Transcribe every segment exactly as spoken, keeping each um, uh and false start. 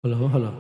Hello, hello.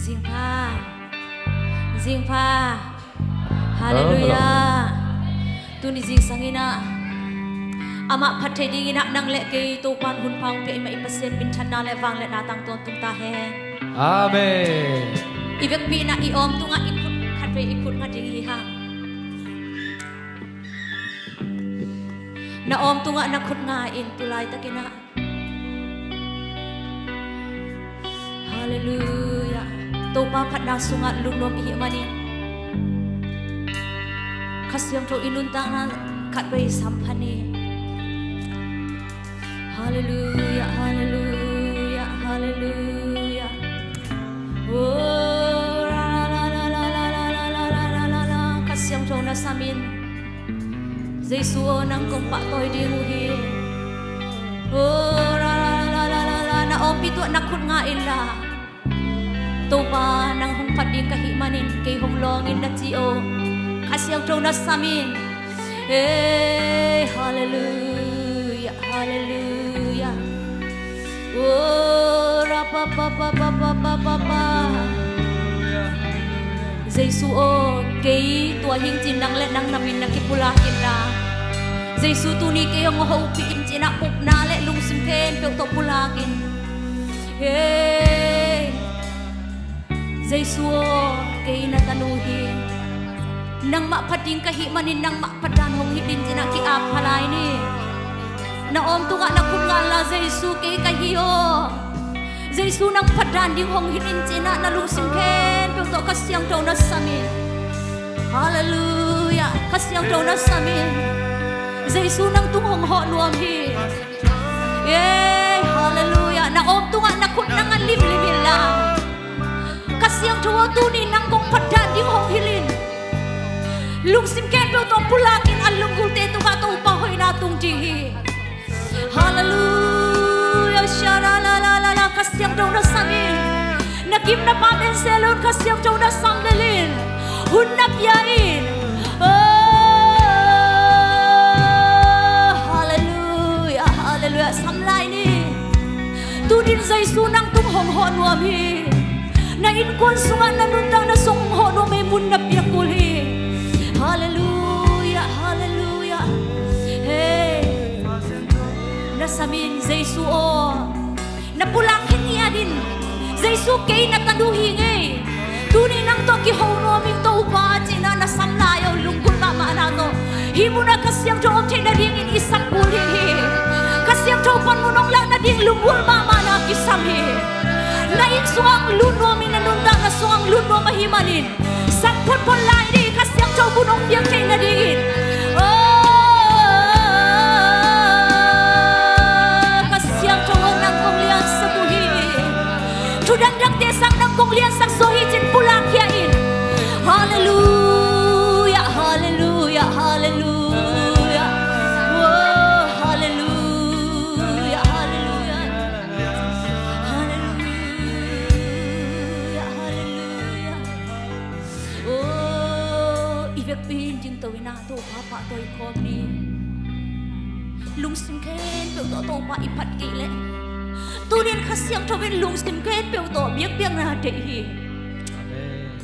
Zingpha, zingpha. Halleluiah. Tuni zingsang in ah amah phat thei dingin ah nang le kei Topa'n hun pha hong pia i mah i Pasian minthanna le vangliatna tangtawn tung ta hen. Amen. I vekpi in ah i awm tungah i khut khatvei i khut nga ding hi hang. Na awm tungah na khut nga in, tu laitakin ah. Halleluiah. Topa phatna sungah lut nuam i hih manin Kha Siangtho i nuntakna khatvei sampha ni. Halleluiah, halleluiah, halleluiah. Oh, la, la, la. Kha Siangtho na sam in. Jesu aw, nang kong pahtawi ding uh hi. Oh, la, la, la. Na awmpi tungah na khut nga inla, Topa, nang hong phat ding ka hih manin kei hong lawng in, na ci aw. Kha Siangtho na sam in. Hey, halleluiah, halleluiah. Oh, ra pa pa pa. Jesu aw, kei tua hing cin nang le nang na min na kipulak inla, Jesu tuni kei hong hopih in cin ah upna le lungsim khempeuh tawh pulak in. Hey, Jesu aw, kei na tanu hi. Nangmah phat ding ka hih manin nangmah phat dan hong hilh in cin ah ki-ap pha lai ni. Na awm tungah na khut nga inla, Jesu kei ka hi aw. Jesu nang phat dan ding hong hilh in cin ah na lungsim khempeuh tawh Kha Siangtho na sam in. Halleluiah. Kha Siangtho na sam in. Jesu nang tung hong hawh nuam hi. Hey, halleluiah. Na awm tungah na khut na nga limlim inla, Kha Siangtho aw, tuni nang kong phat dan ding hong hilh in. Lungsim khempeuh tawh pulak in, a lunggulte tungah Topa hoihna tung ding hi. Halleluiah. Sha la la la la la. Kha Siangtho na sam in. Na kim na pam en se lo in Kha Siangtho na sam lel in. Hun na pia in. Oh, halleluiah, halleluiah. Sam lai ni. Tunin Jesu nang tung hong hawh nuam hi. Na innkuan sungah, na nuntakna sungah hong hawh nuam hi, mun na piak kul hi. Halleluiah, halleluiah. Hey. Na sam in, Jesu aw. Na pulak khe ngiat in. Jesu kei na tanu hi ing ei. Tuni nang tawh kiho nuam ing Topa, cin ah na sam lai aw, lunggulh mahmahna tawh. Hih munah Kha Siangtho om theih nadingin i sam kul ding hi. Kha Siangtho panmun hong lak nading lunggulh mahmahna kisam hi. Na inn sungah hong lut nuam in, na nuntakna sungah hong lut nuam ahih manin sam photphot lai ni, Kha Siangtho bun hong piang theih nadingin. Oh, Kha Siangtho aw, nang kong liansak uh hi. Thu dangdangte sang nang kong liansak zaw hi, cin pulak khia in. Halleluiah, halleluiah, halleluiah. Oh, halleluiah, halleluiah. Halleluiah, halleluiah. Oh, i vekpi in dingto in ah Topa pahtawi khawm ni. Lungsim khempeuh tawh Topa i phat kei leh, tunin Kha Siangtho in lungsim khempeuh tawh biakpiakna deih hi. Amen.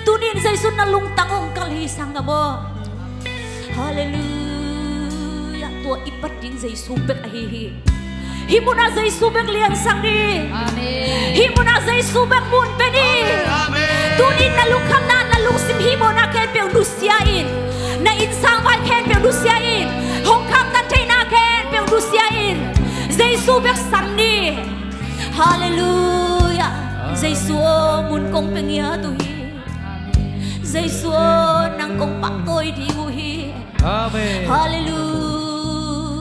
Tunin Jesu na lungtang hong kal hi, sanggam aw. Halleluiah. Tua i pat ding Jesu bek ahi hi. Hih munah Jesu bek liansak ni. Amen. Hih munah Jesu bek mun pia ni. Amen. Tunin na lungkhamna, na lungsim hih munah khempeuh nusia in. Na innsang vai khempeuh nusia in. Hong khaktan theihna khempeuh nusia in. Jesu bek sam ni. Halleluiah. Jesu aw, mun kong pia ngiat uh hi. Jesu aw, nang kong pahtawi ding uh hi. Amen. Halleluiah.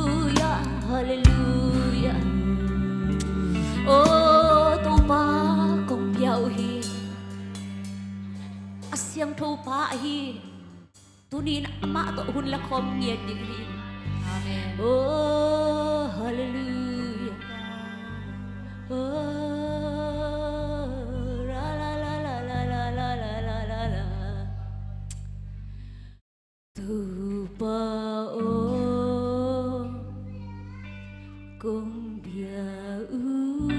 Pa ahi. Tuni in amah tawh hun la khawm ngiat ding hi. Amen. Oh, hallelujah. Oh, la, la, la. Topa aw, kong bia uh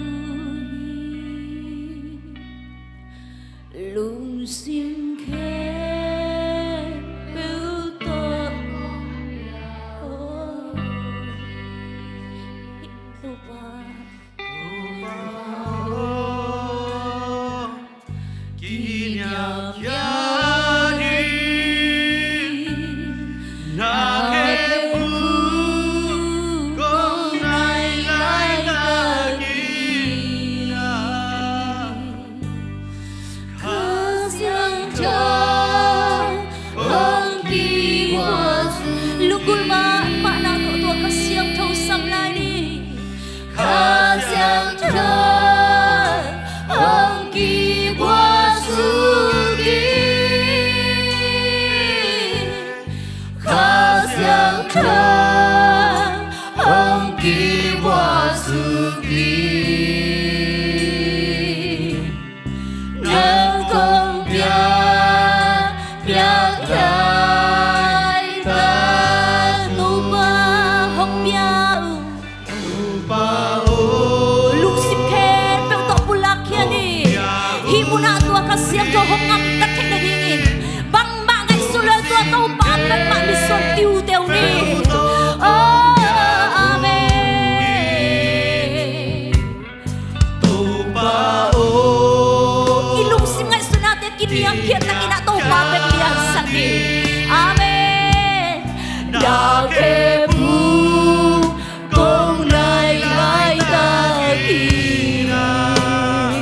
hi, lungsim khempeuh tawh kong bia uh hi. Topa. Kha Siangtho hong kiguat. Lunggulh mahmah na tawh tua Kha Siangtho sam lai ni. Kha Siangtho hong kiguat suk in. Kha Siangtho hong kiguat suk in. Nang kong piak, piak laitak. Topa hong bia uh. Topa aw. Lungsim khempeuh tawh pulak khia ni. Hih munah tua Kha Siangtho hong ngam tat theih nadingin bangmah ngaihsun lo tua Topa bangmah mitsuan tiuteu ni. Oh, amen. Topa aw. I lungsim ngaihsutnate kiniamkhiat takin ah Topa bek liansak ni. Amen. Na khempeuh kong nai laitak in ah.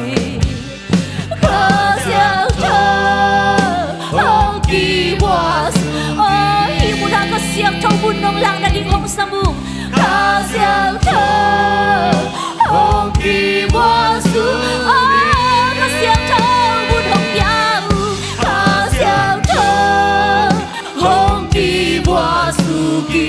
Kha Siangtho hong kiguat. Oh, hih munah Kha Siangtho mun nong lak nading hong sam ung. Kha Siangtho hong kiguat suk. Oh, Kha Siangtho mun hong pia uh. Kha Siangtho hong kiguat suk in.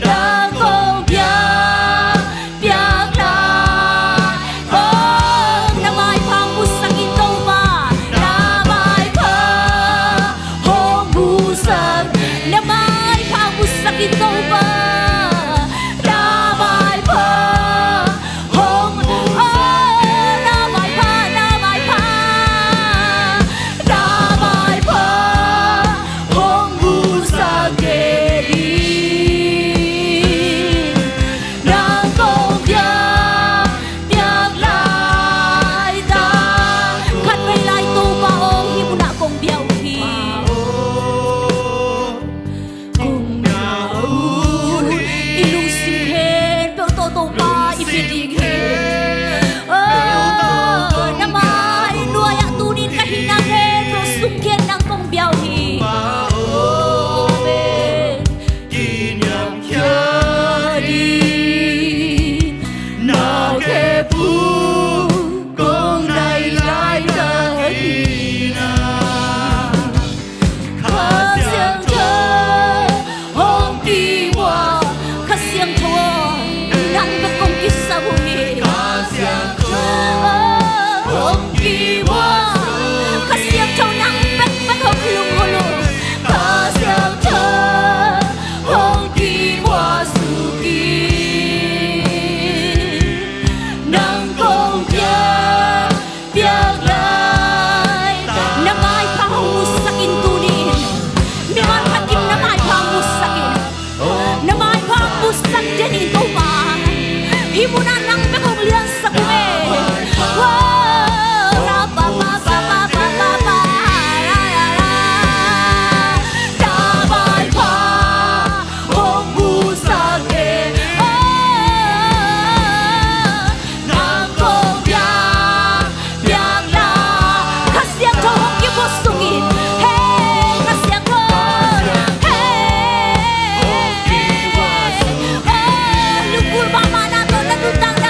Nang kong piak, piak lai. Oh, na maipha hong musak in Topa. Na maipha hong musak. Na maipha hong musak in Topa. Na maipha hong, oh, na maipha, na maipha, na maipha hong musak kei in. Nang kong piak, piak laitak. Khatvei lai Topa aw, hih munah kong bia uh hi. Kong bia uh hi. I lungsim khempeuh tawh Topa i bia ding hi. Oh, na mai nuai-ah tuni-in ka hihna khempeuh sungkhia-in nang kong bia uh hi. Amen. Kiniamkhiat in na khempeuh kong nai laitak in ah. Kha Siangtho hong kiguat. Kha Siangtho aw, nang bek kong kisap uh hi. Kha Siangtho hong kiguat. Kha Siangtho nang bek bek hong lunggulh uh. Kha Siangtho hong kiguat suk in. Nang kong piak, piak lai. Na maipha hong musak in tuni-in. Mimal khat in na maipha hong musak in. Na maipha hong musak den in Topa. Hih munah nang bek hong liansak ung e. Wow. Ra pa pa pa pa pa pa pa. Ra ra ra. Na maipha hong musak e. Oh, nang kong piak, piak lai. Kha Siangtho hong kiguat suk in. Hey, Kha Siangtho. Hey. Oh, lunggulh mahmah na tawh na nuntakna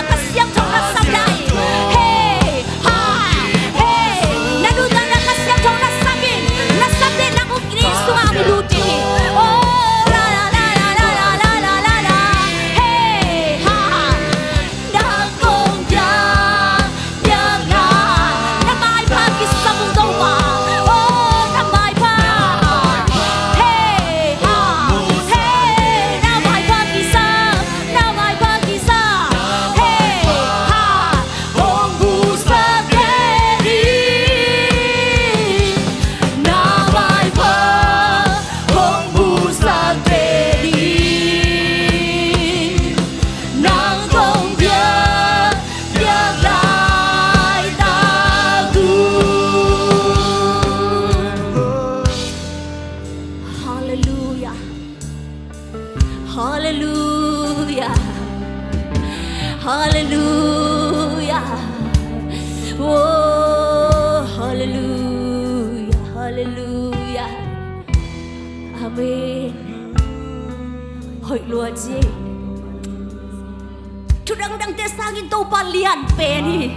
Halleluia. Oh, halleluia, halleluia. Amen. Hoih lua ci. Thu dangdangte sangin Topa lian pen hi.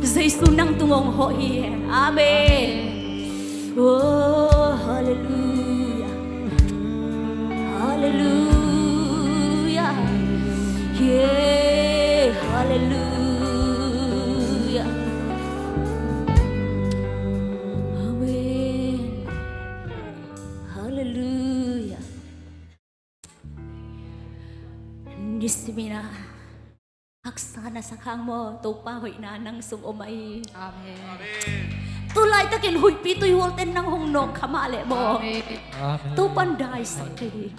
Jesu nang tung hong hawh hi. Amen. Oh, halleluia. Halleluia. Yeah, halleluia. Amen. Halleluia. Nisimin ah haksa na sak hang maw, Topa hoihna nang sung om ahi. Amen. Tu laitakin huihpi tuihualte nang hong nawk kha mah leh maw, Amen. Amen. Topan daisak thei hi.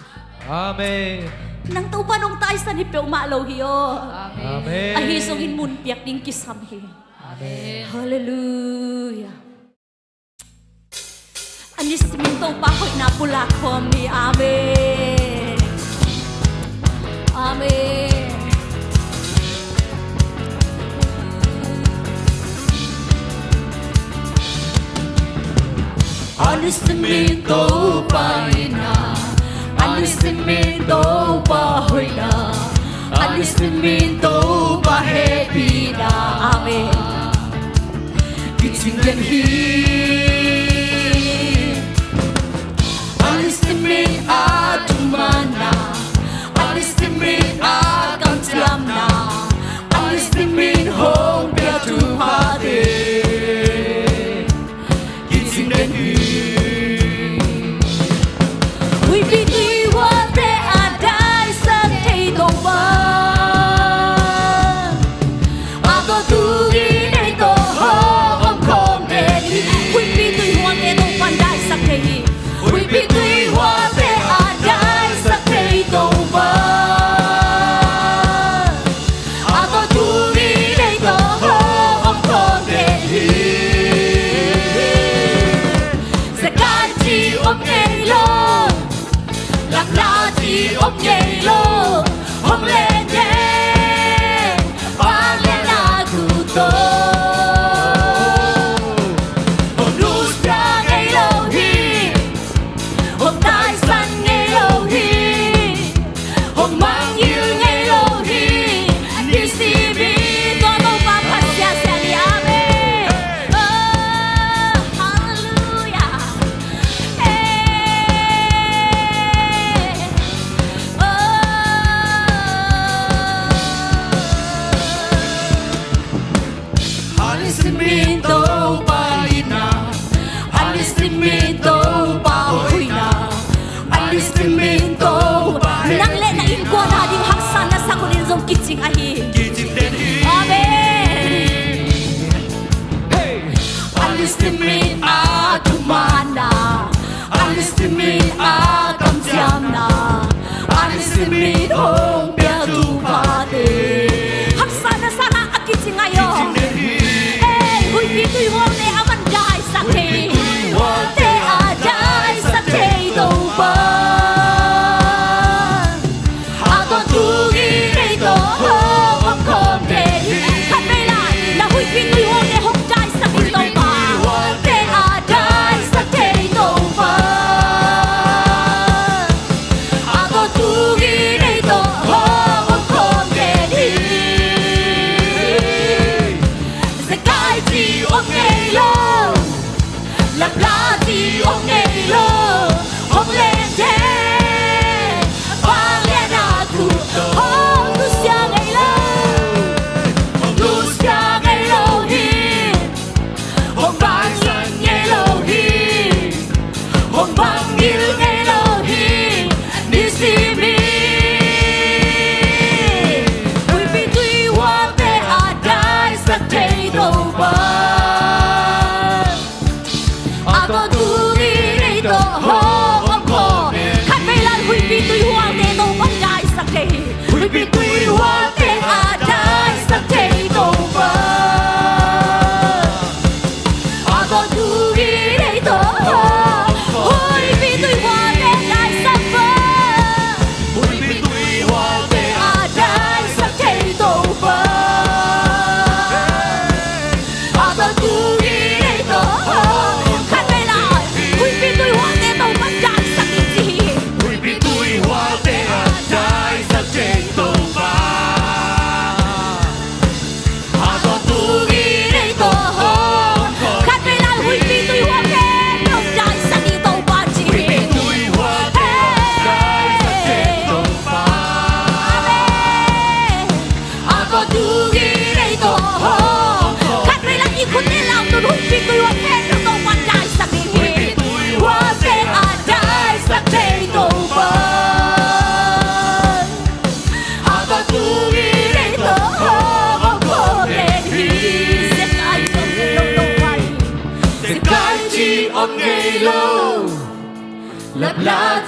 Amen. Nang Topan hong taisan hi peuhmah lo hi aw. Amen. Ahi zongin mun piak ding kisam hi. Amen. Halleluia. A nisimin Topa hoihna pulak khawm ni. Amen. Amen. A nisimin Topa itna, a nisimin Topa hoihna, a nisimin Topa hehpihna. Amen. Kicing den hi. A nisimin a thumanna, a nisimin a kamciamna, a nisimin hong pia thuphate. Kicing den hi. Huihpi tuihualte a daisak thei Topa, a tawh tuni nei tawh hong om khawm den hi. Huihpi tuihualte Topan daisak thei hi. Huihpi tuihualte a daisak thei Topa, a tawh tuni nei tawh hong om khawm den hi. Zekai ci om ngei lo, lapla ci om ngei lo, hong len den, vangliatna thu tawh. Hong nusia ngei lo hi, hong taisan ngei lo hi, hong mangngilh ngei lo hi. Nisimin tua Topa phat siasia ni. Amen. Oh, halleluia. Hey. Oh. A nisimin Topa itna, a nisimin Topa hoihna, a nisimin Topa. Nang le na innkuan a ding haksa na sak hun in zong kicing ahi. Kicing den hi. Amen. Hey. A nisimin a thumanna, a nisimin a kamciamna, a nisimin hong pia thuphate. Haksa na sak a kicing ahi aw. Kicing den hi. Ei, huihpi tuihualte a man daisak thei. Huihpi tuihualte a daisak thei Topa, a tawh tuni nei tawh hong om khawm den hi. Khat vei lai, na huihpi tuihualte hong daisak in Topa. Huihpi tuihualte a daisak thei Topa, a tawh tuni nei tawh hong om khawm den hi. Zekai ci om ngei lo, lapla ci om ngei lo, hong len den, vangliatna thu tawh. Hong nusia ngei lo, hong nusia ngei lo hi, hong vangliat ngei lo hi, hong mangngilh ngei lo hi. Nisimin huihpi tuihualte a daisak thei Topa, a tawh tuni nei tawh hong om khawm. Khat vei lai, huihpi tuihualte Topa daisak thei hi. Huihpi tuihualte a daisak thei Topa, a tawh tuni nei tawh hong om khawm. Huihpi tuihualte daisak va. Huihpi tuihualte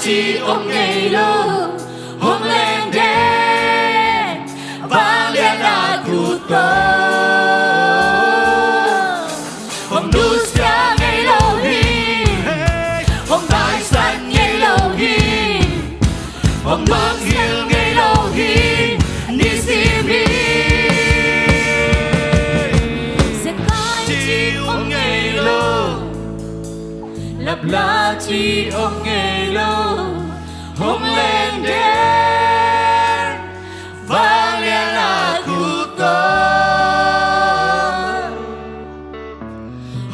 Ci om ngei lo, hong leng den vanglian a khut tawh. Hong nusia ngei lo hi, hong taisan ngei lo hi, hong mangngilh ngei lo hi, nisim hi. Zekai ci om ngei lo, lapla ci om ngei lo, hong leng den vanglian a khut tawh.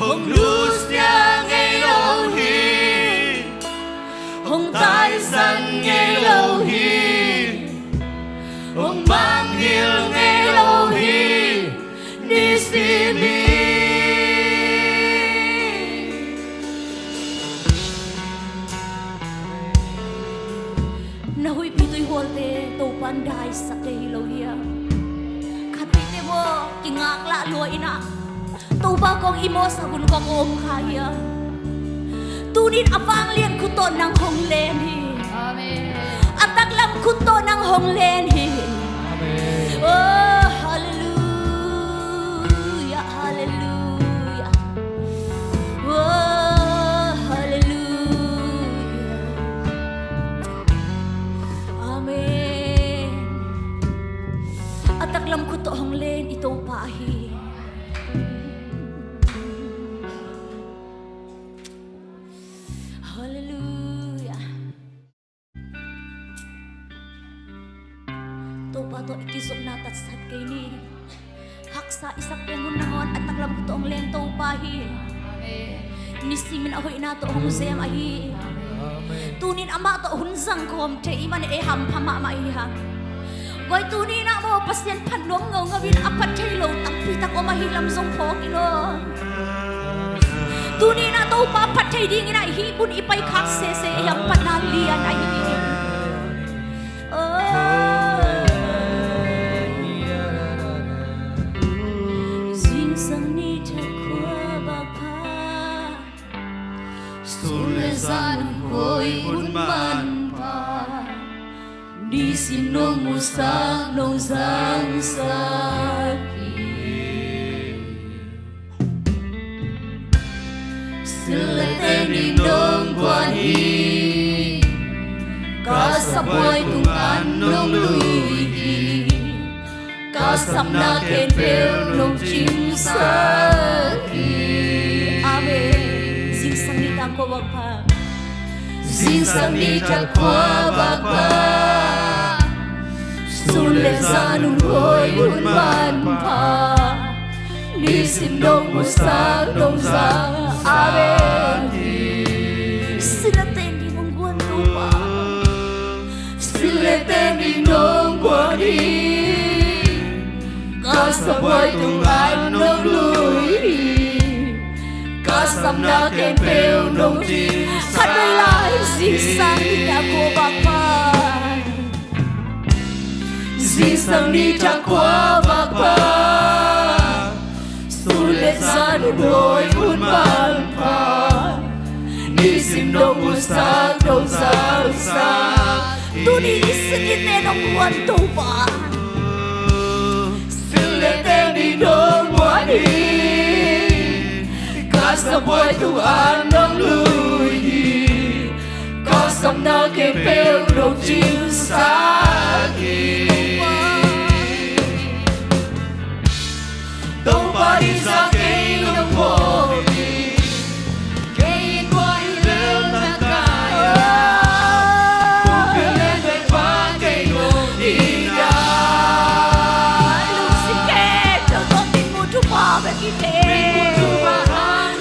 Hong nusia ngei lo hi, hong taisan ngei lo hi, hong mangngilh ngei lo hi, nisim hi. Na huihpi tuihualte Topa'n daisak thei hi lo hiam? Khat veite maw, kingaklah lua in ah, Topa kong i mawhsak un kong om kha hiam? Tunin a vanglian khut tawh nang hong len hi. Amen. A taklam khut tawh nang hong len hi. Amen. Oh, hallelujah, hallelujah. Oh, hallelujah. Amen. A taklam khut tawh hong len i Topa hi. Hallelujah. Topa tawh i kizopna tatsat kei ni. Haksa i sak pen hun nangawn a taklam khut tawh hong len Topa hi. Amen. Nisimin a hoihna tawh hong sem ahi. Amen. Tunin amah tawh hun zang khawm thei i hih manin ei hampha mahmah i hi hang. Guai, tunin ah maw, Pasian phat nuam ngaungau in a phat thei lo tampi tak om ahi lam zong phawk in aw. Tunin ah Topa phat thei dingin ah hih hun i paikhak sese i hamphatna lian ahi. Oh. Zingsang ni thakhua vak pha, sun le zan hun hoi hun manpha, nisim nong musak nong zangsak hi. Sil le teng ding nong guan hi, ka sapbuai tung an nong lui hi. Ka sapna khempeuh nong cingsak hi. Amen. Zingsang ni thakhua vak pha. Zingsang ni thakhua vak pha, sun le zan hun hoi hun manpha, nisim nong musak nong zangsak hi. Sil le teng ding nong guan Topa. Sil le teng ding nong guan hi. Ka sapbuai tung an nong lui hi. Ka sapna khempeuh nong cingsak. Khat vei lai, zingsang ni thakhua vak pha. Zingsang ni thakhua vak pha, sun le zan hun hoi hun manpha, nisim nong musak nong zangsak. Tuni i sin i te nong guan Topa. Sil le teng ding nong guan hi. Ka sapbuai tung an nong lui hi. Ka sapna khempeuh nong cingsak hi. Topa ding za kei nong phawk hi. Kei in kua hi lel na ka hi a, pumpi lel bek pa kei nong hi a. Lungsim kei tawh tawh dinmun thupha bek hi kei. Dinmun thupha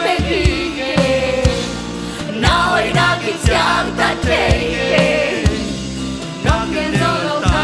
bek hi kei. Na hoihna kiciangtan thei kei. Kam gen zo lo ta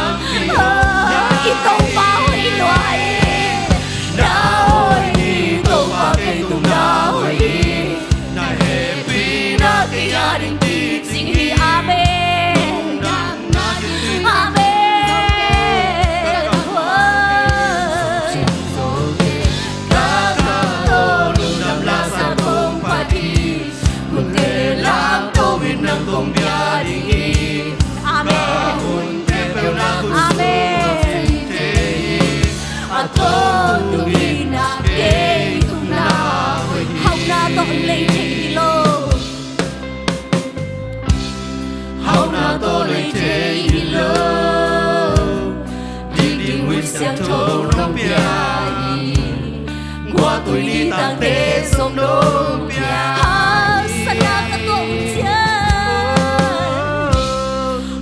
Tui nitangte zong nong pia. Haksatna ka tuah hun ciang,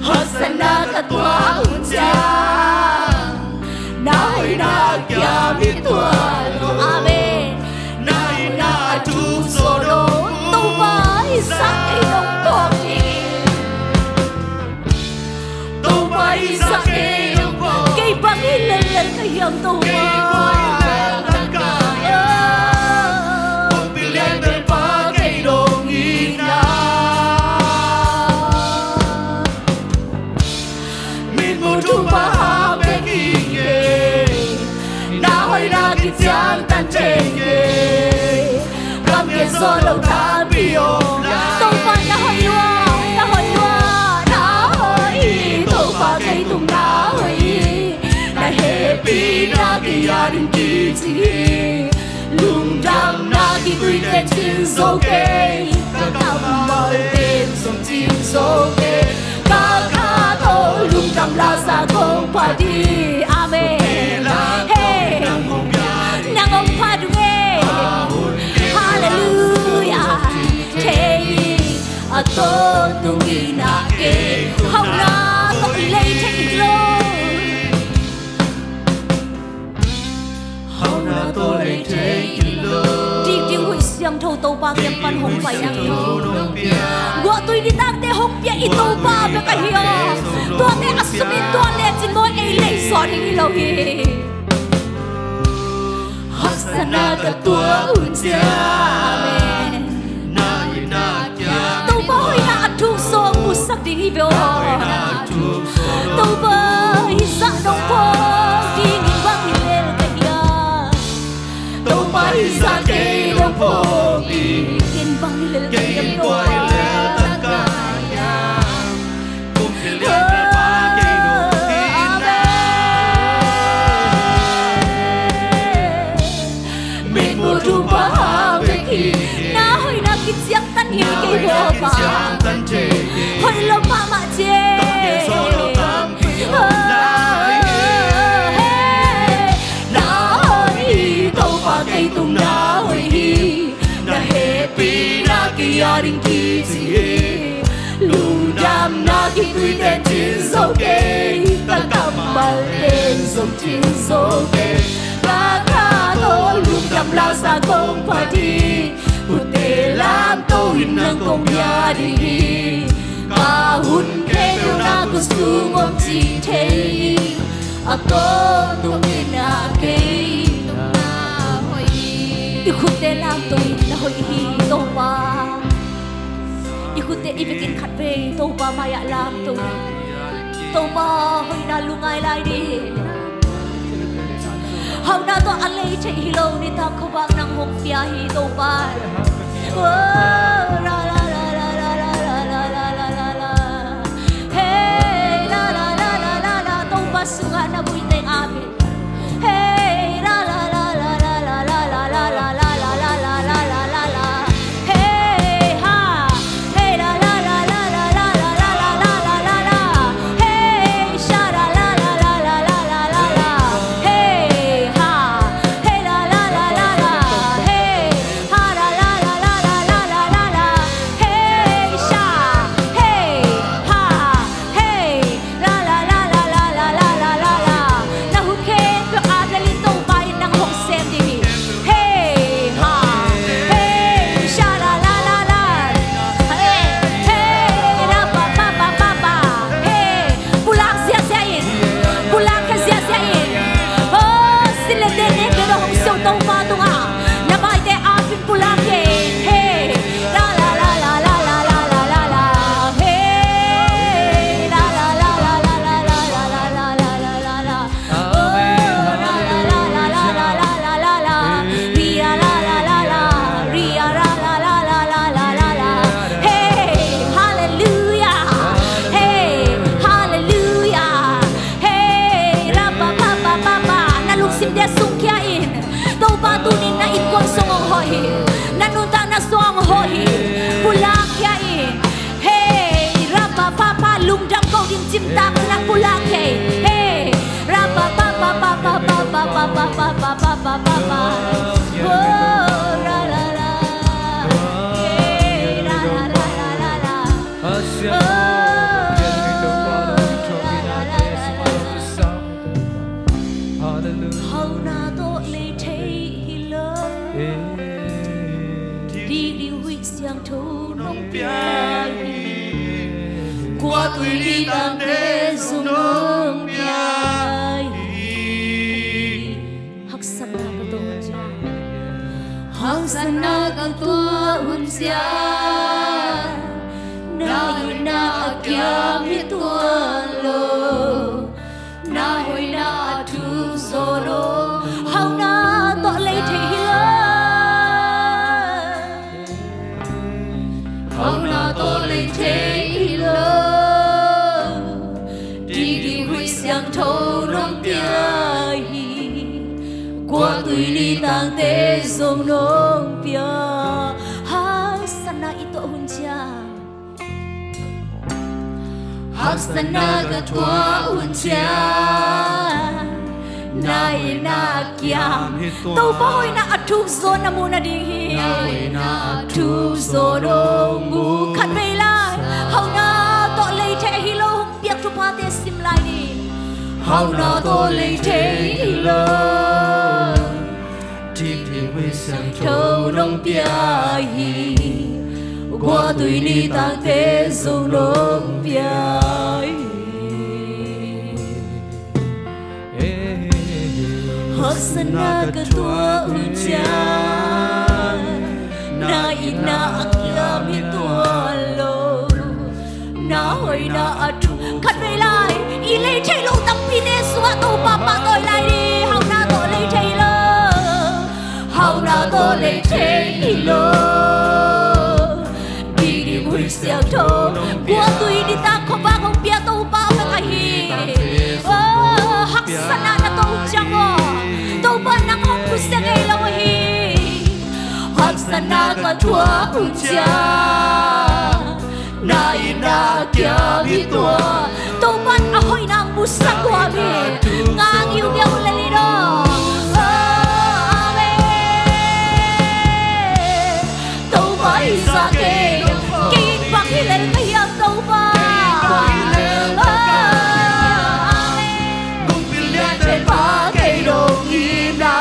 haksatna ka tuah hun ciang, na hoihna kiam i tuah lo. Amen. Na itna a thuk zaw lo. Topa, i zak ei nong phawk hi. Topa, i zak ei nong phawk. Kei bang hi lellel ka hiam, Topa? Kei bang hi lellel ka hiam? Kong pil lian bel pa kei dong hi na. Mitmuh thupha hang bek hi kei, na hoihna kician tan thei kei. Kam kei zo lo tampi om lai. Topa na hoih lua, na hoih lua, na hoih hi. Topa kei tung na hoih hi. Na hehpihna kei a ding kicing hi. Lungdamna kituite cing zo kei, ka kammalte zong cing zo kei. Ka kha tawh lungdam lasa kong phat hi. Amen. Hey, nang hong phat uh e. Halleluiah. Thei a tawntung in a kei, hauhna tawh i lei thei hi lo. Hauhna tawh lei thei hi lo. Dingding huih siangtho Topa kiang pan hong pai nang hi. Guahtui nitangte hong pia i Topa bek ahi aw. Tuate a sum in tuan lecin maw ei lei zaw ding hi lo hi. Haksatna ka tuah hun ciang. Amen. Topa hoihna a thuk zaw musak ding hi ve aw. Topa, i zak nong phawk ding in bang hi lel ka hiam? Topa, i zak ei nong phawk ding in bang hi lel ka hiam, Topa? Amen. Mitmuh thupha hang bek hi. Na hoihna kician tan hi kei, Topa. Hoih lo mahmah ci. Hey. Na hoih hi, Topa kei tung na hoih hi. Na hehpihna kei a ding kicing hi. Lungdamna kituite cing zo kei, ka kammalte zong cing zo kei. Ka kha tawh lungdam lasa kong phat hi. Putte lamto in nang kong pia ding hi. Ka hun khempeuh na khutsung om ci thei hi. A tawntung in a kei tung na hoih hi. I khutte lamto in na hoih hi, Topa. I khutte i vekin khatvei Topa mai-ah lamto hi. Topa hoihna lungngai lai ding. Hauhna tawh a lei thei hi lo nitak khuavak nang hong pia hi, Topa. Oh, la, la, la. Hey, la, la, la. Topa sungah na vui teng amen. Hey, la, la, la. Hey, ha. Hey, la, la, la. Hey, sha, la, la, la. Hey, ha. Hey, la, la, la. Hey, ha, la, la, la. Hey, sha. Hey, ha. Hey, la, la, la. Na hun khempeuh a lel in Topa in nang hong sem ding hi. Hey, ha. Hey, sha, la, la, la, la. Hey, hey, la, pa, pa, pa, pa, pa. Hey, pulak ziahziah in. Pulak khia ziahziah in. Oh, sin le den ne kei lo hong siau Topa tungah. Na maite a pulak hi. Hey, la, la, la. Hey, la, la, la. Oh, la, la, la. Ria, la, la, la. Ria, la, la, la. Hey, hallelujah. Hey, hallelujah. Hey, la, pa, pa, pa, pa, pa. Na lungsimte sungkhia in. Topa tunin na innkuan sung hong hawh hi. Na nuntakna sung hong hawh hi. Pulakkhia in. Hey, ra pa pa pa, lungdam ko ding cimtak na pulakkhia in. Hey, ra pa pa pa. Oh, Hauhna tawh lei thei hi lo. Didi huih siangtho nong pia hi. Kua tui ni tangte zong nong pia hi. Haksatna ka tuah hun ciang, haksatna ka tuah hun ciang, na itna a kiam hi tuan lo. Na hoihna a thuk zaw lo. Hauhna tawh lei thei hi lo. Hauhna tawh lei thei hi lo. Didi huih siangtho nong pia hi. Kua tui ni tangte zong nong pia. Haksatna i tuah hun ciang, haksatna ka tuah hun ciang, na itna a kiam hi tuan. Topa hoihna a thuk zaw na muh nading hi. Na hoihna a thuk zaw nong mu. Khatvei lai, hauhna tawh lei thei hi lo hong piak thuphate sim lai ni. Hauhna tawh lei thei hi lo. Didi huih siangtho nong pia hi. Kua tui ni tangte zong nong pia hi. Haksatna ka tuah hun ciang, na itna a kiam hi tuan lo. Na hoihna a thuk. Khatvei lai, i lei thei lo tampite sungah Topa pahtawi lai ni. Hauhna tawh lei thei lo. Hauhna tawh lei thei hi lo. Didi huih siangtho, kua tui ni tang khuavak hong pia Topa bek ahi. Oh, haksatna na tuah hun ciang aw, Topa nang hong nusia ngei lo ahi. Haksatna ka tuah hun ciang, na itna a kiam hi tuan. Topa'n a hoihna musak nuam hi. Ngang giugiau lel in aw. Amen. Topa i zah kei, kei in bang hi lel ka hiam Topa. Amen. Kong pil lian pen pa kei dong hi na.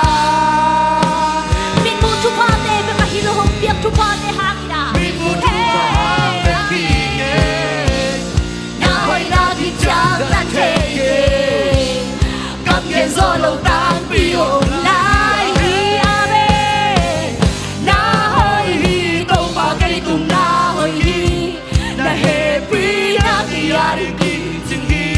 Mitmuh thuphate bek ahi lo hong piak thuphate hang hi na. Mitmuh thuphate bek hi kei. Na hoihna kician na thei kei. Kam gen zo lo tangpi om lai hi. Amen. Na hoih hi Topa kei tung na hoih hi. Na hehpihna kei a ding kicing hi.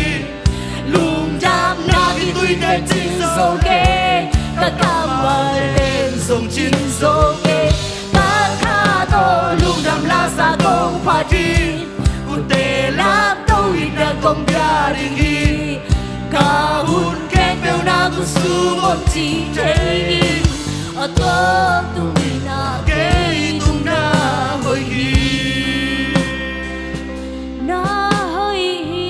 Lungdamna kituite cin zo kei, ka kammal pen zong cin zo kei. Ka kha tawh lungdam lasa kong phat hi. Kutte lamto in nang kong bia ding hi. Ka hun khempeuh na khutsung om cih thei in. A tawntung in na kei tung na hoih hi. Na hoih hi,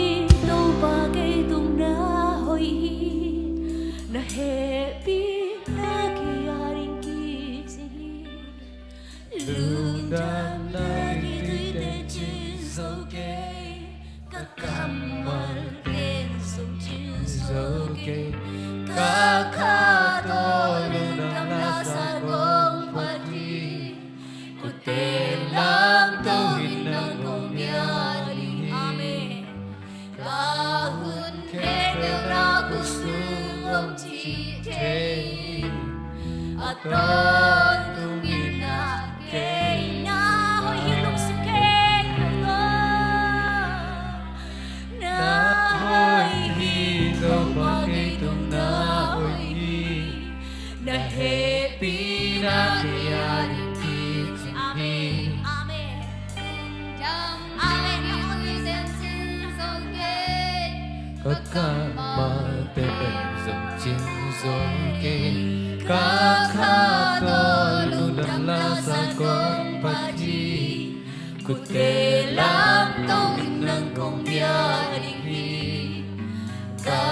Topa kei tung na hoih hi. Na hehpihna kei a ding kicing hi. Lungdamna kituite cin zo kei. Ka kammal pen zong cin zo kei. Ka kha tawh lungdam lasa kong phat hi. Kutte lamto in nang kong bia ding hi. Amen. Ka hun khempeuh na khutsung om cih thei in. A tawntung in na kei na hoih hi lungsim khempeuh tawh. Na hoih hi Topa kei tung na hoih hi. Na hehpihna kei a ding kicing hi. Amen. Amen. Amen. Ka kammalte pen zong cin zo kei. Ka kha tawh lungdam lasa kong phat hi. Kutte lamto in nang kong bia ding hi. Ka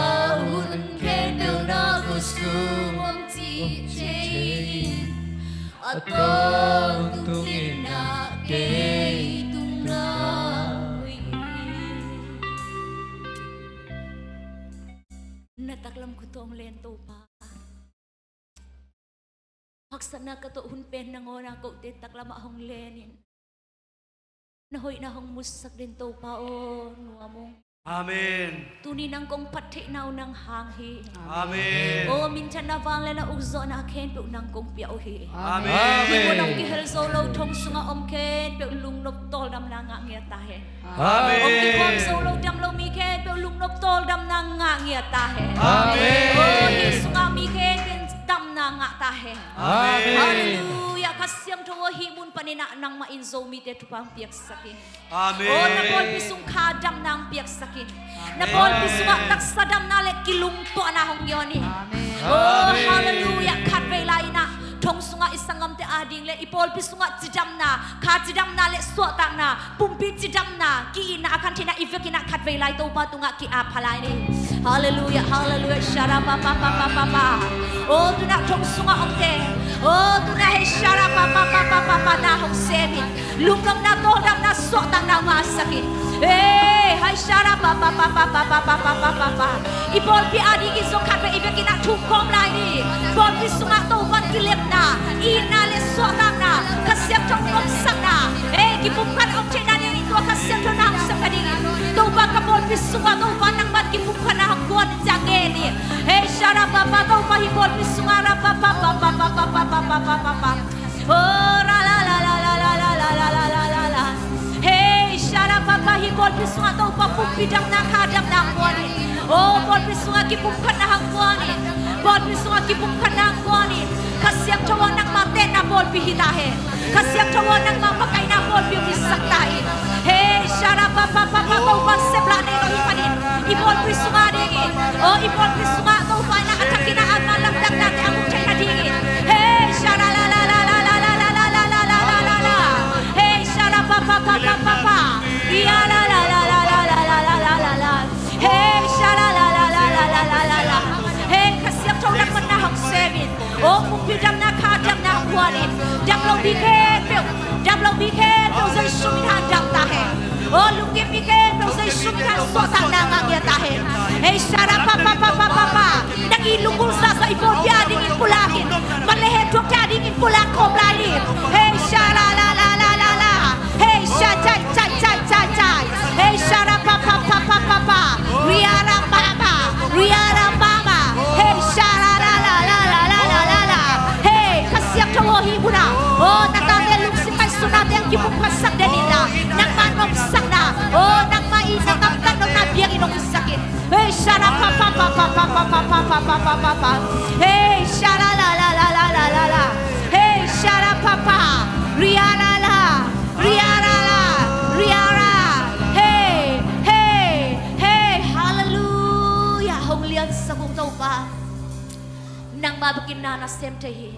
hun khempeuh na khutsung om cih thei in. Tawntung in ah kei tung na hoih hi. Na taklam khut tawh hong len Topa. Haksatna ka tawh hun pen nangawn a kote taklamah hong lenin na hoihna hong musak den Topa aw, nuam ung. Amen. Tuni nang kong phat theihna uh nang hang hi. Amen. Aw, minthanna, vangliatna, ukzawhna khempeuh nang kong pia uh hi. Amen. Hih mun hong kihel zo lo thong sungah om khempeuh lungnop tawldamna ngah ngiat ta hen. Amen. Hong kikhawm zo lo dam lo mi khempeuh lungnop tawldamna ngah ngiat ta hen. Amen. Aw, hih sungah mi khempeuh damna ngah ta hen. Amen. Halleluiah. Kha Siangtho aw, hih mun panin ah nangmah in Zomite thupha hong piaksak in. Amen. Aw, na pawlpi sung kha damna hong piaksak in. Amen. Na pawlpi sungah taksa damna le kilungtuahna hong ngiawn in. Amen. Aw, amen. Halleluiah. Khatvei lai in ah thong sungah i sanggamte ading le i pawlpi sungah cidamna, kha cidamna le suahtakna, pumpi cidamna, ki-itna a khantheihna i vekin ah khatvei lai Topa tungah ki-ap pha lai ni. Halleluiah, halleluiah. Sharapapapapapa. Aw, tu-in ah thong sungah omte, aw, tu-in ah hei sharapapapapapa na hong sem in. Lungnopna, tawldamna, suahtakna ngahsak in. Hei, hai sharapapapapapa. I pawlpi adingin zong khatvei i vekin ah thum khawm lai ni. Pawlpi sungah Topa kilemna, itna le suahtakna, Kha Siangtho nopsakna, hei, kipumkhat om theihna dingin tua Kha Siangtho na hong sep nadingin Topa ka pawlpi sungah Topa nangman kipumkhatna hong guan in, ciang ngen ni. Hei sharapapa, Topa hih pawlpi sungah rapapapapapa. Oh, ra la la la la. Hei sharapapa, hih pawlpi sungah Topa pumpi damna, kha damna hong guan in. Oh, pawlpi sungah kipumkhatna hong guan in. Pawlpi sungah kipumkhatna hong guan in. Kha Siangtho aw, nangmah teenna pawlpi hi ta hen. Kha Siangtho aw, nangmah makaihna pawlpi hong hisak ta in. Hei sharapapapapa, Topa seplah nei lo hih panin i pawlpi sungah dingin, aw, i pawlpi sungah Topa in ah a thakin ah ama lamdangdangte a mu theihna dingin. Hei sharalalalala. Hei sharapapapapapa. Hei sharalalalala. Hei sharalalalala. Hei Kha Siangtho nangman na hong sem in. Aw, pumpi damna, kha damna hong guan in. Dam lo mi khempeuh, dam lo mi khempeuh Jesu min hang dam ta hen. Aw, lunggim mi khempeuh Jesu min hang suahtakna ngah ngiat ta hen. Hei sharapapapapapa. Nang it lunggulh zahzah i pawlpi adingin pulak in. Van le het thuakte adingin pulak khawm lai ni. Hei sharalalalala. Hei sha chai chai chai chai chai. Hei sharapapapapapa. Riaramama. Riaramama. Hei sharalalalala. Hei Kha Siangtho aw, hih munah, aw, na tate lungsim ngaihsutnate hong kipumkhatsak den in la, nangmah nopsakna, aw, nangmah i na ngamtat nopna biakinn hong hisak in. Hei sharapapapapapa. Hei sharalalalala. Hei sharapapa. Riarala. Riarala. Riara. Hei, hei, hei. Halleluiah. Hong liansak ung Topa. Nangmah bekin na nasem thei hi.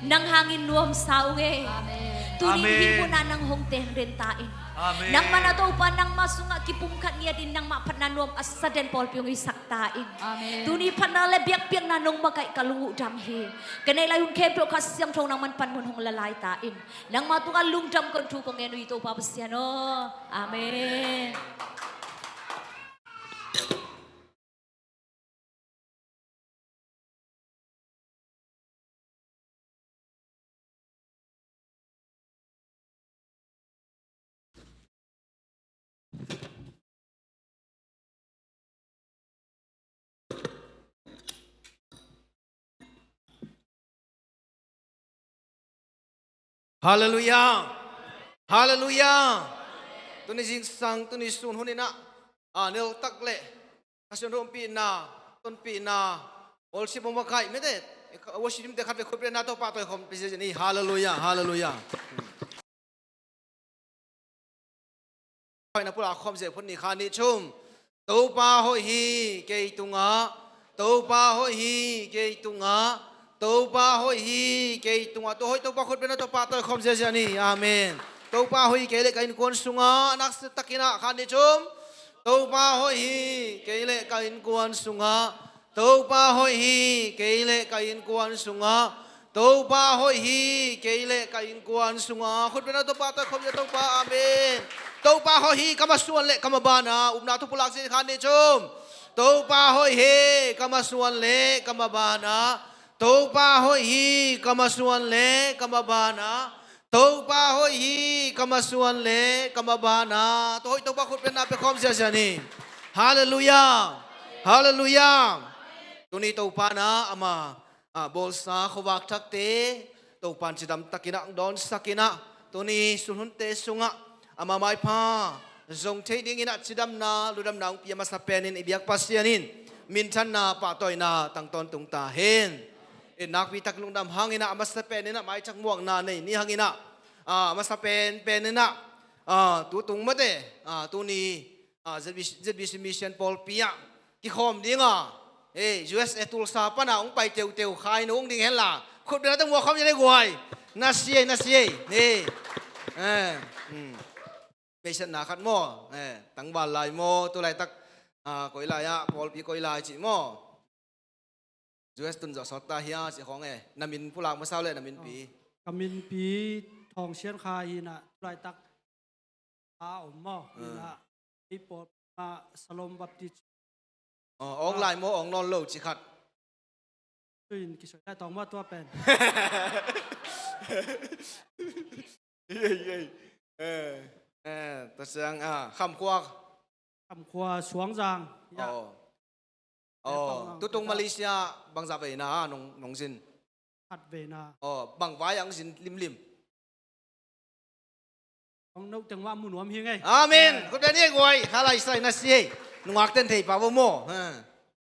Nang hangin nuamsa ung ei. Amen. Tuni in hih munah nang hong teng den ta in. Amen. Nangmah na Topa, nangmah sungah kipumkhat ngiatin nangmah phatna nuam a sa den pawlpi hong hisak ta in. Amen. Tuni phatna le biakpiakna nong makaih ka lung uh dam hi. Ka neih lai hun khempeuh Kha Siangtho nangman panmun hong la lai ta in. Nangmah tungah lungdam kong thu kong ngen uh hi Topa Pasian aw. Amen. Halleluiah. Halleluiah. Tuni zingsang, tuni sun hun in ah, a, neltak le Kha Siangtho ompihna, tonpihna, worship hong makaih mite, worship team te khatvei khut beng na Topa tawi khawm pia zia ni. Halleluiah. Halleluiah. Hoihna pulak khawm zia phun ni, khat nih thum. Topa hoih hi kei tungah, Topa hoih hi kei tungah, Topa hoih hi kei tungah. Tua hoih Topa khut beng na Topa tawi khawm ziazia ni. Amen. Topa hoih hi kei le ka innkuan sungah, naksa takin ah, khat nih thum. Topa hoih hi kei le ka innkuan sungah, Topa hoih hi kei le ka innkuan sungah, Topa hoih hi, kei le ka innkuan sunga. Khutbetna Topa tawh khawm ia Topa, amen. Topa hoih hi, ka masuan le ka maban ah. Upna thu pulak sin khan ni cum. Topa hoih hi, ka masuan le ka maban ah. Topa hoih hi, ka masuan le ka maban ah. Topa hoih hi, ka masuan le ka maban ah. Tua hoih Topa khutbetna pia khawm ziazia ni. Halleluiah. Halleluiah. Tuni Topa na ama, ah, bawlsa khuavak thakte Topan cidam takin ah hong dawnsak in ah, tuni sulhunte sungah ama maipha zong thei dingin ah cidamna, ludamna hong pia masa penin i biak Pasian in minthanna, pahtawina tang tawntung ta hen. I nakpi tak lungdam hangin ah a masa penin ah maicak muakna nei ni hangin ah, ah, a masa pen penin ah, ah, tutung mate, ah, tuni, ah, Z B C, Z B C Mission pawlpi ah kikhawm ding a, eh, U S A Tulsa pan ah hong pai teuteu khai nung ding hen la. Khutbetna tawh muak khawm ia ni guai. Na si ei, na si ei. Eh, eh, hmm. Beisetna khat maw, eh, tangval lai maw, tu laitak, ah, koi lai ah, pawlpi koi lai cih maw. U S tun zawh sawt ta hia cih khawng e, na min pulak masa uh le na minpi. Oh. Ka minpi Thawng Sian Kha hi in ah, tu laitak a om maw, hi in ah, ah, ei pawlpi ah Salom Baptist. Oh, awng lai maw, awng nawn lo cih khat. Tuin kisoi lai tawng maw tua pen. Ei, ei, ei. Eh, eh, tua ciang, ah, Khamkhua. Khamkhua Suangzang. Ya. Oh. Oh, tutung Malaysia bangzah veina nong, nong zin? Khat veina. Oh, bang vai ah hong zin limlim? Hong no teng mah mu nuam hi ngei. Amen. Khutbet ni guai. Kha lai sai na si ei. Nungak ten thei pa vo maw. Ha.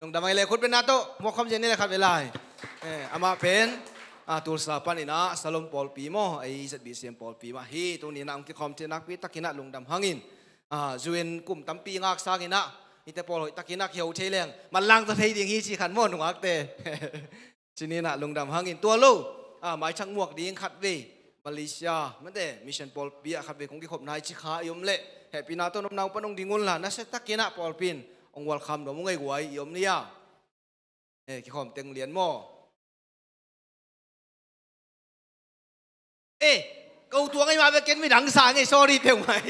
Lungdam ei le khutbetna tawh muak khawm zia ni le khat vei lai. Eh, amah pen, ah, Tulsa panin ah Salom pawlpi maw, ei Z B C M pawlpi mah hi. Tuni in ah hong kikhawm thei nakpi takin ah lungdam hangin, ah, U S kum tampi ngak sangin ah hihte pawl hoih takin ah kiho thei leng manlang tawh thei ding hi ci khan maw nungakte. Cih ni in ah lungdam hangin tua lo, ah, maicak muak ding khat vei Malaysia mate mission pawlpi ah khat vei kong kikhopna hi ci kha i om leh hehpihna tawh nopna uh pan hong ding un la, nasia takin ah pawlpi in hong welcome nuam uh ngei guai i om ni a. Eh, kikhawm teng lian maw. Eh, ko tuang ei mah ve, ken midang sa ngei, sorry peuhmah.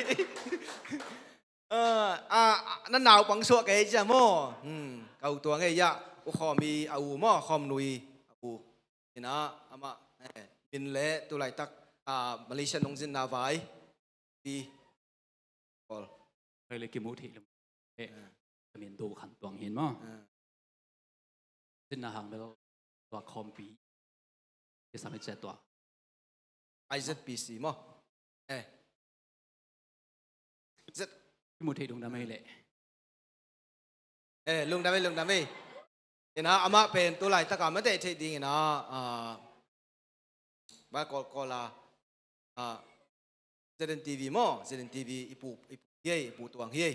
Ah, ah, na naupang suah kei cia maw. Hmm, ko tuang ei ah, u khawm i a u maw, khawm nui a u. Ina, amah, eh, min le tu laitak, ah, Malaysia nong zinna vai. Pi. Paul. Hei le kimu thei lem. Eh, ah, ka min do khan tuang hin maw. Ah. Zinna hang bel tua khawmpi. Kisam hi cia tua. I Z P C maw. Eh. Z. Kimu thei lungdam ei le. Eh, lungdam ei, lungdam ei. Ina amah pen tu laitak a mate thei ding ina, ah, ba kawl kawl a, ah, Z N T V maw, Z N T V i pu, i pu hi ei, i pu tuang hi ei.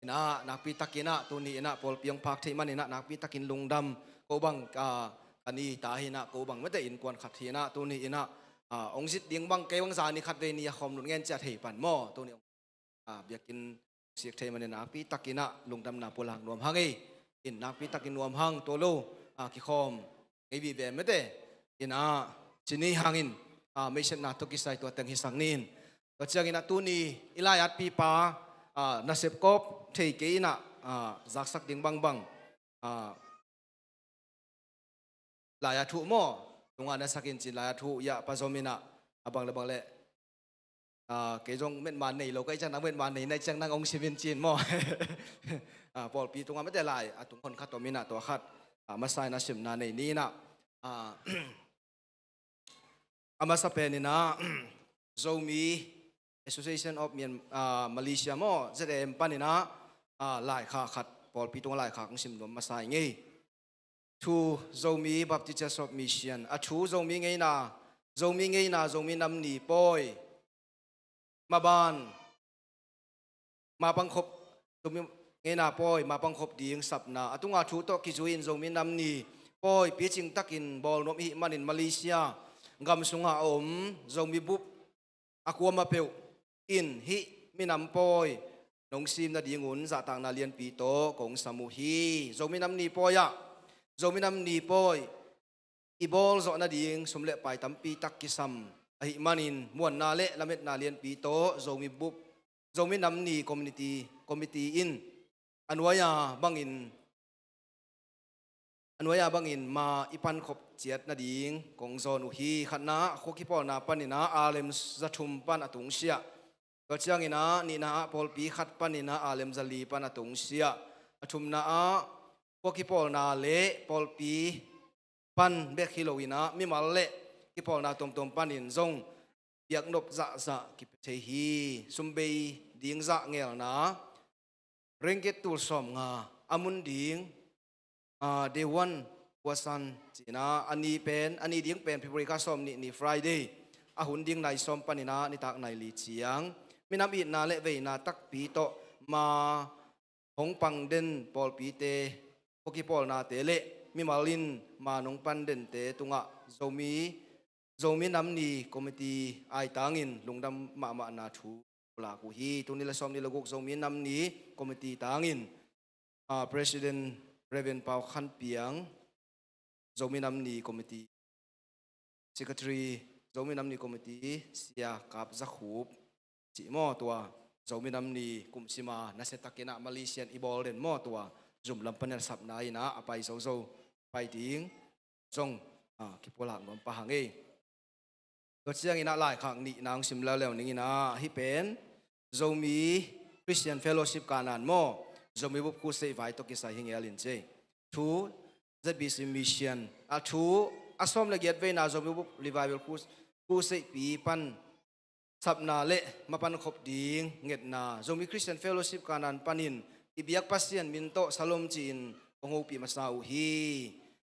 Ina nakpi takin ah tuni ina pawlpi hong phak thei man ina nakpi takin lungdam, ko bang, ah, ka ni ta hi ina ko bang mate innkuan khat hi ina tuni ina, ah, hong zit ding bang kei bang zani khat vei ni a khawm nun ngen cia thei pan maw, tuni hong ah, biakinn sik thei manin nakpi takin ah lungdamna pulak nuam hang ei. In nakpi takin nuam hang tua lo, ah, kikhawm kei vive mete. In ah, cini hangin, ah, meisiatna tawh kisai tua teng hisak ni in. Tua ciangin ah tuni i lai-at pipa, ah, nasep kawp thei kei in ah, ah, zaksak ding bangbang, ah, lai-at huh maw? Tunga na sak in cin lai-at huh, ya, pa zom in ah, a bang le bang le. Ah, kei zong metman nei lo, kei ciang nang metman nei, nai ciang nang hong sim in cin maw? Ah, pawlpi tunga mete lai, a tung hon khat om in ah tua khat. Ah, masa in ah simna nei ni in ah. Ah, a masa pen in ah, Zomi Association of Myan-, ah, Malaysia maw, Z A M pan in ah, ah, laikhak khat, pawlpi tunga laikhak hong sim nuam masa i ngei. To Zomi Baptist Church of Mission. A thu Zomi ngeina, Zomi ngeina, Zomi Nam Ni pawi. Maban, mapang khop, Zomi ngeina pawi, mapang khop ding sapna. A tunga thu tawh kizui in Zomi Nam Ni pawi picing takin bawl nuam i hih manin Malaysia gam sungah a om Zomi bup a kuamah peuh in hih minam pawi nong sim nadingun zahtakna lianpi tawh kong sam uh hi. Zomi Nam Ni pawi ah, Zomi Nam Ni pawi i bawl zawh nading sum le pai tampi tak kisam ahih manin muanna le lametna lianpi tawh Zomi bup, Zomi Nam Ni Community, Committee in a nuai-a bangin, a nuai-a bangin ma i pankhop ciat nading kong zawn uh hi. Khatna ah khua kipawlna panin ah alem za thum pan a tungsiah. Tua ciangin ah nihna ah pawlpi khat panin ah alem za li pan a tungsiah. A thumna ah khua kipawlna le pawlpi pan bek hi loin ah mimal le kipawlna tuamtuam panin zong biaknop zahzah kipia thei hi. Sum bei ding zah ngelna ringgit tul sawmnga, a mun ding, ah, day one, Puasan ci-in ah, a ni pen, a ni ding pen February kha sawmnih ni Friday, a hun ding nai sawm panin ah nitak nai li ciang minam itna le veina takpi tawh ma hong pang den pawlpite, khua kipawlnate le mimal in ma nong pan dente tungah Zomi, Zomi Nam Ni Committee aitangin lungdam mahmahna thu lak uh hi. Tul nih le sawmnih le guk Zomi Nam Ni Committee tangin, ah, President Reverend Pau Khan Piang, Zomi Nam Ni Committee Secretary, Zomi Nam Ni Committee Sia Kap Za Khup cih maw, tua Zomi Nam Ni kum sima nasia takin ah Malaysia in i bawl den maw, tua zum lam panin sapna in ah a pai zozo pai ding zong, ah, kipulak nuam pah hang ei. Tua ciangin ah laikhak nihna hong sim leuleu ning in ah, hih pen Zomi Christian Fellowship Kanan maw, Zomi bup crusade vai tawh kisai hi ngel in ci. Thu, Z B C Mission a thu, a sawm le giat veina Zomi bup revival crus-, crusade pi pan sapna le mapan khop ding ngetna Zomi Christian Fellowship Kanan panin i biak Pasian min tawh salom ci-in kong hopih masa uh hi.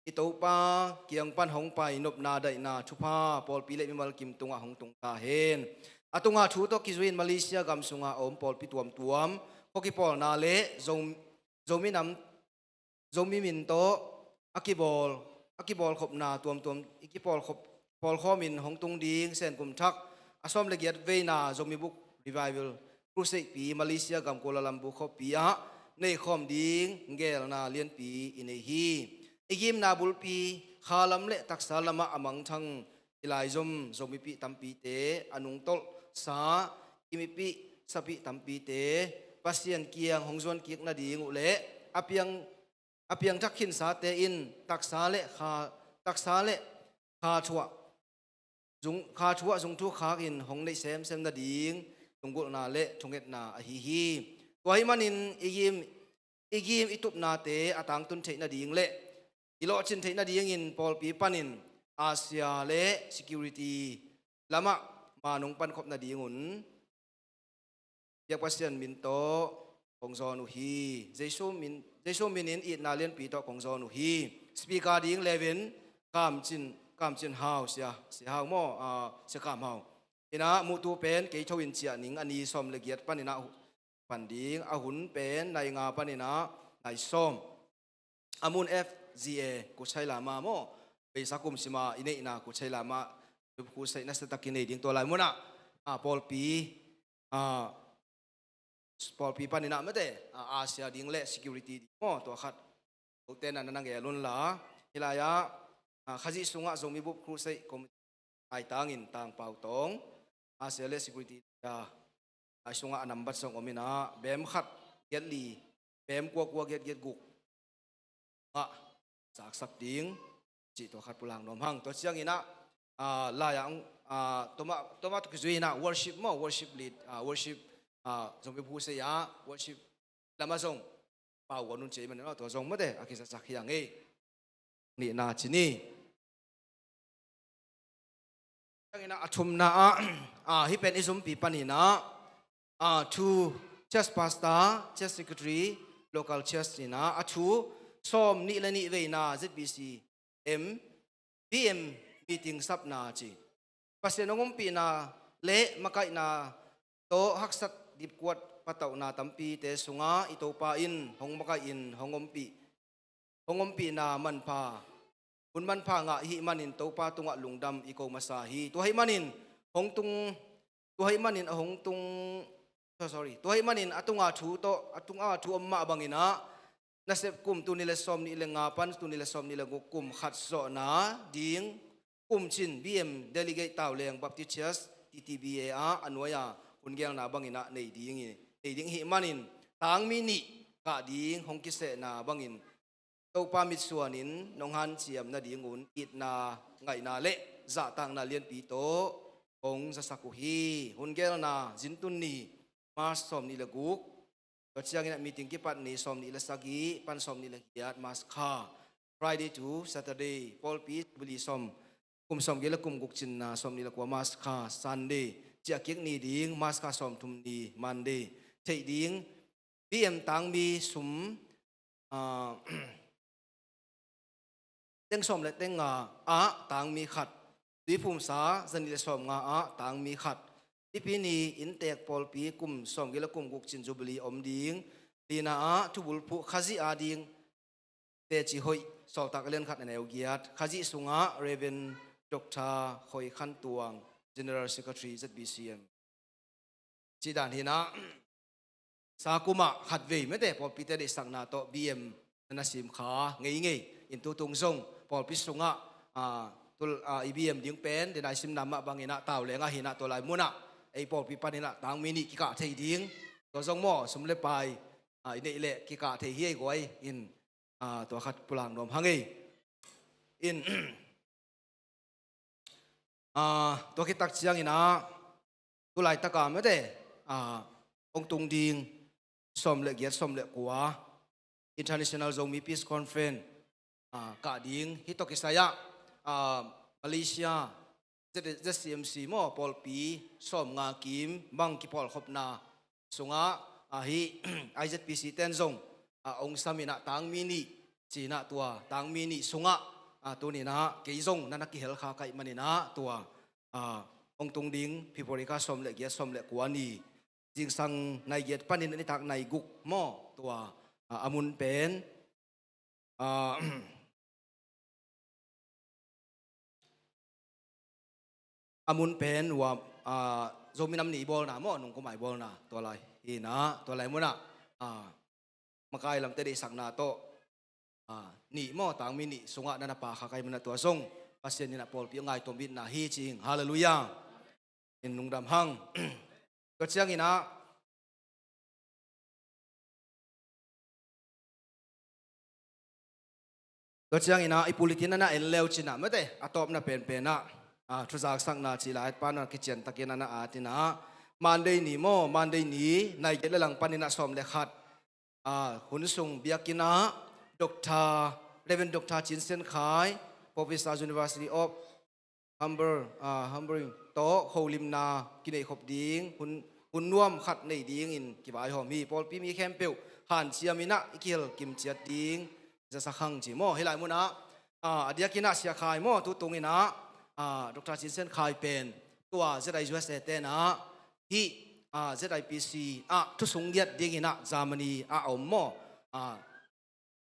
I Topa kiang pan hong pai nopna daihna thupha pawlpi le mimal kim tungah hong tung ta hen. A tunga thu tawh kizui in Malaysia gam sunga a om pawlpi tuamtuam, khua kipawlna le Zo-, Zomi nam, Zomi min tawh a kibawl, a kibawlkhopna tuamtuam i kipawlkhop, pawlkhawm in hong tung ding Senkum Thak a sawm le giat veina Zomi bup revival crusade pi Malaysia gam Kuala Lumpur khuapi ah neikhawm ding gelna lianpi i nei hi. I gimna bulpi khalam le taksa lamah a mangthang i laizom Zomipih tampite, a nungtolhsa i mipih sapih tampite Pasian kiang hong zuan kik nading uh le a piang, a piangthak khinsate in taksa le kha, taksa le kha thuah zung, kha thuah zung thu khak in hong neih semsem nading lunggulhna le thungetna ahi hi. Tua ahih manin i gim, i gim i tupnate a tangtun theih nading le i lawhcin theih nadingin pawlpi panin Asia le security lamah ma nong pankhop nadingun biak Pasian min tawh kong zawn uh hi. Jesu min, Jesu min in itna lianpi tawh kong zawn uh hi. Speaker ding levin Kam Cin, Kam Cin Hau, Sia, Sia Hau maw, ah, Sia Kam Hau. Ina muhtu pen kei tho in ciah ning, a ni sawm le giat panin ah pan ding, a hun pen nai nga panin ah nai sawm. A mun F Z A Kuchai Lama maw, beisa kum sima i neihna Kuchai Lama, Kuchai nasia takin nei ding tua lai munah, ah, pawlpi, ah, pawlpi panin ah mate, ah, Asia ding le security ding maw, tua khat. Tua tena na na ngel un la, hih lai-ah, ah, Khazih sungah Zomi bup crusade committee aitangin Tang Pau Tawng, Asia le security, ah, ai sungah a nambat song om inah, bem khat giat li, bem kua kua giat giat guk ngah saksak ding cih tua khat pulak nuam hang. Tua ciang inah, ah, lai-ah, ah, toma, toma tuk zui inah worship maw, worship lead, ah, worship, ah, Zomi bup crusade ah worship lamah zong pau ua nun cia i man inah, tua zong mate a kisaksak hi a ngei. Nihna ci ni. Ciang inah a thumna ah, ah, hih pen i zumpi panin ah, ah, thu church pastor, church secretary, local church inah a thu sawm nih le nih veina Z B C M, B M meeting sapna ci. Pasian hong ompihna le makaihna tawh haksat dipkuat patauhna tampite sungah i Topa in hong makaih in hong ompih, hong ompihna manpha, hun manpha ngah i hih manin Topa tungah lungdam i ko masa hi. Tua ahih manin hong tung, tua ahih manin a hong tung, so-, sorry, tua ahih manin a tunga thu tawh, a tunga thu om mah bang inah nasep kum tul nih le sawmnih le nga pan tul nih le sawmnih le guk kum khat zawhna ding kum cin B M Delegate Tauleng Baptist Church T T B A ah a nuai-a hun gelna bangin ah nei ding i, nei ding ihih manin tangmi nih kah ding hong kisehna bangin Topa mitsuanin nong hanciam nadingun itna ngaihna le zahtakna lianpi tawh hong zasak uh hi. Hun gelna zintun ni March sawmnih le guk, tua ciangin ah meeting kipat ni sawmnih le sagih pan sawmnih le giat March kha, Friday to Saturday, pawlpi Jubilee sawm, kum sawmgiat le kum guk cinna sawmnih le kua March kha, Sunday, ciahkik ni ding March kha sawmthum ni Monday, theih ding B M tangmi sum, ah, teng sawm le teng nga ah tangmi khat, tuiphumsa zanih le sawm nga ah tangmi khat, Nipi ni inntek pawlpi kum sawmgiat le kum guk cin Jubilee om ding, lina ah thubulphuh Khazih ading teci hoih sawltak lian khat a neu giat, Khazih sungah Reverend Doctor Khoi Khan Tuang, General Secretary Z B C M. Cih dan hinah, sa kumah khatvei mete pawlpite deihsakna tawh B M na na sim kha ngeingei in tutung zong pawlpi sungah, ah, tul, ah, i B M ding pen denai simna mah banginah Tauleng ah hinah tua lai munah ei pawlpi paninah tangmi nih kikah thei ding, tua zong maw sum le pai, ah, i neih leh kikah thei hi ei guai in, ah, tua khat pulak nuam hang ei. In, ah, tua khit tak cianginah tu laitaka mete, ah, hong tung ding sawm le giat sawm le kua International Zomi Peace Conference, ah, kah ding hi tawh kisai-ah, ah, Malaysia Z-, Z C M C maw pawlpi sawm nga kim bang kipawlkhopna sungah, ah, hi I Z P C ten zong, ah, hong saminah tangmi nih cinah tua tangmi nih sungah, ah, tuninah kei zong na na kihel kha kaih maninah tua, ah, hong tung ding February kha sawm le giat sawm le kua ni zingsang nai giat panin a nitak nai guk maw tua, ah, a mun pen, ah, a mun pen ua, ah, Zomi Nam Ni i bawlna maw nungkum a i bawlna tua lai hinah tua lai munah, ah, makai lamte deihsakna tawh, ah, nih maw tangmi nih sungah na na pha kha kaih munah tua zong Pasian inah pawlpi a ngaituam bitna hi cing. Halleluiah. In lungdam hang. Tua cianginah, tua cianginah i pulitin a na en leu cinah mete a tawpna penpenah, ah, thuzaksakna cih lai pan a kiciantakin a na atinah Monday ni maw Monday ni nai giat le lang paninah sawm le khat, ah, hun sung biakinnah Doctor, Reverend Doctor Cin Sian Khai, Professor, University of Hamburg, ah, Hamburg tawh holimna kineihkhop ding hun, hun nuam khat nei dingin kivaihawm hi. Pawlpi mi khempeuh hanciaminah i kihel kimciat ding zasak hang ci maw. Hih lai munah, ah, a diakinah Sia Khai maw tutunginah, ah, Doctor Cin Sian Khai pen tua Z I U S A tenah hih, ah, Z I P C ah thusung ngiat dinginah Germany ah a om maw, ah,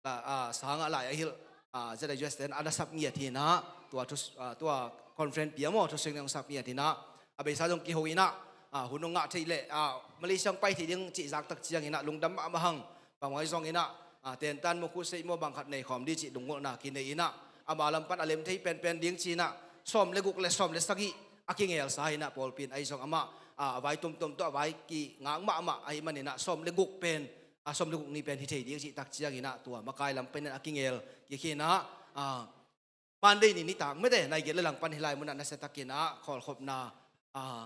la, ah, sangah lai a hilh, ah, Z I U S ten a na sap ngiat hinah tua thu, ah, tua conference pia maw thusung ngiat hong sap ngiat hinah a beisa zong kiho inah, ah, hun hong ngah theih leh, ah, Malaysia hong pai theih ding cih zaktak cianginah lungdam mahmah hang. Bangmah zonginah, ah, tentan maw khuseih maw bang khat nei khawm dih cih lunggulhna kinei inah ama lam pan a lem thei penpen ding cinah sawm le guk le sawm le sagih a kingelsa hinah pawlpi in ahi zong amah, ah, a vai tuamtuam tawh a vai kingak mahmah ahih maninah sawm le guk pen, ah, sawm le guk ni pen hi thei ding cih tak cianginah tua makai lam panin a kingel kikhinah, ah, Monday ni nitak mete nai giat le lang pan hih lai munah nasiatakinah khawlkhopna, ah,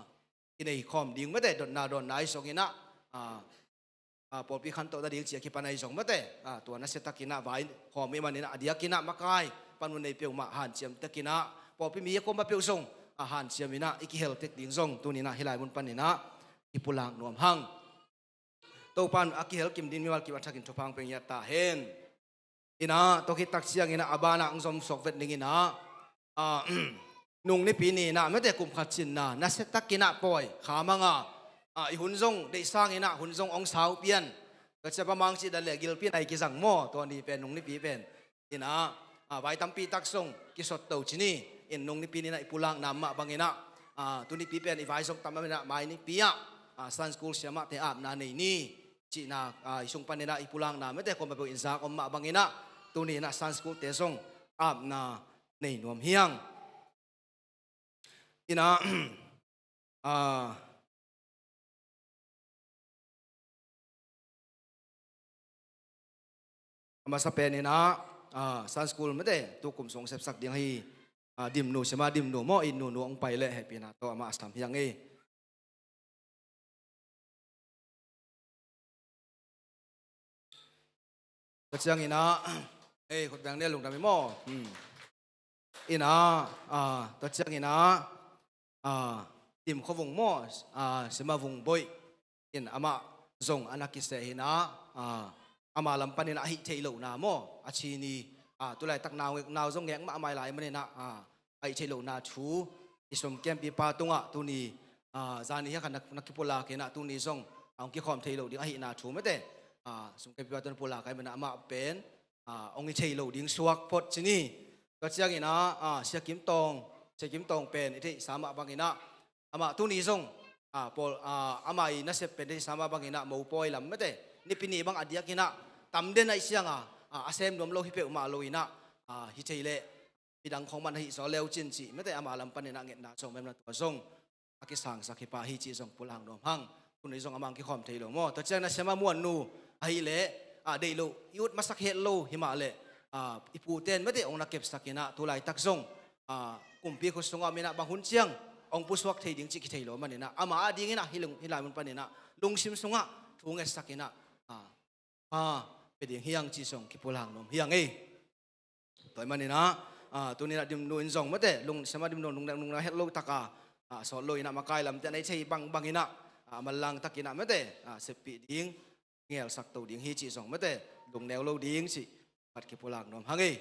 kinei khawm ding mete dotna dawnna ahi zonginah, ah, ah, pawlpi khantohna ding ci a kipan ahi zong mete, ah, tua nasiatakinah vai khawm ih maninah a diakinah makai panmun nei peuhmah hanciam takinah pawlpi mi a kuamah peuh zong, ah, hanciaminah i kihel tek ding zong tuninah hih lai mun paninah i pulak nuam hang. Topan a kihel kim ding mimal kim a thakin thupha pia ta hen. Inah tua khit tak cianginah a banah hong zom suak vet dinginah, ah, nung nipi ninah mete kum khat cinna nasiatakinah pawi khamanga, ah, i hun zong deihsanginah hun zong hong sau pian. Ka ciapa mang cih dan le gilpi nai kizang maw tua ni pen nung nipi pen. Inah, ah, vai tampi tak zong kisot to cini in nung nipi ninah i pulakna mah banginah, ah, tu nipi pen i vai zong tam aminah mai nipi ah, ah, Sunday school siamahte apna nei ni. cihna, ah, i sung paninah i pulakna mete kua mah beuh in zak om mah banginah tuni inah Sunday school te zong apna nei nuam hi hang. Inah, ah, a masa pen inah, ah, Sunday school mete tukum sung sepsak ding ahi, ah, Dimnu, Sima Dimnu maw, i nunu hong pai leh hehpihna tawh amah a sam hi hang ei. Tua ciang inah, ei, khut beng ne lungdam hi maw. Hmm. Inah, ah, tua ciang inah, ah, Dim Khua Vung maw, ah, Sima Vung Boih in amah zong a na kiseh hi inah, ah, ama lam panin a hih theih lohna maw, a chin hi, ah, tulaitak nau, nau zong ngek mah a mai lai maninah, ah, a hih theih lohna thu i sumkempipa tungah tuni, ah, zani hiah khat na, na kipulak inah tuni zong a hong kikhawm thei lo ding ahihna thu mete, ah, sumkempipa tungah pulak ahi manah amah pen, ah, hong hi thei lo ding suak phot cin hi. Tua ciang inah, ah, Sia Kim Tawng, Sia Kim Tawng pen i theihsa mah banginah amah tuni zong, ah, pawl, ah, amah i nasep pen i theihsa mah banginah mopawi lam mete Nipi ni bang a diak inah tam den ahih cianga, ah, a sem nuam lo hi peuhmah lo inah, ah, hi thei leh midang khong man ahih zaw leu cin cih mete ama lam paninah ngetna zong mem na tua zong a kisangsak hi pah hi cih zong pulak nuam hang. Tuni zong amah hong kikhawm thei lo maw. Tua ciang inah Sema Muan nu ahih leh, ah, deih loh i ut masak het lo hi mah leh, ah, i puten mete hong na kepsak inah tulaitak zong, ah, kumpi khut sungah om inah bang hun ciang hong pusuak thei ding cih kithei lo maninah amah a dinginah hih lung, hih lai mun paninah lungsim sungah thu ngetsak inah, ah, ah, pia ding hi hang cih zong kipulak nuam hi hang ei. Tua ahih maninah, ah, tuni inah Dimnu in zong mete lung, Sema Dimnu lungdam, lungdam het lo taka, ah, sawt lo inah makai lamte a nei thei bangbang inah, ah, manlang tak inah mete, ah, seppih ding, ngelsak to ding hi cih zong mete lungneu lo ding cih khat kipulak nuam hang ei.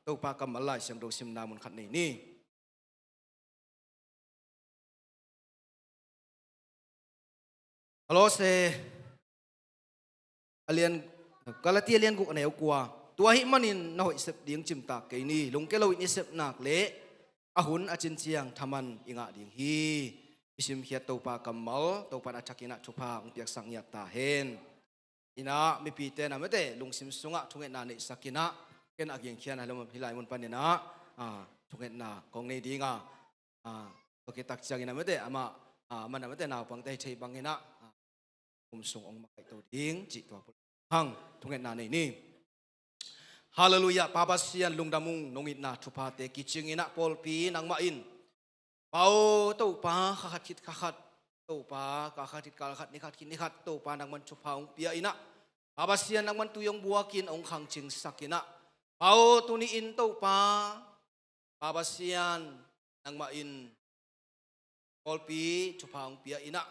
Topa kammal Lai Siangtho simna mun khat nei ni. Kolose a lian, Galati a lian guk a neu kua. Tua ahih manin na hoih sep ding cimtak kei ni. Lungke loin i sep nak leh a hun a cin ciang thaman i ngah ding hi. I simkhiat Topa kammal, Topa in a thakin ah thupha hong piaksak ngiat ta hen. Inah mipite na mete lungsim sungah thungetna neihsak inah, ken a gingkhian a hih lai mun panin ah, ah, thungetna kong nei ding a, ah, tua khit tak ciangin a mete amah, ah, amah na mete naupangte hi thei bangin ah, ah, kum sung hong makaihto ding cih tua pulak hang. Thungetna nei ni. Halleluiah. Pa Pasian lungdam ung, nong itna thuphate kicing inah pawlpi nangmah in Pa aw Topa, kha khat khit kha khat Topa, kal khat khit kal khat, ni khat khit ni khat Topa nangman thupha hong pia inah, Pa Pasian nangman tui hong buakin hong khangcingsak inah, Pa aw tuni-in Topa, Pa Pasian nangmah in pawlpi thupha hong pia inah,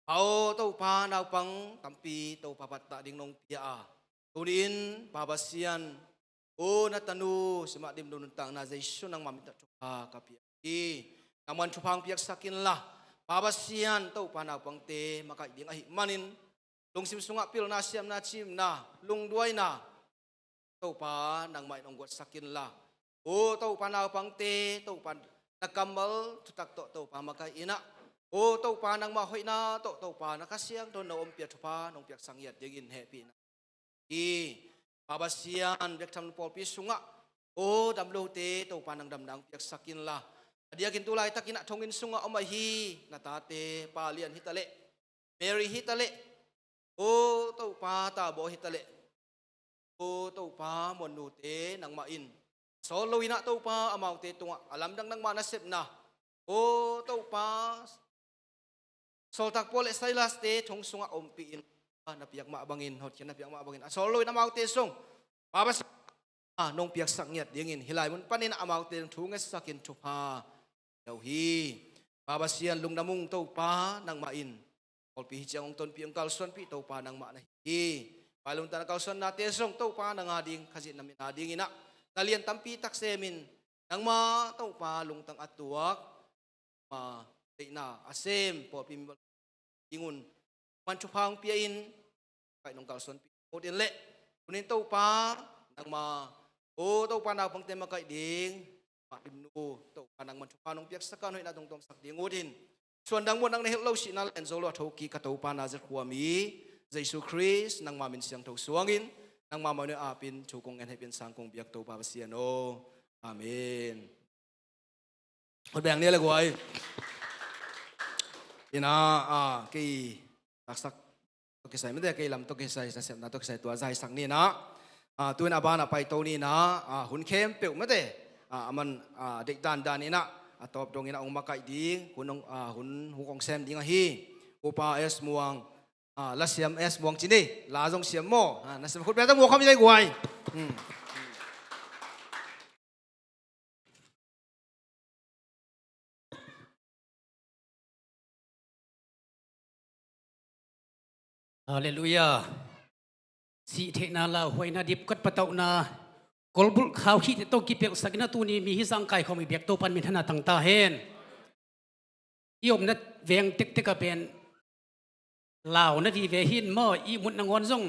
Pa aw Topa naupang tampi Topa pattah ding nong pia a, tuni-in Pa Pasian, aw na tanu Simah Dimnu nuntakna Jesu nangmah min tawh thupha ka pia hi. Nangman thupha hong piaksak inla, Pa Pasian Topa naupangte makaih ding ahih manin lungsim sungah pilna, siamna, cimna, lungduaina Topa nangmah in hong guatsak inla, aw Topa naupangte Topa na kammal thutak tawh Topa makaih inah, aw Topa nangmah hoihna tawh Topa na Kha Siangtho na ompih a thupha nong piaksak ngiat dingin hehpihna hi. Pa Pasian, biaktham pawlpi sungah aw damlote Topa nang damna hong piaksak inla, a diakin tu laitakin ah thonginn sungah om ahi na tate, Pa Lian hi taleh, Mary hi taleh, aw Topa Tabaw hi taleh, aw Topa Muannute nangmah in a sawt lo inah Topa amaute tungah a lamdang nangmah nasepna, aw Topa Sawltak Paul le Silas-te thong sungah ompih in, ah, na piak mah bangin, hotkhiat na piak mah bangin a sawt lo in amaute sung Pa Pasian ah nong piaksak ngiat dingin hih lai mun panin amaute thu ngetsakin thupha pia uh hi. Pa Pasian lungdam ung Topa nangmah in pawlpi hi ciang hong tonpih hong kalsuanpih Topa nangmah na hi hi. Pa lungtang a kalsuannate sung Topa nang a ding, Khazih na min a ding inah na lian tampi tak semin nangmah Topa lungtang a tuak ma deihna a sem pawlpi mi dingun man thupha hong pia in, kaih nong kalsuanpih ut in leh, tunin Topa nangmah, aw Topa naupangte makaih ding, mah Dimnu Topa nangman thupha nong piaksak a, hoihna dong tuamsak ding ut in, suandang muan nang na hilh lo sihna len zo lo a thokik ka Topa Nazareth khua mi Jesu Khrist nangma min siangtho suangin, nangma mawhna apin thu kong ngen hehpih in sang kong biak Topa Pasian aw. Amen. Hot beng ni le guai. Ina, ah, kei taksak tawh kisai mate, kei lam tawh kisai, nasepna tawh kisai tua zaisak ni ina. Ah, tu in a ban a paito ni ina, ah, hun khempeuh mate. Ah, aman, ah, deih dandan ina, a tawp dong ina ong makaih ding, hun ong, ah, hun huk ong sem ding ahi. Upa S Muang, ah, lasiam S Muang ci ni, la zong siam maw. Ah, nasem khut beng tawh muak khawm i le guai. Hmm. Halleluiah. Sih theihna, lauhuaina, dipkhat patauhna, kolbulh khau khih tawh kipelhsak ina tuni mi hih zah kai khawm i biak Topa'n minthanna tang ta hen. I omna veng tektek ah pen lau na vive hi in maw, ihmut nangawn zong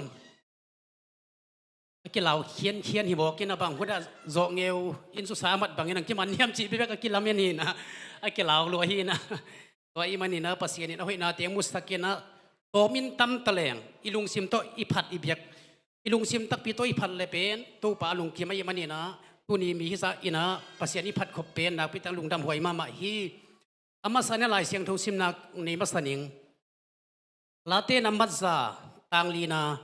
a kilau khiankhian hi mawk ina, bang hun ah zawh ngeu in susa mat bangin ang kiman hiam cih bekbek a kilamen hi ina, a kilau lua hi ina. Tua ahih man ina Pasian in a hoihnate musak ina, tawm in tam ta leng i lungsim tawh i phat i biak, i lungsim takpi tawh i phat le pen Topa a lungkim ahih man ina, tuni mi hih zah ina Pasian i phat khop pen nakpi tak lungdam huai mahmah hi. A masa ina Lai Siangtho simna nei masa ning. Late na mat za, tang lina.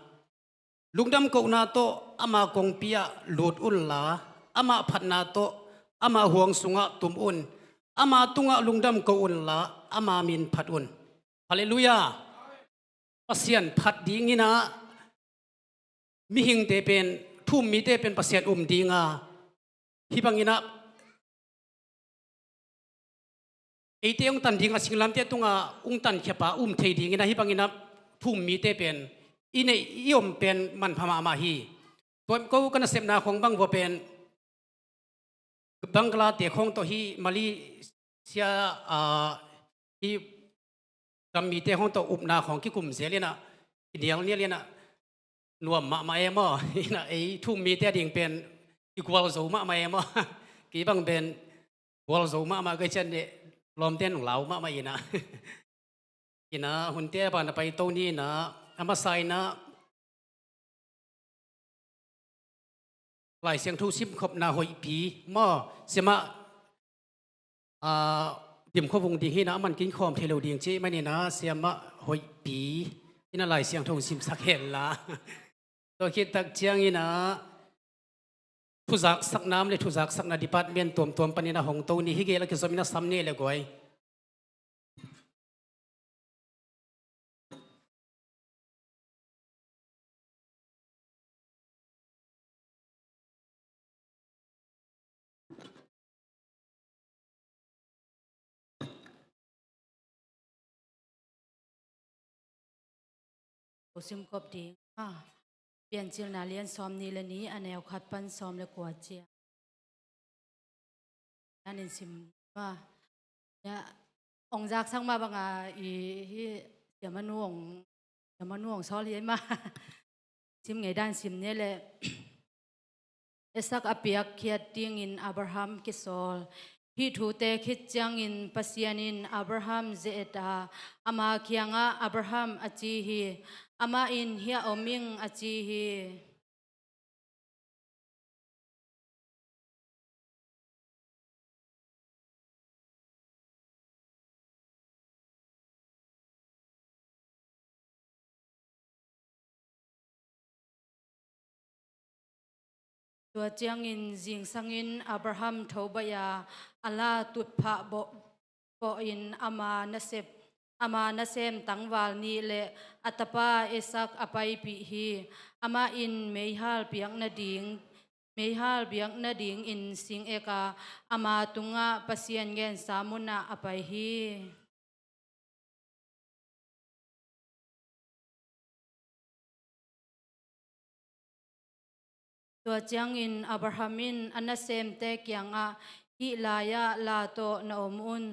Lungdam kohna tawh ama kongpi ah lut unla, ama phatna tawh ama huang sungah tum un. Ama tungah lungdam ko unla, ama min phat un. Halleluiah. Pasian phat ding ina, mihingte pen, thu-um mite pen Pasian um ding a, hih bang ina eite ong tan ding a singlamteh tungah ong tankhia pa um thei ding ina, hih bang ina thu-um mite pen i neih i om pen manpha mahmah hi. Tua ko ka nasepna khawng bang vua pen Bangla te khawng tawh hih Malaysia, ah, hih gam mite khawng tawh upna khawng kikum zel ina, kinialnial ina, nuam mahmah e maw. Ina ei thu-um mite a ding pen i gualzo mahmah e maw. Kei bang pen gualzo mahmah kei cian deh, lawmte nung lau mahmah ina. Ina hunte a ban a paito ni ina, a masa ina Lai Siangtho simkhopna hoihpi maw, siamah, ah, dimkhawm vung ding hi ina, aman kinkhawm thei lo ding ci ahih man ina siamah hoihpi ina Lai Siangtho simsak hen la. Tua khit tak ciang ina thuzaksakna om le thuzaksakna department tuamtuam pan ina hong to ni, hih gel a kizom ina sam ni le guai. Ko simkhop ding. Ah, Piancilna lian sawm nih le nih a neu khat pan sawm le kua ciang. Nan in sim ma. Ya, ong zaksak ma banga i hi siamanu ong, siamanu ong sawl hi ma. Sim ngei dan sim ni le. Isak a piakkhiat dingin Abraham kisawl. Hih thute khit ciangin Pasian in Abraham ze-et a, ama kiangah, "Abraham," a ci hi. Amah in, "Hiah om ing," a ci hi. Tua ciangin zingsangin Abraham tho baih a, a la tutphah bawh, bawhin ama nasep, ama nasem tangval nih le a tapa Isak a paipih hi. Amah in meihal piak nading, meihal piak nadingin sing ek a, ama tungah Pasian gensa munah a pai hi. Tua ciangin Abraham in a nasemte kiangah, "Hih lai-ah la tawh na om un,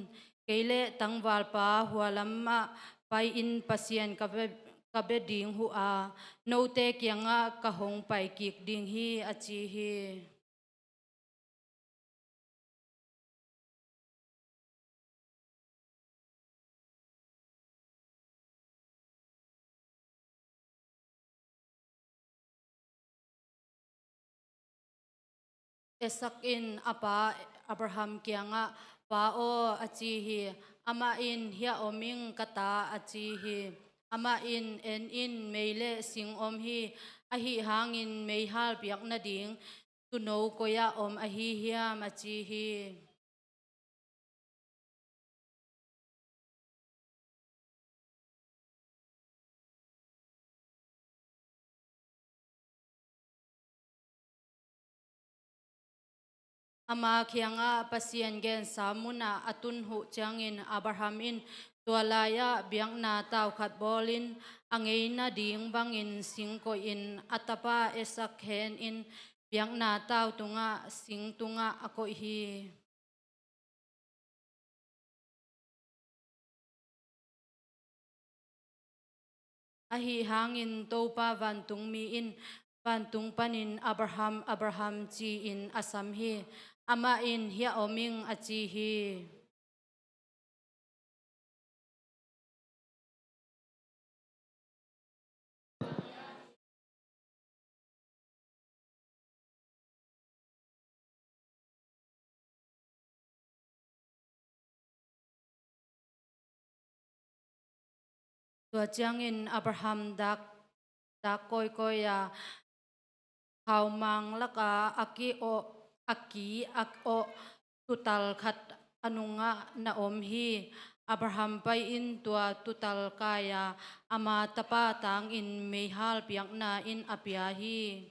kei le tangvalpa hua lamah pai-in Pasian ka bia, ka bia ding uh a, note kiangah ka hong pai kik ding hi," a ci hi. Isak in a pa Abraham kiangah, "Pa aw," a ci hi. Amah in, "Hiah om ing, ka ta," a ci hi. Amah in, "En in, mei le sing om hi. Ahi hangin meihal piak nading tuuno koi-ah om ahi hiam?" a ci hi. Ama kiangah Pasian gensa munah a tun huh ciangin Abraham in tua lai-ah biakna tau khat bawlin, a ngeina ding bangin sing koihin a tapa Isak henin biakna tau tungah, sing tungah a koih hi. Ahi hangin Topa vantungmi in vantung panin, "Abraham, Abraham," ci-in a sam hi. Amah in, "Hiah om ing," a ci hi. Tua ciangin Abraham dak, dak kawikawi a, khaumang lakah a ki awh, a ki a awh tuutal khat a nungah na om hi. Abraham pai-in tua tuutal kai-a, ama tapa tangin meihal piakna in a pia hi.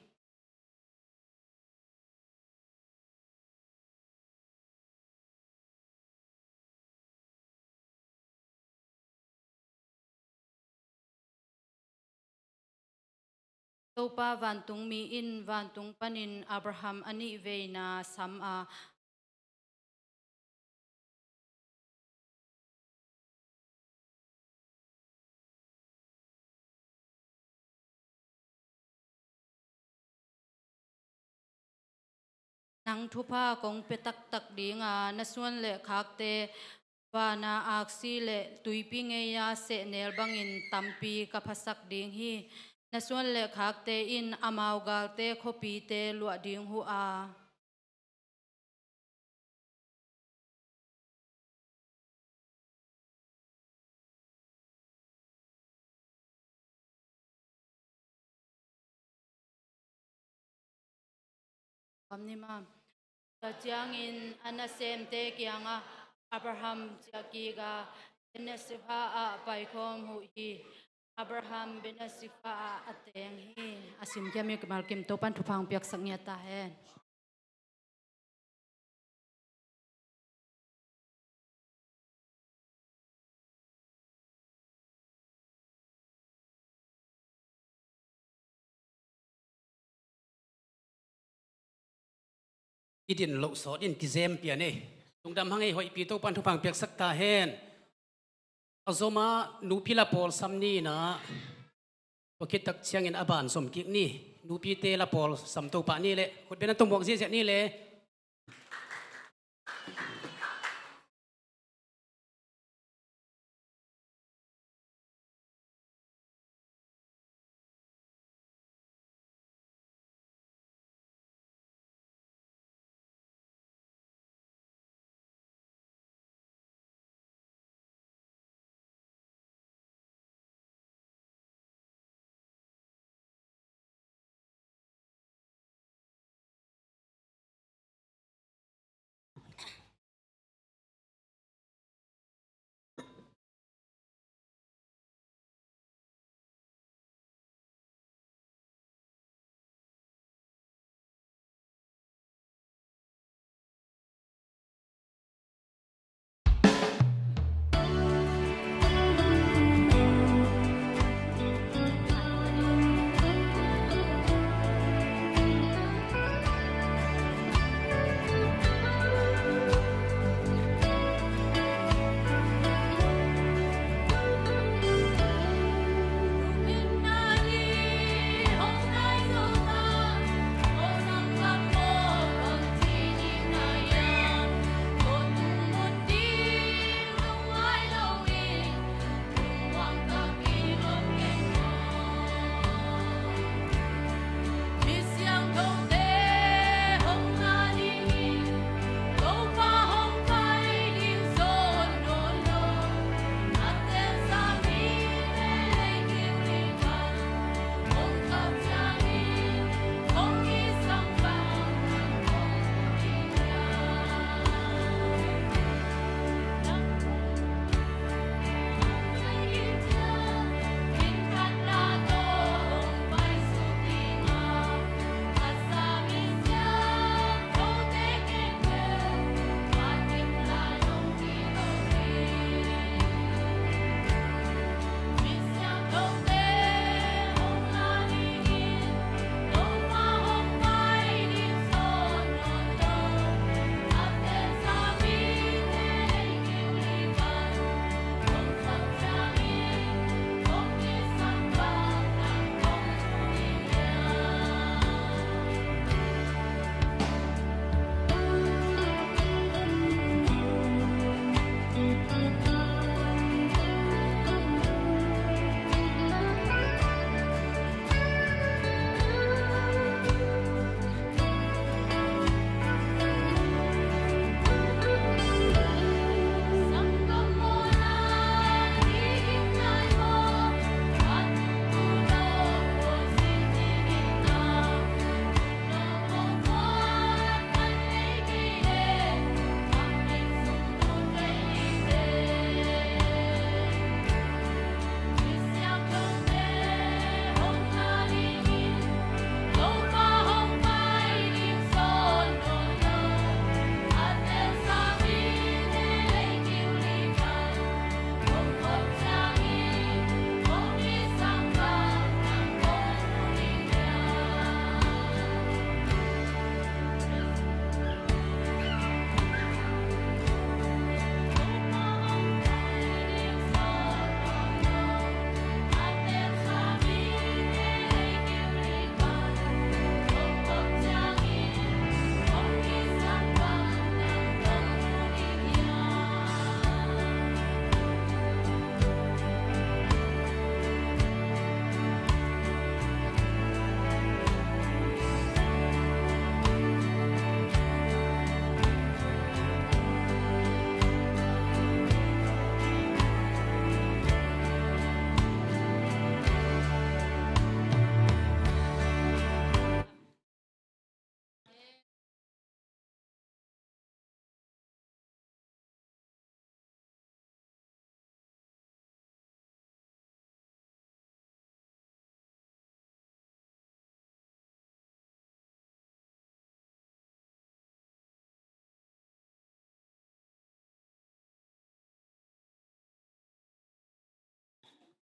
Topa vantungmi in vantung panin Abraham a nihveina sam a, "Nang thupha kong pia taktak ding a, na suan le khakte vana aksi le tuipi ngei-a sehnel bangin tampi ka phasak ding hi. Na suan le khakte in amau galte khuapite luah ding uh a." Kam ni ma. Tua ciangin a nasemte kiangah, "Abraham ciahkik a, Beersheba ah paikhawm uh hi. Abraham Beersheba ah a teng hi." A simkhiat mi malkim Topan thupha piaksak ngiat ta hen. I din loh sawt in kizem pian ei. Lungdam hang ei, hoihpi, Topan thupha piaksak ta hen. A zom a nupi la pawl sam ni na. Tua khit tak ciangin a ban zom kik ni. Nupite la pawl sam to pah ni le. Khut beng a tawh muak ziahziah ni le.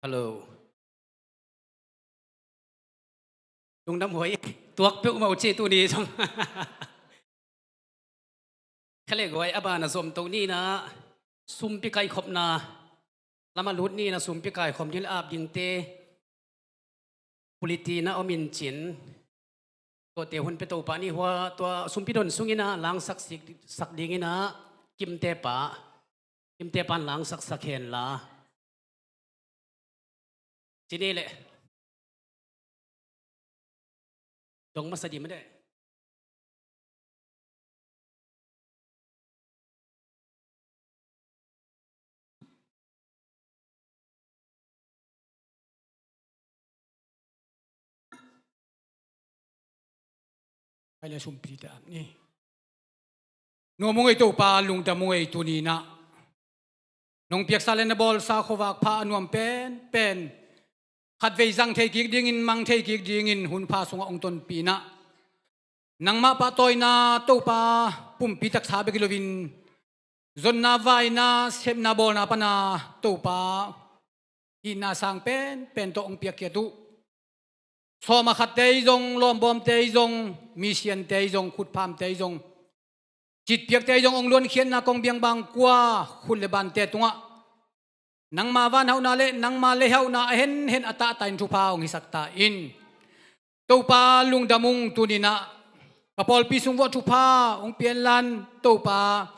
Hello. Lungdam huai, tuak peuhmah uh ci tuni zong. Kha le guai a bana zomto ni-in ah sumpi kaikhopna, lam a lut ni-in ah sumpi kaikhop ding le ap dingte, puliti na om in cin, tuate hun pia Topa ni hua, tua sumpi don sungin ah langsak sik, sak dingin ah Kimte pa, Kimte pan langsaksak hen la. Ci ni leh. Dong masa di mah deh. Ai le sumpi te ap ni. Nuam ung ei Topa, lungdam ung ei tuni-in ah. Nong piaksa le na bawlsa khuavak pha a nuam penpen, khatvei zang thei kik dingin, mang thei kik dingin hun pha sungah hong tonpih in ah, nangmah pahtawina Topa, pumpi taksa bek hi loin, zonna vaina, sepna bawlna pana Topa, itna sang penpen tawh hong piakkhiat uh. Sawm a khatte hi zong, lawmbawmte hi zong, misiante hi zong, khutphamte hi zong, citpiakte hi zong, hong luankhiatna kong biang bang kua, khut le bante tungah, nangma vanhauhna le nangma leihauhna a henhen a tahtahin thupha hong hisak ta in. Topa lungdam ung, tuni-in ah ka pawlpi sung vuah thupha hong pianlan Topa.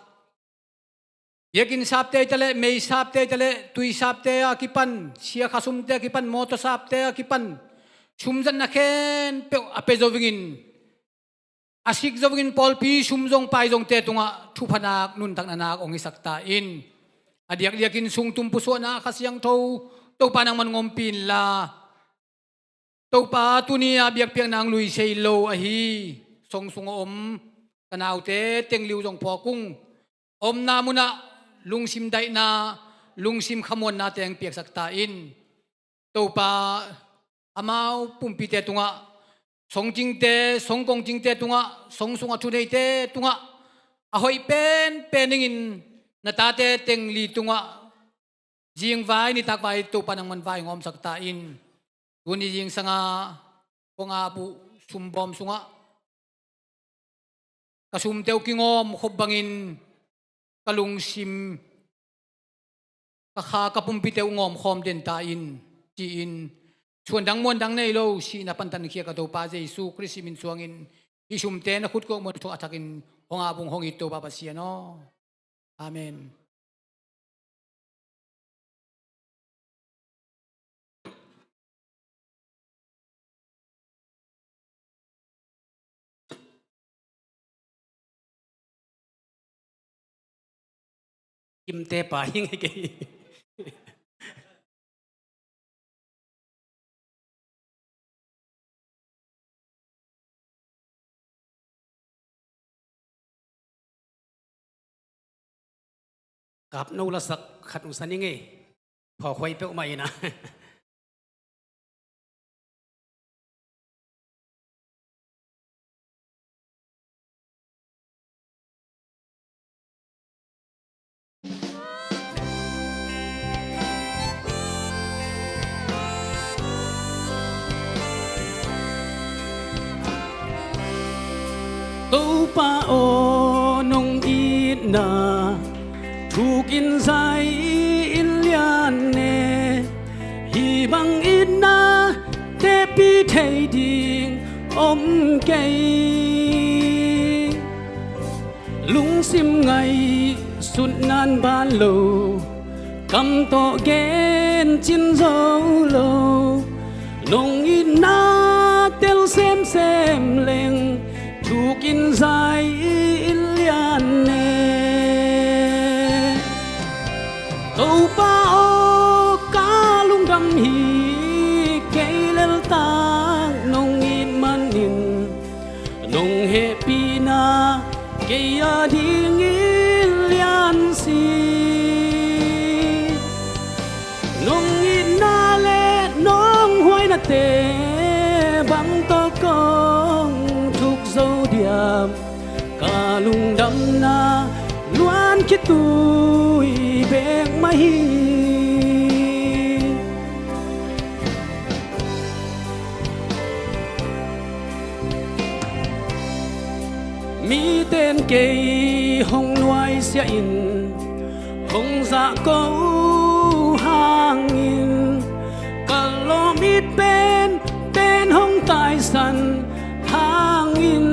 Biakinn sapte hi ta leh, mei sapte hi ta leh, tui sapte a kipan, siakha sumte a kipan, mawtaw sapte a kipan, sumzatna khempeuh a pia zo vingin, a sik zo vingin pawlpi sum zong pai zongte tungah thupha nak, nuntakna nak hong hisak ta in. A diakdiakin sung tum pusuahna Kha Siangtho Topa nangman hong ompih inla. Topa, tuni-a biakpiakna hong luisei lo ahi song sung a om ka naute teng liu zong phawk ung. Omna munah lungsim daihna, lungsim khamuanna teng piaksak ta in. Topa, amau pumpite tungah, songcingte, songkongcingte tungah, song sungah thuneite tungah, a hoih penpen dingin na tate teng li tungah, zingvai nitakvai Topa nangman vai hong omsak ta in. Tuni zingsanga kong ap uh sumbawm sungah ka sumte uh kingawm khop bangin ka lungsim, ka kha, ka pumpite uh ngawmkhawm den ta in, ci-in suandang muandang nei lo, sihna pantan khia ka Topa Jesu Khrist min suangin, hih sumte na khut kuak muan sungah a thakin hong ap ung hong it Topa Pasian aw. Amen. Kimte pa hi ngei kei. Kap no lasak khat hong sa ning ei. Phawk huai peuhmah in ah. Topa aw, nong itna thuk in zai in lian e. Hih bang itna teci thei ding om kei. Lungsim ngaihsutna in ban lo, kam tawh gen cin zo lo. Nong itna tel semsem leng, thuk in zai in lian e. Topa aw, ka lungdam hi kei leltak nong it manin, nong hehpihna kei a ding in lian si. Nong itna le nong huainate bang tawh kong thuk zo diam? Ka lungdamna luan khit uh hi bek mah hi. Ten kei hong nuaisiah in, hong zahko hangin, ka lawm it pen pen hong taisan hangin,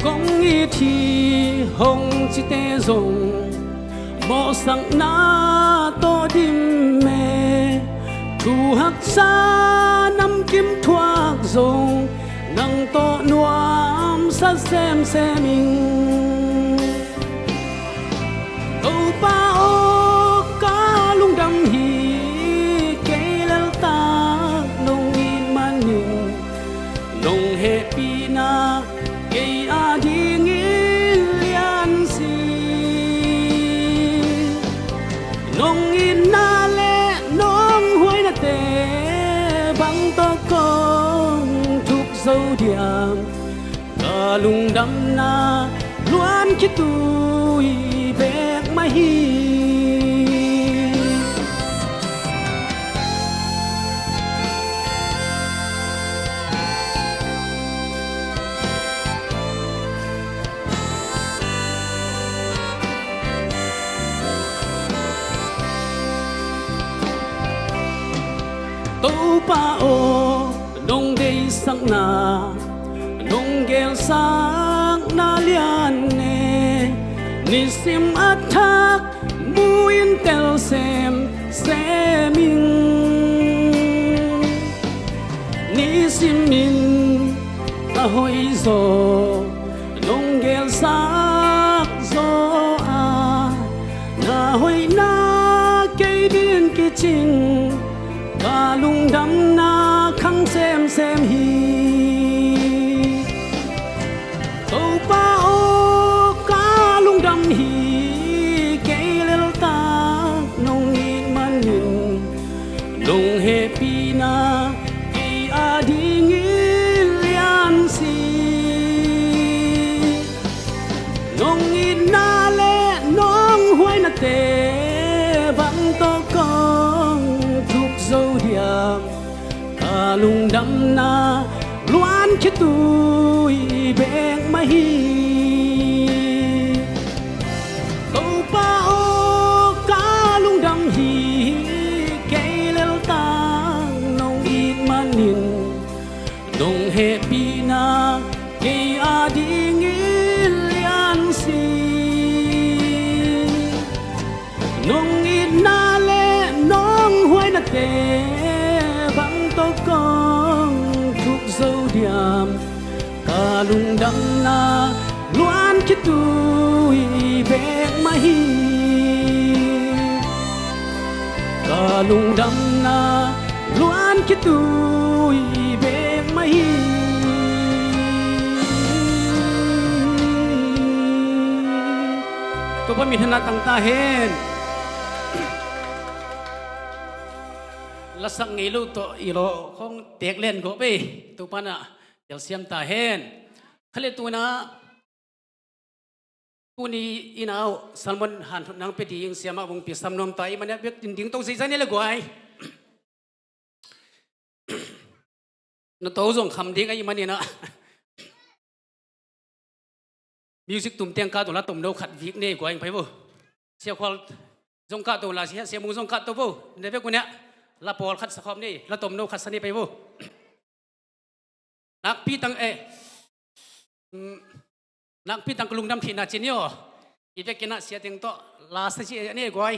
kong it hi hong cite zong, mawhsakna tawh dim e. Thu haksa namkim thuak zong, nang tawh nuamsa semsem ing. Topa aw, ka lungdam hi, kei leltak nong it manin, nong hehpihna kei adingin lian si. Nong itna le nong huainate bang tawh kong thuk zo diam? Ka lungdamna luan khitui bek mah hi. Topa aw, nong deihsakna, nong gelsakna lian e. Nisim a thak mu in tel semsem ing. Nisimin a hoih zaw nong gelsak zaw a, na hoihna kei ding kicing, ka lungdamna khang semsem hi. Topa aw, ka lungdam hi, kei leltak nong it manin, nong hehpihna kei adingin lian si. Nong itna le nong huainate bang tawh kong thuk zo diam? Ka lungdamna luan khitui bek mah hi. Topa aw, ka lungdam hi, kei leltak nong it manin, nong hehpihna kei adingin lian si. Nong itna le nong huainate bang tawh kong thuk zo diam? Ka lungdamna luan khitui bek mah hi. Ka lungdamna luan khitui bek mah hi. Topa min thang tangta hen. Lasak ngei lo tawh i lawh khong tek len gawh pei. Topa na telsiam ta hen. Kha le tuna, tuni in ah Salmon hanthotna hong pia ding siamah vong pia sam nuam ta i mania bek ding to zeizai ni le guai. Na to zong kham ding a i manin ah music tum teng ka to la tomno khat vik nei guai pai vo. Sia Khual zong ka to la, Sia, Sia Mung zong ka to vo. Ne vek u nia la pawl khat sa khawm nei, la tomno khat sa nei pai vo. Nakpi tang eh. Mm, nakpi tang ka lungdam khihna cin i aw. I vekin ah sia teng tawh la sa ci a ni guai.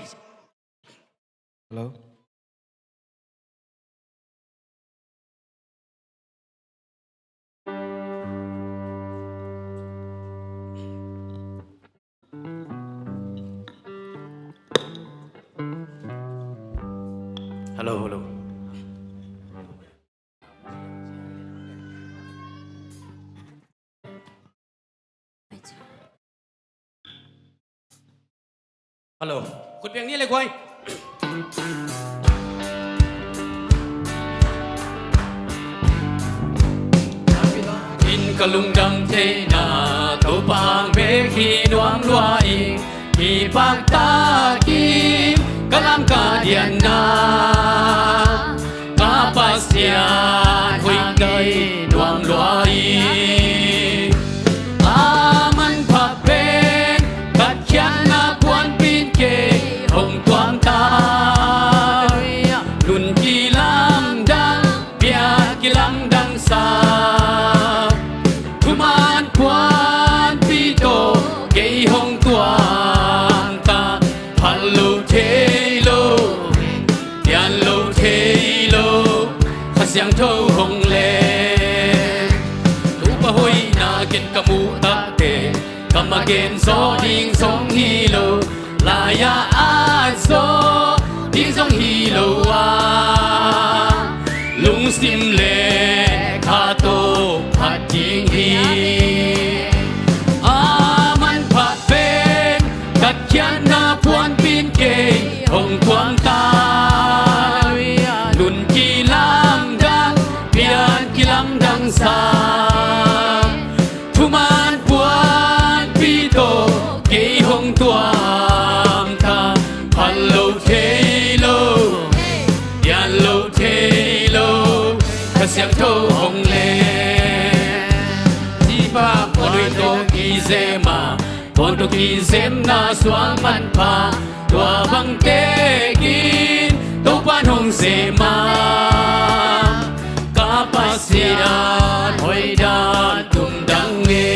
Hello. Hello, hello. Hello. Khut beng ni le guai. In ka lungdam theihna Topa bek hi nuam lua ing, hi paktakin ka lam ka dianna ka Pasian hoih dai nuam lua ing. A gen zawh ding zong hi lo, lai-ah at zawh ding zong hi lo a, lungsim le kha tawh phat ding hi. A manpha pen tatkhiatna puanpin kei hong tuam ta, nun kilamdang, pian kilamdang sa. Thuman puanpi tawh kei hong tuam ta, phal lo thei lo, pian lo thei lo, Kha Siangtho hong len. Zipa puan tawh kizem a, puan tawh kizemna suang manpha, tua bang tekin Topan hong zem a, ka Pasian hoih dan tung dang e.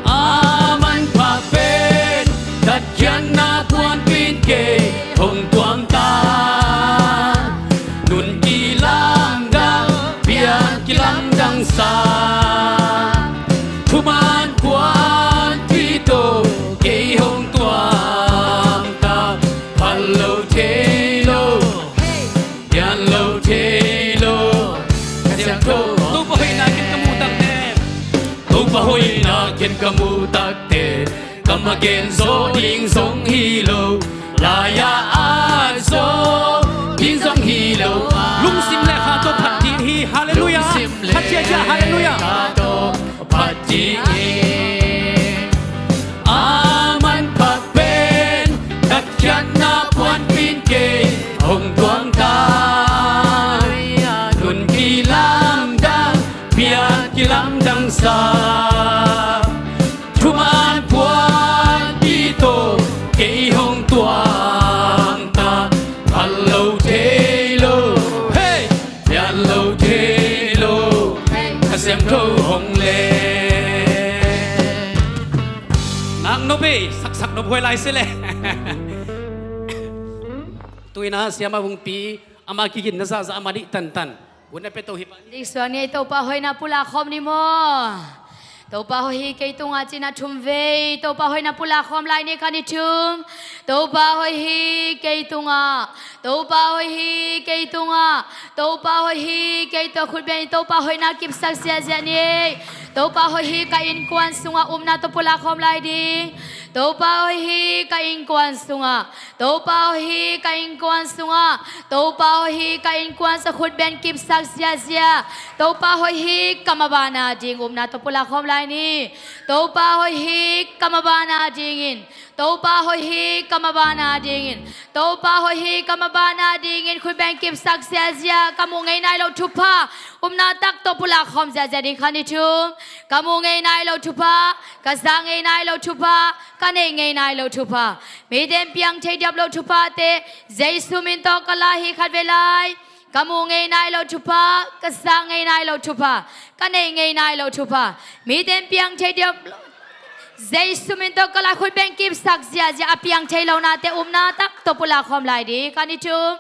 A manpha pen tatkhiatna puanpin kei hong tuam ta, nun kilamdang, pian kilamdang sa. Thuman puanpi tawh kei hong tuam ta, phal lo thei lo, pian lo thei lo, Kha Siangtho. Topa hoihna khen ka muh takteh, Topa hoihna khen ka muh takteh, kam a gen zawh ding zong hi lo, lai-ah at zawh ding zong hi lo a, lungsim le kha tawh phat ding hi. Halleluiah. Lungsim le kha ciacia, halleluiah, kha tawh phat ding hi. A manpha pen tatkhiatna puanpin kei hong tuam ta, nun kilamdang, pian kilamdang sa. Thuman puanpi tawh kei hong tuam ta, phal lo thei lo, hei, pian lo thei lo, Kha Siangtho hong len. Ngaknop ei, saksak nop huai lai si le. Tuina siama hungpi, ama kiginna zahzah, ama dih tantan. Hun a pia to hi pah. Ding suang ni, Topa hoihna pulak khawm ni maw? Topa hoih hi kei tungah cina thum vei Topa hoihna pulak khawm lai ni, kha ni thum. Topa hoih hi kei tungah, Topa hoih hi kei tungah, Topa hoih hi kei tungah. Khut beng in, Topa hoihna kipsak ziahziah ni. Topa hoih hi ka innkuan sungah, upna tawh pulak khawm lai ding. Topa hoih hi ka innkuan sungah, Topa hoih hi ka innkuan sungah, Topa hoih hi ka innkuan sungah. Khut beng in, kipsak ziahziah. Topa hoih hi ka maban a ding, upna tawh pulak khawm lai ni. Topa hoih hi ka maban a dingin, Topa hoih hi ka maban a dingin, Topa hoih hi ka maban a dingin. Khut beng in, kipsak ziahziah. Ka muh ngei nai loh thupha, upna tak tawh pulak khawm ziahziah ding, kha ni thum. Ka muh ngei nai loh thupha, ka za ngei nai loh thupha, ka neih ngei nai loh thupha, mite in piang thei diap loh thuphate Jesu min tawh ka la hi khatvei lai. Ka muh ngei nai loh thupha, ka za ngei nai loh thupha, ka neih ngei nai loh thupha, mite in piang thei diap loh, Jesu min tawh ka la. Khut beng in, kipsak ziahziah. A piang thei lo nate upna tak tawh pulak khawm lai ding, kha ni thum.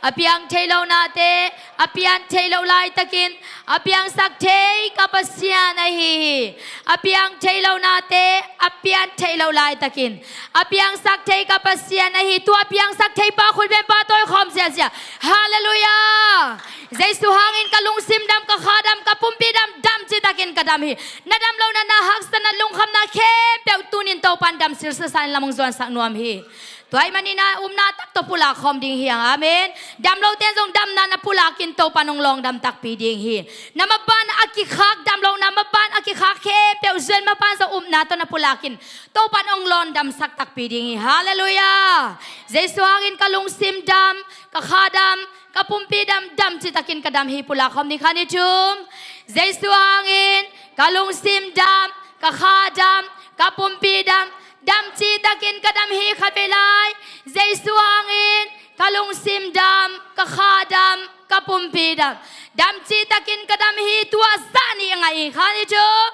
A piang thei lo nate, a pian thei loh laitakin, a piangsak thei ka Pasian ahi hi. A piang thei lo nate, a pian thei loh laitakin, a piangsak thei ka Pasian ahi. Tua a piangsak thei pa khut beng in pahtawi khawm ziahziah. Halleluiah. Jesu hangin ka lungsim dam, ka kha dam, ka pumpi dam, dam citakin ka dam hi. Na dam lohna, na haksatna, lungkhamna khempeuh tuni in Topan dam silsisa in lam hong zuansak nuam hi. Tua ahih manin a upna tak tawh pulak khawm ding hi hang. Amen. Dam lote in zong damna na pulakin Topan hong lawngdam takpi ding hi. Na maban a kikhak, dam lohna maban a kikhak khempeuh zuan maban zong upna tawh na pulakin Topan hong lawngdamsak takpi ding hi. Halleluiah. Jesu hangin ka lungsim dam, ka kha dam, ka pumpi dam, dam citakin ka dam hi. Pulak khawm ding, kha ni thum. Jesu hangin ka lungsim dam, ka kha dam, ka pumpi dam, dam citakin ka dam hi khatvei lai. Jesu hangin ka lungsim dam, ka kha dam, ka pumpi dam, dam citakin ka dam hi. Tua zah nih a ngah in, kha ni thum.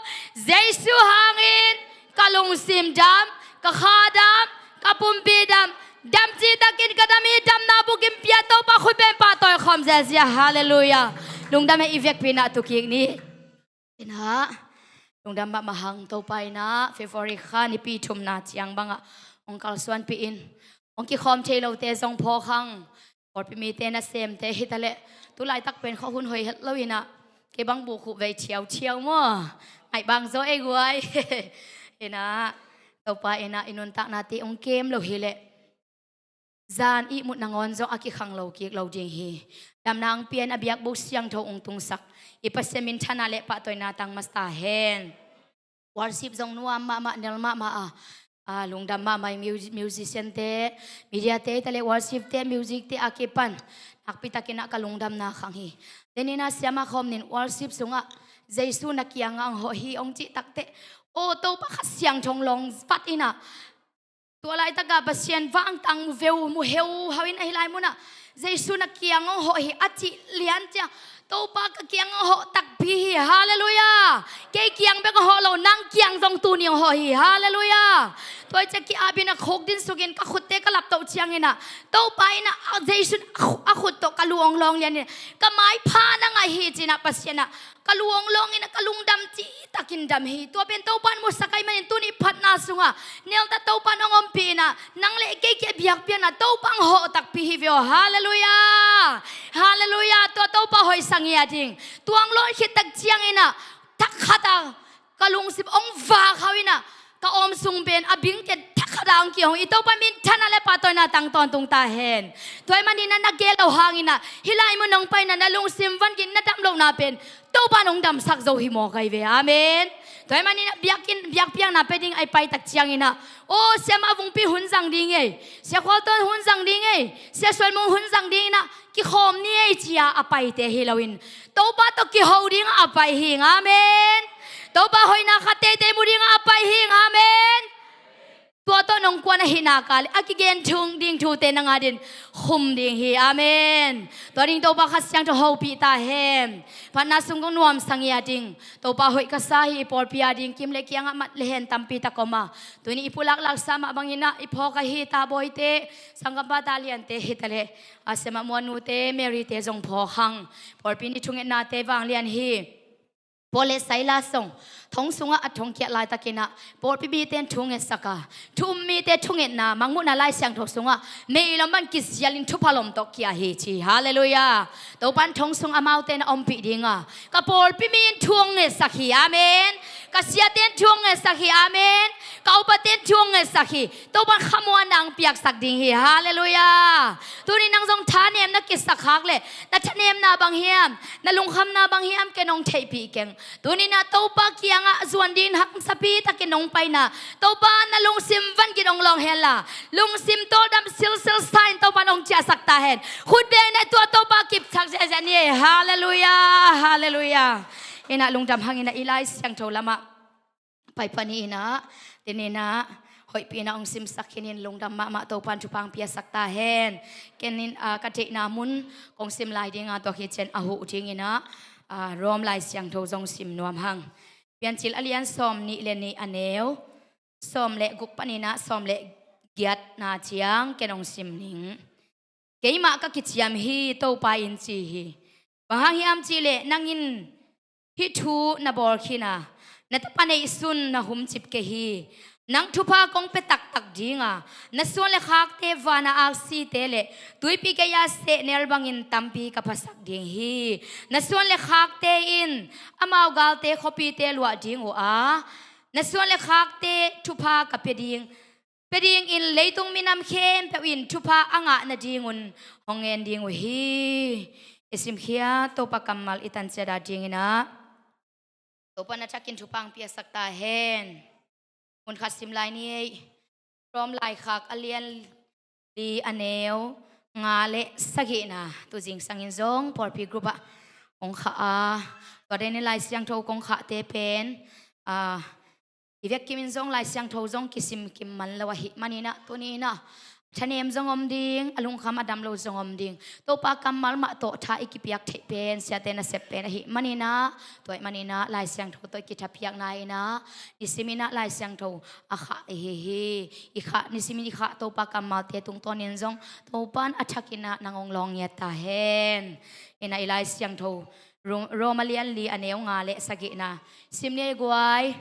Jesu hangin ka lungsim dam, ka kha dam, ka pumpi dam, dam citakin ka dam hi. Damna bukim pia Topa khut beng in pahtawi khawm ziahziah. Halleluiah. Lungdam e, i vekpi-in a tu kik ni. Ina Lungdam mahmah hang. Topa in ah February kha nipi thumna ciang bangah hong kalsuanpih in, hong kikhawm thei lote zong phawk hang. Pawlpi mite nasemte hitaleh, tu laitak pen khua hun hoi het lo in ah, kei bang buk huh vei thiauthiau maw? Ngaih bang zaw ei guai. In ah, Topa in ah i nuntaknate hong kem lo hileh, zan ihmut nangawn zong a kikhang lo kik lo ding hi. Damna hong pia in, a biakbuk siangtho hong tungsak i Pasian minthanna le pahtawina tang masa ta hen. Worship zong nuam mahmah, nel mahmah a, a lungdam mahmah. Mu-, musician te, media te, hitaleh worship te, music te a kipan nakpi takin ah ka lungdamna khang hi. Denin ah siama khawm nin worship sungah Jesu na kiangah hong hawh hi hong cih takteh, aw, Topa Kha Siangtho hong lawng vat in ah, tua laitakah Pasian vangtang mu veu mu heuhau in, ahi lai munah Jesu na kiang hong hawh hi a cih lian ciang, Topa ka kiang hong hawh takpi hi. Halleluiah. Kei kiang bek hong hawh lo, nang kiang zong tuni hong hawh hi. Halleluiah. Tua hi ciah ki-apin a khukdin sukin ka khutte ka laptoh ciangin ah, Topa in ah Jesu in a khu-, a khut tawh ka lu hong lawng lianin, ka maipha na ngaih hi ci-in ah Pasian ah ka lu hong lawngin ah ka lungdam citakin dam hi. Tua pen Topa in musak ahih manin tuni phatna sungah nelta Topa in hong ompih in ah, nang le kei kiang biakpiakna Topa hong hawh takpi hi ve aw. Halleluiah. Halleluiah. Tua Topa hoih sang hi a ding. Tua hong lawn khit tak ciangin ah thak khat a ka lungsim hong vak hau in ah, ka awm sung pen a bingken thak khat a hong kihong. I Topa minthanna le pahtawina tang tawntung ta hen. Tua ahih manin ah na gel lo hangin ah, hih lai mun hong pai in ah na lungsim van gin na dam lohna pen Topa in hong damsak zo hi mawk ahi ve. Amen. Tua ahih manin ah biakinn, biakpiakna pia ding a i pai tak ciangin ah, aw, siama vungpi hun zang ding ei, sia Khualtawn hun zang ding ei, sia Suan Mung hun zang ding in ah kikhawm ni ei ci-a a paite hi loin, Topa tawh kiho dingah a pai hi ing. Amen. Topa hoihna khat teitei mu dingah a pai hi ing. Amen. Tua tawh nong kuan ahih nak leh a kigen thu ding thute nang adingin khum ding hi. Amen. Tua ding Topa Kha Siangtho hopih ta hen. Phatna sung kong nuamsa ngei a ding. Topa hoih ka sa hi. I pawlpi a ding kim le kiangah mat le hen tampi tak om a, tuni i pulak laksa mah bangin ah i phawk ahi, Tabawite, sanggampa Taliante hitaleh, a siama Muanute, Maryte zong phawk hang. Pawlpi ni thungetnate vanglian hi. Paul le Silas zong thong sungah a thong khiat laitakin ah pawlpi mite in thu ngetsak a, thu um mite thungetna, Mangmuhna Lai Siangtho sungah meilom bang kisialin thupha lom tawh kia hi ci. Halleluiah. Topa in thong sung amaute na ompih ding a, ka pawlpi mi in thu hong ngetsak hi. Amen. Ka siate in thu hong ngetsak hi. Amen. Ka upate in thu hong ngetsak hi. Topa in khamuanna hong piaksak ding hi. Halleluiah. Tuni nang zong thanem na kisak khak leh, na thanemna bang hiam, na lungkhamna bang hiam, ken hong theihpih keng. Tuni in ah Topa kiangah zuan dingin haksapi takin hong pai in ah, Topa na lungsim van gin hong lawng hen la, lungsim tawldam silsil sa in Topa in hong ciahsak ta hen. Khut beng in ah tua Topa kipsak ziahziah ni. Halleluiah. Halleluiah. In ah lungdam hangin ah i Lai Siangtho lamah pai pah ni in ah, tuni in ah hoihpi in ah hong simsak khin in, lungdam mahmah, Topa in thupha hong piasak ta hen. Ken in, ah, ka theihna mun kong sim lai ding a, tua khit ciang a huh dingin ah, ah, Rom Lai Siangtho zong sim nuam hang. Piancil a lian sawm nih le nih, a neu sawm le guk panin ah sawm le giatna ciang ken hong sim ning. Keimah ka kiciam hi, Topa in ci hi. Bang hang hiam cih leh nang in hih thu na bawl khin a, na tapa neihsun na humcip kei hi. Nang thupha kong pia taktak ding a, na suan le khakte vana aksite le tuipi gei-a sehnel bangin tampi ka phasak ding hi. Na suan le khakte in amau galte khuapite luah ding uh a, na suan le khakte thupha ka pia ding, pia dingin leitung minam khempeuh in thupha a ngah nadingun hong ngen ding uh hi. I simkhiat Topa kammal i tan ciat a dingin ah, Topa in a thakin thupha hong piasak ta hen. Mun khat sim lai ni ei. Rom Laikhak a lian li, a neu nga le sagihna, tu zingsangin zong pawlpi group ah kong khah a, tua dingin Lai Siangtho kong khahte pen, ah, i vekkimin zong Lai Siangtho zong kisim kim man lo ahih manin ah, tuni in ah thanem zong om ding, a lungkham a dam lo zong om ding. Topa kammal mah tawh tha i kipiak theih pen siate nasep pen ahih manin ah, tua ahih manin ah Lai Siangtho tawh i kithapiakna in ah, nisimin ah Lai Siangtho a khah i hi hi. I khah, nisimin i khah Topa kammalte tungtawnin zong Topa in a thakin ah nang hong lawng ngiat ta hen. In ah i Lai Siangtho Ro-, Roma lian li a neu nga le sagihna. Sim ni ei guai.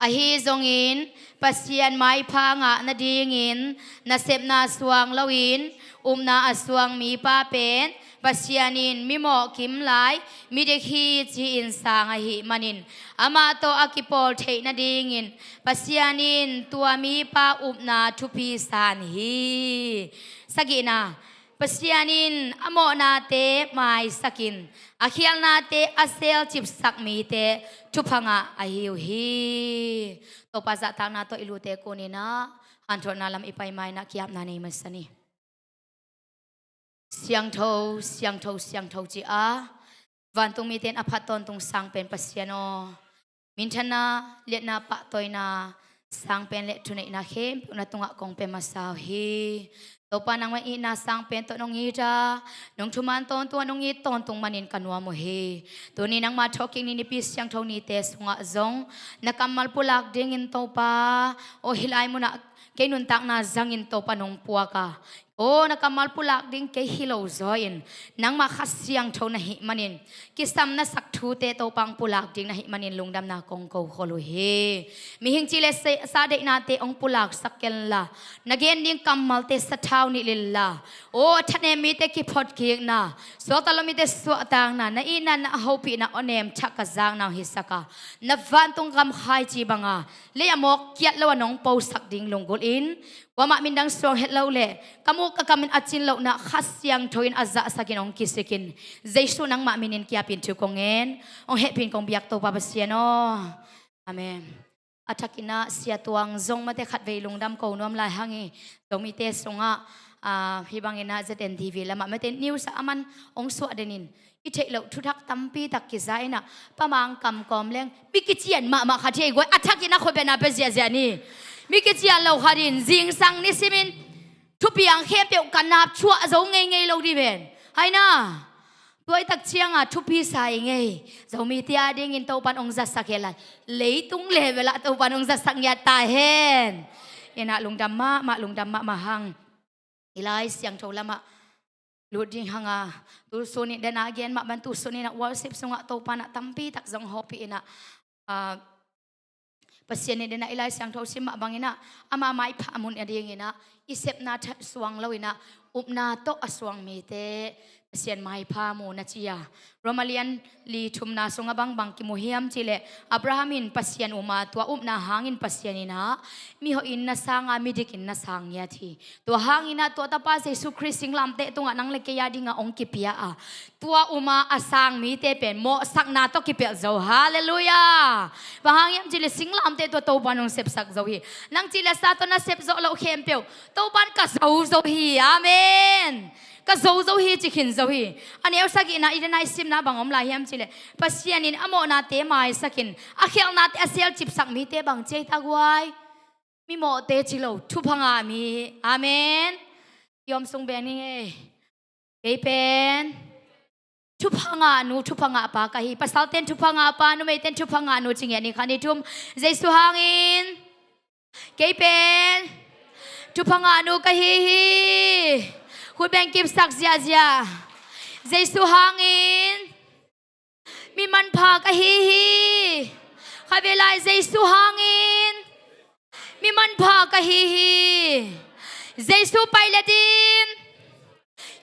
Ahi zongin Pasian maipha ngah nadingin nasepna suang loin upna a suang mipa pen Pasian in mimawh kim lai midik hi ci-in sang ahih manin amah tawh a kipawl theih nadingin Pasian in tua mipa upna thupi san hi. Sagihna, Pasian in a mawhnate maisakin a khialhnate a selcipsak mite thupha ngah ahi uh hi. Topa zahtakna tawh i lute kuninah hanthawnna lam i pai mainah kiapna nei masa ni. Siangtho, siangtho, siangtho ci-a vantung mite in a phat tawntung sang pen Pasian aw, minthanna, liatna, pahtawina, sang pen le thuneihna khempeuh na tungah kong pia masa uh hi. Topa nangmah itna sang pen tawh nong it a, nong thuman tawntung a nong it tawntung manin ka nuam uh hi. Tuni nangmah thawhkik ni nipi siangtho nite sungah zong na kammal pulak dingin Topa aw, hih lai munah kei nuntakna zangin Topa nong puak a, aw, na kammal pulak ding kei hi lo zaw in nangmah Kha Siangtho na hih manin kisam na sak thute Topa hong pulak ding na hih manin lungdamna kong ko khol uh hi. Mihing cih le sa-, sa deihnate hong pulaksak kenla, na gen ding kammalte sathau nih lilla, aw, a thanem mite kiphotkikna, suakta lo mite suahtakna, na itna, na hopihna aw nem thak ka zakna uh hisak a, na vantung gam khaici banga lei a mawk kiat lo a nong posak ding lunggulh in kuamah mindang suang het lo le ka muk ka kamin a cin lohna Kha Siangtho in a zahsakin hong kisikin Jesu nangmah minin kiapin thu kong ngen, hong hehpin kong biak Topa Pasian aw. Amen. A thakinah Sia Tuang zong mate khatvei lungdam ko nuam lai hang hi. Zomite sungah, ah, hih banginah Z N T V lamah mate news ah a man hong suah denin i theih loh thuthak tampi tak kiza inah Pa Mang Kam Kawm leng mi kician mahmah khat hi ei guai, a thakin a khuapiahna pia ziahziah ni. Mi kician lo khat in zingsang nisimin thupiang khempeuh ka nap chuah zo ngeingei lo dih ven. Haina, tuaitak cianga thupi sa i ngei Zomite a dingin Topan hong zatsak hela, leitung level ah Topan hong zatsak ngiat ta hen. Inah lungdam mahmah, lungdam mahmah hang. I Lai Siangtho lamah lut ding hanga, tusunin dena gen mah ban tusuninah worship sungah Topanah tampi tak zong hopih inah, ah, Pasian in dena i Lai Siangtho sim mah banginah ama maipha mun a dinginah i sepna that suang loinah upna tawh a suang mite Pasian maipha mu na ci a. Roma lian li thumna sungah bangbang kimu hiam cihleh Abraham in Pasian um a, tua upna hangin Pasian inah mihoihin na sang a, midikin na sang ngiat hi. Tua hanginah tua tapa Jesu Khrist singlamteh tungah nang le kei a dinga hong kipia a, tua um a a sang mite pen mawhsakna tawh kipelh zo. Halleluiah. Bang hang hiam cihleh singlamteh tua Topan hong sepsak zo hi. Nang cihleh sa tawh na sep zawh loh khempeuh Topan ka zo zo hi. Amen. Ka zo zo hi, ci khin zo hi. A neu sagihna i dena i simna bang om lai hiam cihleh Pasian in a mawhnate maisakin a khialhnate a selcipsak mite bang ci ei ta guai? Mimawhte ci lo, thupha ngah mi. Amen. I om sung beng ni ngei. Kei pen thupha ngah nu, thupha ngah pa ka hi. Pasalten thupha ngah pa, numeiten thupha ngah nu ci ngiat ni, khat ni thum. Jesu hangin kei pen thupha ngah nu ka hi hi. Khut beng kipsak ziahziah. Jesu hangin mi manpha ka hi hi. Khatvei lai Jesu hangin mi manpha ka hi hi. Jesu pailet in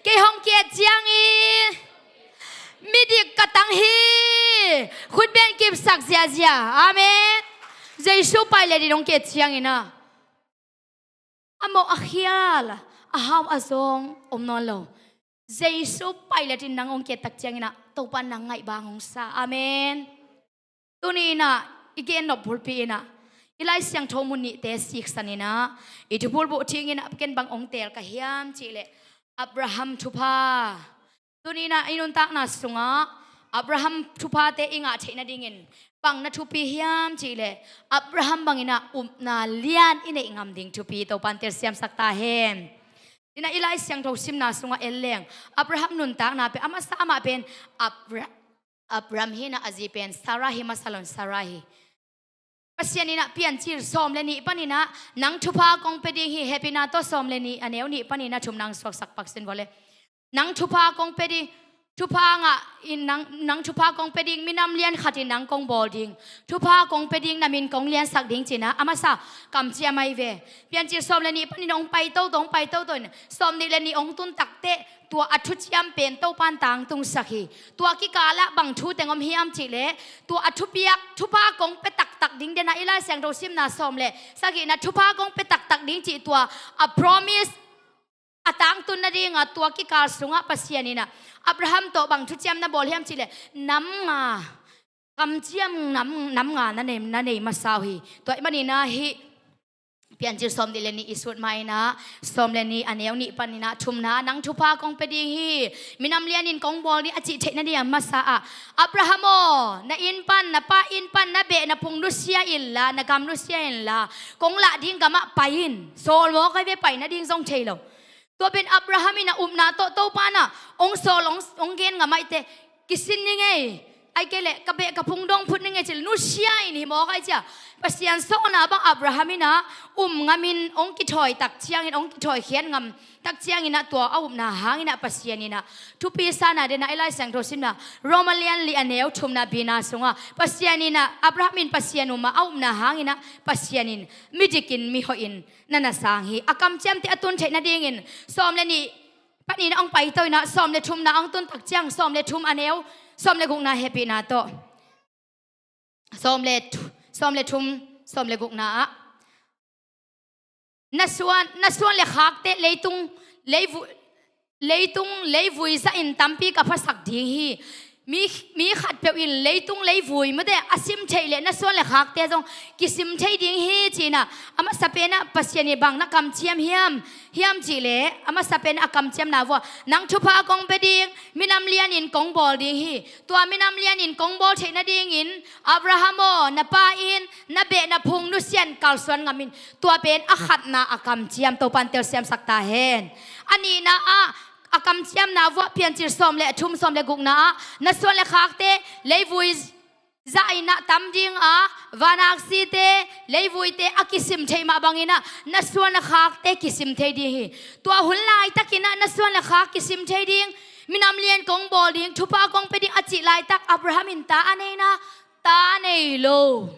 kei hong ki-et ciangin midik ka tang hi. Khut beng kipsak ziahziah. Amen. Jesu pailet in hong ki-et ciangin ah a mawh a khial a hau a zawng om nawn lo. Jesu pailet in nang hong ki-et tak ciangin ah Topa nang ngaih bang hong sa. Amen. Tuni inah i gen nop bulpi inah i Lai Siangtho mun nihte siksan inah i thubul buh thing inah ken bang hong teel ka hiam cihleh Abraham thupha. Tuni inah i nuntakna sungah Abraham thuphate i ngah theih nadingin bang na thupi hiam cihleh Abraham banginah upna lian i neih ngam ding thupi Topan telsiamsak ta hen. Inah i Lai Siangtho simna sungah en leng Abraham nuntakna pen a masa amah pen Abra-, Abram hinah a zi pen Sarah hi masa lo in Sarah hi. Pasian inah Piancil sawm le nih paninah nang thupha kong pia ding hi, hehpihna tawh sawm le nih a neu nih paninah thumna hong suaksak pak sin vawleh. Nang thupha kong pia ding, thupha ngah in nang, nang thupha kong pia ding, minam lian khat in nang kong bawl ding, thupha kong pia ding, na min kong liansak ding ci-in ah a masa kamciam ahi ve. Piancil sawm le nih panin hong pai toto, hong pai toto in sawm nih le nih hong tun takteh tua a thuciam pen Topan tangtungsak hi. Tua kikalah bang thu teng om hiam cih leh, tua a thupiak, thupha kong pia taktak ding, den ah i Lai Siangtho simna sawm le sagihna, thupha kong pia taktak ding cih tua a promise a tangtun nading a, tua kikal sungah Pasian in ah Abraham tawh bang thuciam na bawl hiam cih leh, nam nga, kamciam nam, nam nga na nei, na nei masa uh hi. Tua ahih manin ah hih Piancil sawm nih le nih i sut ma-in ah, sawm le nih a neu nih panin ah thumna, nang thupha kong pia ding hi, minam lian in kong bawl ding a cih theih nading a masa ah, Abraham aw, na inn pan, na pa inn pan, na beh na phung nusia inla, na gam nusia inla, kong lah ding gamah pai in. Sawl mawk ahi ve, pai nading zong thei lo. Tua pen Abraham in a upna tawh Topa in ah hong sawl, hong, hong gen ngam ahih teh, kisin ning ei, ahih kei leh ka beh ka phung dong phut ning ei ci leh nusia in hi mawk ahi cia. Pasian sawlna bang Abraham in ah um ngamin hong kithawi tak ciangin, hong kithawi khiat ngam tak ciangin ah tua a upna hangin ah Pasian in ah thupi sa-in ah, den ah i Lai Siangtho simna Roma lian li a neu thumna bina sungah Pasian in ah, Abraham in Pasian um a, a upna hangin ah Pasian in midik in mihoih in na na sang hi. A kamciamte a tun theih nadingin sawm le nih panin ah hong paito in ah, sawm le thumna hong tun tak ciang, sawm le thum a neu, sawm le gukna hehpihna tawh. Sawm le thu-, sawm le thum, sawm le gukna ah, na suan, na suan le khakte leitung, leivu-, leitung leivui zahin tampi ka phasak ding hi. Mi, mi khatpeuh in leitung leivui mate a sim theih leh na suan le khakte zong kisim thei ding hi ci-in ah, a masa pen ah Pasian in bang na kamciam hiam, hiam cih leh, a masa pen a kamciamna vuah, nang thupha kong pia ding, minam lian in kong bawl ding hi. Tua minam lian in kong bawl theih nadingin, Abraham aw, na pa inn, na beh na phung nusia in kalsuan ngam in. Tua pen a khatna a kamciam, Topan telsiamsak ta hen. A nihna ah, a kamciamna vuah Piancil sawm le thum, sawm le gukna ah, na suan le khakte leivui zahin ah tam ding a, vanaksite, leivuite a kisim theih mah bangin ah na suan le khakte kisim thei ding hi. Tua hun laitakin ah na suan le khak kisim thei ding, minam lian kong bawl ding, thupha kong pia ding a cih laitak Abraham in ta a nei na, ta a nei lo.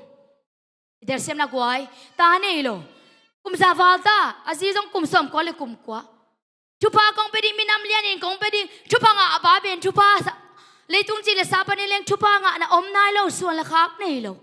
I telsiam na guai, ta a nei lo. Kum za val ta, a zi zong kum sawmkua le kum kua. Thupha kong pia ding, minam lian in kong pia ding, thupha ngah a pa pen thupha sa, leitung ci le sa panin leng thupha ngahna om nai lo, suan le khak nei lo.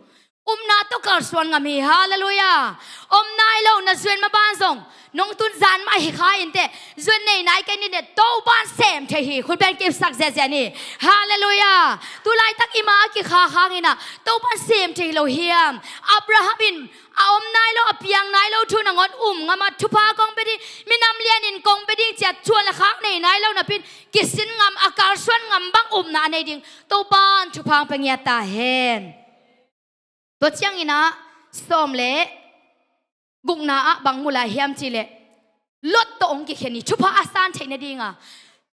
Upna tawh kalsuan ngam hi, halleluiah. Om nai lo, na zuan maban zong nong tun zan mah hi kha inteh, zuan nei nai kei ni inteh, Topan sem thei hi, khut beng kipsak ziahziah ni. Halleluiah. Tu laitak i ma a kikha hangin ah Topan sem thei lo hiam? Abraham in a om nai lo, a piang nai lo thu nangawn um ngam a, thupha kong pia ding, minam lian in kong pia ding ci-a suan le khak nei nai lo napi-in kisin ngam, a kalsuan ngam bang upna a nei ding Topan thupha hong pia ngiat ta hen. Tua ciangin ah sawm le gukna ah bang mu lai hiam cih leh, Lot tawh hong kikhen hi, thupha a san theih nading a.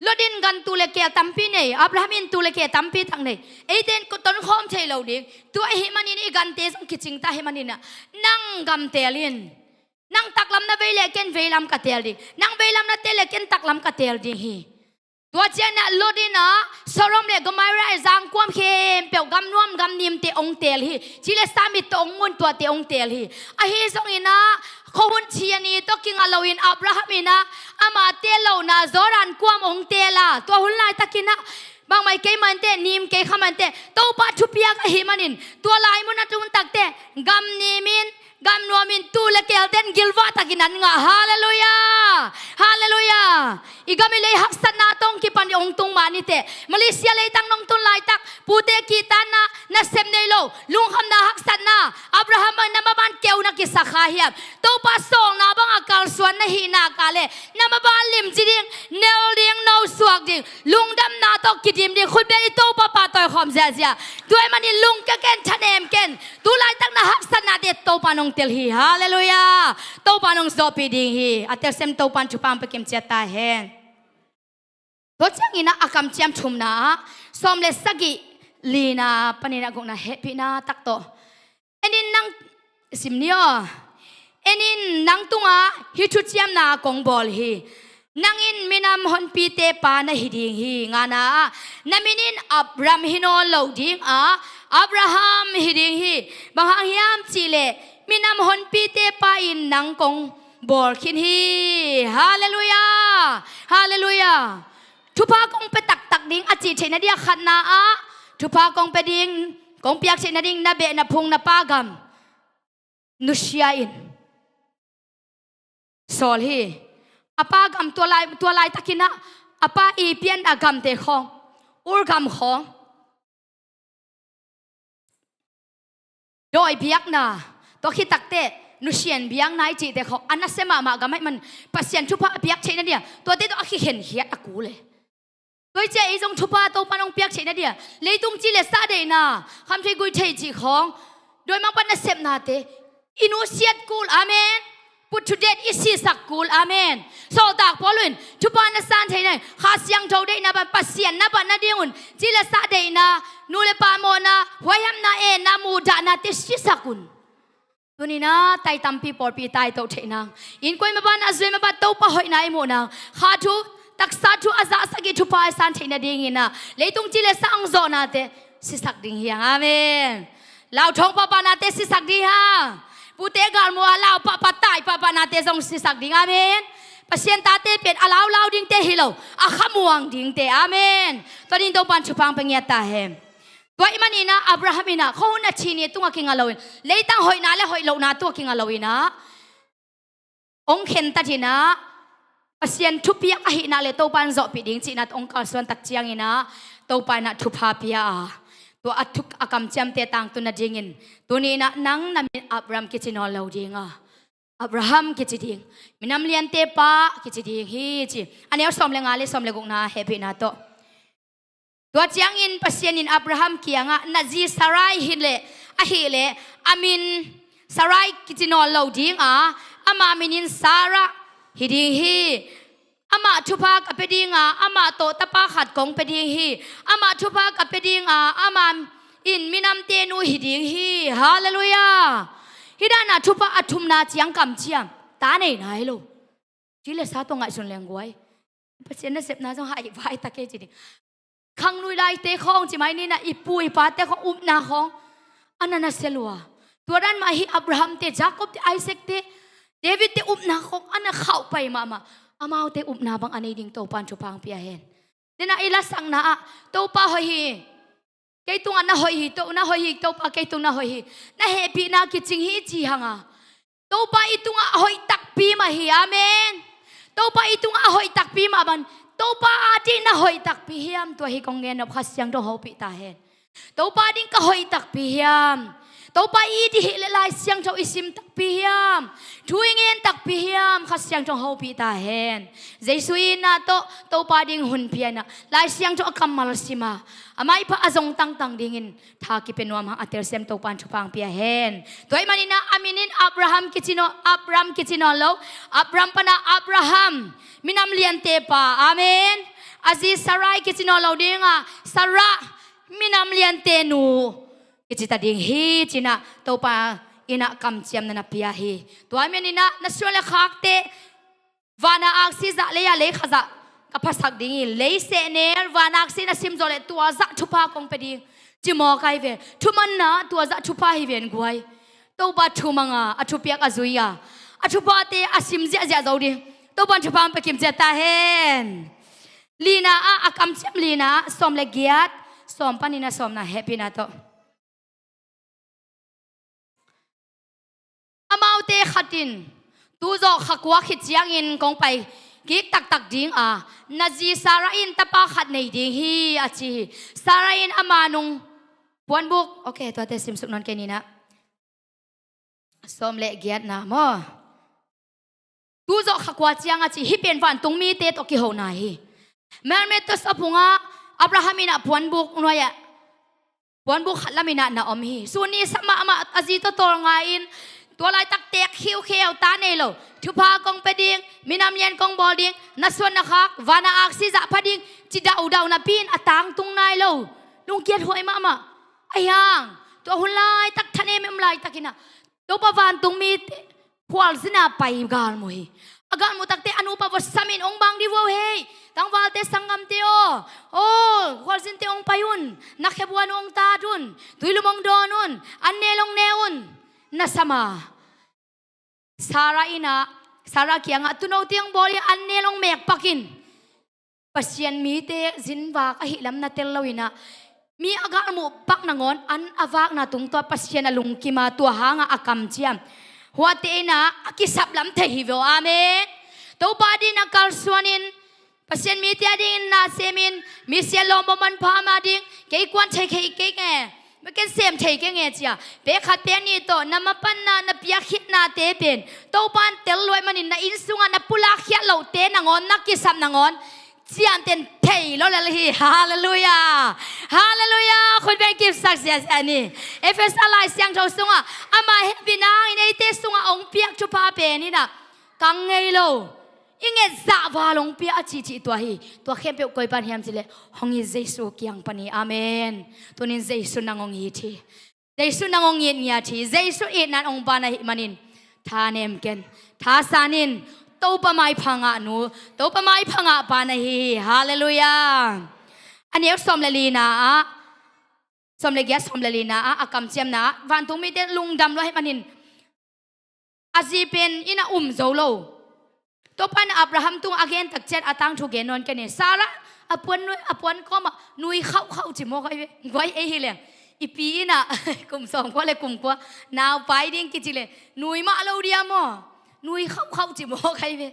Lot in gan tuu le keel tampi nei, Abraham in tuu le keel tampi tak nei. Eite in tonkhawm thei lo ding. Tua ahih manin i gante zong kicing ta ahih manin ah, nang gam teel in. Nang taklam na vei leh ken veilam ka teel ding. Nang veilam na teel leh ken taklam ka teel ding hi. Tua ciangin ah Lot in ah Sodom le Gomorrah i zangkuam khempeuh, gam nuam gam nimte hong teel hi. Ci le sa mit tawh hong mun, tuate hong teel hi. Ahi zongin ah khuahun ci a ni tawh kingah loin Abraham in ah ama teel lohna Jordan kuam hong teel a, tua hun laitakin ah bangmah hi kei mah inteh, nim kei kha mah inteh, Topa thupiak ahih manin tua lai mun a tun takteh gam nim in, gam nuam in, tuu le keelte'n gilvah takin an ngah. Halleluiah. Halleluiah. I gam i lei haksatna tawh hong kipan i hong tung mah niteh, Malaysia leitang nong tun laitak, pute kihtakna, nasep nei lo, lungkhamna, haksatna, Abraham bang na maban keu na kisak kha hiam? Topa sawlna bang a kalsuan na hih nak leh na maban limci ding, nel ding, nosuak ding, lungdamna tawh kidim ding, khutbeng i Topa pahtawi khawm ziahziah. Tua ahih manin lungkia ken, thanem ken. Tu laitak na haksatnate Topa in hong tel hi. Halleluiah. Topa in hong zawhpih ding hi. A telsiam Topa in thupha hong pia kimciat ta hen. Tua ciangin ah a kamciam thumna ah, sawm le sagih, lina panin ah gukna hehpihna tak tawh. En in, nang, sim ni aw. En in, nang tungah hih thuciamna kong bawl hi. Nang in minam honpite pa na hi ding hi. Ngana ah, na min in Abram hi nawn lo ding a, Abraham hi ding hi. Bang hang hiam cihleh, minam honpite pa in nang kong bawl khin hi. Halleluiah. Halleluiah. Thupha kong pia taktak ding a cih theihna dia khatna ah, thupha kong pia ding, kong piak theihna ding na beh na phung na pa gam nusia in sawl hi. A pa gam tua lai, tua laitakin ah, a pa i pian a gamte khawng, Ur gam khawng, dawi biakna, tua khit takteh nusia in biakna i cihte khawng a nasia mahmah gam ahih man, Pasian thupha a piak theihna dia tuate tawh a kikhenkhiat a kul e. Tua hi ciah ei zong thupha Topa in hong piak theihna dia, leitung ci le sa deihna, kham thei gui thei cih khawng, dawimangpa nasepnate i nusiat kul. Amen. Put to death, i sisak kul. Amen. Sawltak Paul in thupha na san theihna, Kha Siangtho deihna bang, Pasian na bat nadingun ci le sa deihna, nu le pa mawhna, huaihamna, enna, muhdahnate sisak un. Tuni-in ah tai tampi pawlpi i taito theih nang, innkuan mah bang, a zui mah bang Topa hoihna i muh nang, kha thu, taksa thu a zahsak i thupha i san theihna dingin ah, leitung ci le sa hong zawhnate sisak ding hi hang. Amen. Lauthawng pahpahnate sisak ding hi hang. Pute galmuh a lau pahpah, tai pahpahnate zong sisak ding. Amen. Pasian tate pen a laulau dingte hi lo, a khamuang dingte. Amen. Tua dingin Topa in thupha hong pia ngiat ta hen. Tua ahih manin ah Abraham in ah khuahun a thi ni tungah kinga loin, leitang hoihna le hoih lohna tungah kinga loin ah, hong khentat in ah, Pasian thupiak ahihna le Topa in zawhpih ding cihna hong kalsuan tak ciangin ah, Topa in ah thupha pia a, tua a thuk a kamciamte tangtun nadingin, tuni-in ah nang na min Abraham kici nawn lo ding a, Abraham kici ding, minam liante pa kici ding hi ci. A neu sawm le nga le sawm le gukna hehpihna tawh. Tua ciangin Pasian in Abraham kiangah, na zi Sarai hi leh, ahih leh a min Sarai kici nawn lo ding a, ama min in Sarah hi ding hi. Amah thupha ka pia ding a, amah tawh tapa khat kong pia ding hi. Amah thupha ka pia ding a, ama in minamte nu hi ding hi. Halleluiah. Hih dan a thupha a thumna ciang kamciam, ta nei nai lo. Ci le sa tawh ngaihsun leng guai. Pasian nasepna zong haih vai ta kei ci ding. Khang nui laite khawng ci mai ni-in ah, i pu i pate khawng upna khawng a na nasia lua. Tua dan mah hi Abraham te, Jacob te, Isaac te, David te upna khawng a na khauh pai mahmah. Amaute upna bang a nei ding Topa in thupha hong pia hen. Dena i lasakna ah, Topa hoih hi, kei tungah na hoih hi, To, na hoih hi, Topa kei tung na hoih hi, na hehpihna kicing hi ci hang a, Topa i tungah a hoih takpi mah hi. Amen. Topa i tungah a hoih takpi mah bang, Topa ading na hoih takpi hiam, tua hi kong gen nop, Kha Siangtho hopih ta hen. Topa ding ka hoih takpi hiam? Topa i it i hih leh Lai Siangtho i sim takpi hiam? Thu i ngen takpi hiam? Kha Siangtho hopih ta hen. Jesu itna tawh Topa ding hun pia-in ah, Lai Siangtho a kammal sim a, a maipha a zong tangtang dingin tha kipia nuam hang, a telsiam Topa in thupha hong pia hen. Tua ahih manin ah a min in Abraham kici nawn, Abram kici nawn lo, Abram pan ah Abraham, minam liante pa. Amen. A zi Sarai kici nawn lo ding a, Sarah, minam liante nu kici ta ding hi ci-in ah, Topa in ah kamciamna na pia hi. Tua ahih manin ah na suan le khakte, van a aksi zah, lei a lei kha zah ka phasak ding hi. Lei sehnel, van aksi na sim zawh leh tua zah thupha kong pia ding ci mawk ahi ve. Thumanna tua zah thupha hi ven guai. Topa thumang a, a thupiak a zui a, a thuphate a sim ziahziah zo ding Topa in thupha hong pia kimciat ta hen. Lina ah, a kamciam lina ah, sawm le giat, sawm panin ah sawmna hehpihna tawh. Amaute khat in, tu zawh kha kua khit ciangin kong pai kik taktak ding a, na zi Sarah in tapa khat nei ding hi, a ci hi. Sarah in ama nung puanbuk, ok, tuate simsuk nawn kei ni-in ah. Sawm le giatna maw. Tu zawh kha kua ciang a ci, hih pen vantung mite tawh kihona hi. Melmetos a phungah Abraham in ah puanbuk nuai-ah, puanbuk khat lamin ah na om hi. Sun ni sa mahmah a zi tawh tawlnga-in, tua laitak teek khiukheu, ta nei lo, thupha kong pia ding, minam lian kong bawl ding, na suan na khak, van a aksi zah pha ding ci daudau napi-in a tangtung nai lo. Lungkiat huai mahmah. Ahi hang, tua hun laitak thanem em laitakin ah, Topa vantung mite phual zina pai galmuh hi. A galmuh takte a nupa vawt samin hong bang dih uh aw hei. Tangvalte sanggamte aw, aw, khualzinte hong pai un. Na khebuan uh hong tat un. Tuilum hong dawn un. An nel hong ne un. Na sam a? Sarah in ah, Sarah kiangah tuuno tiang bawl in an nel hong mekpak in. Pasian mite zin vak ahih lam na tel lo in ah, mi a galmuh pak nangawn an a vakna tung tua Pasian a lungkim a, tua hangah a kamciam. Huate in ah a kisap lam thei hi ve aw. Amen. Topa adingin a kalsuan in, Pasian mite adingin na semin, misiat lawm bawm manpha ama ding, kei kuan thei kei kei nge, ma ken sem thei kei nge cia. Pek khat pek nih tawh na mapanna, na piakkhiatnate pen Topa in tel luat manin, na inn sungah na pulak khiat lohte nangawn, na kisap nangawn ciamten thei lo lel hi. Halleluiah. Halleluiah. Khut beng kipsak ziazia ni. Efesa Lai Siangtho sungah ama hehpihna hangin eite sungah hong piak thupha pen in ah kang ngei lo, i nget zah val hong pia a cihcih tua hi. Tua khempeuh koi pan hiam cih leh hong it Jesu kiang pan hi. Amen. Tunin Jesu nang hong it hi. Jesu nang hong it ngiat hi. Jesu itna in hong pan ahih manin thanem ken, thasan in. Topa maipha ngah nu, Topa maipha ngah pa na hi hi. Halleluiah. A neu sawm le lina ah, sawm le giat, sawm le lina ah a kamciamna ah, vantung mite lungdam lua ahih manin a zi pen inn ah um zo lo. Topa in Abraham tungah a gen tak ciang a tangthu gen nawn ken hi. Sarah a puan nui, a puan kawmah nui khauhkhauh ci mawk ahi ve. Guai ei hi leng, i pi in ah kum sawmkua le kum kua nau pai ding kici leh nui mah lo dia maw? Nui khauhkhauh ci mawk ahi ve.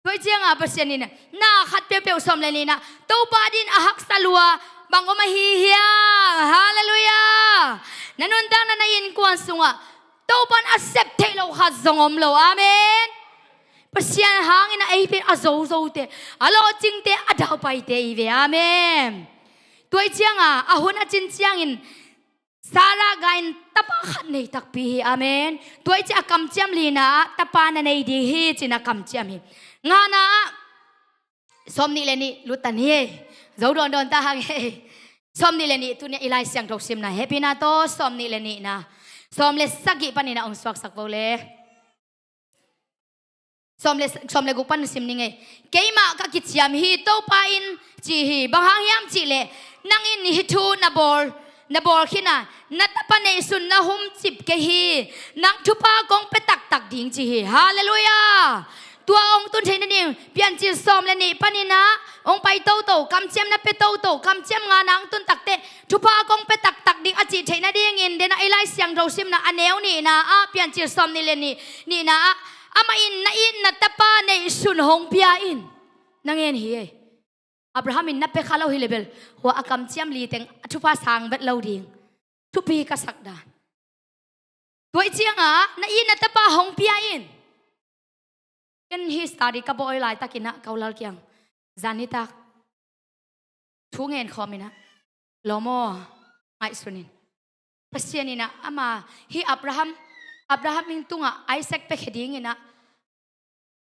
Tua ciangah Pasian in ah na khat peuhpeuh, sawm le nihna, Topa adingin a haksa lua bang om ahi hiam? Halleluiah. Na nuntakna, na innkuan sungah Topa in a sep theih loh khat zong om lo. Amen. Pasian hangin a ei pen a zozote, a lawhcingte, a daupaite i ve. Amen. Tua ciangah a hun a cin ciangin Sarah gai in tapa khat nei takpi hi. Amen. Tua ciang a kamciam lina ah tapa na nei ding hi ci-in a kamciam hi. Ngana ah sawm nih le nih luttan hi. Zo dawndawn ta hang hi. Sawm nih le nih, tuni-a i Lai Siangtho simna, Hehpihna tawh sawm nih le nihna, sawm le sagih panin a hong suaksak vo le. Sawm le, sawm le guk pan sim ni ngei. Keimah ka kiciam hi, Topa in ci hi. Bang hang hiam cih leh, nang in hih thu na bawl, na bawl khin a, na tapa neihsun na humcip kei hi. Nang thupha kong pia taktak ding ci hi. Halleluiah. Tua hong tun theih nading, Piancil sawm le nih panin ah hong pai toto, kamciamna pia toto, kamciam ngana hong tun takteh thupha kong pia taktak ding a cih theih nadingin, den a i Lai Siangtho simna a neu nihna ah, Piancil sawm nih le nih, nihna ah, amah in na it na tapa neihsun hong pia in, na ngen hi ei. Abraham in na pia kha lo hi leh bel, hua a kamciam li teng a thupha sang vet lo ding. Thupi ka sak dan. Tua ciangah na it na tapa hong pia in. Ken hih study ka bawl laitak in ah ka u lal kiang zan nitak thu ngen khawm in ah, lawm aw, ngaihsun in. Pasian in ah ama, hih Abraham, Abraham in tungah Isaac piakhia dingin ah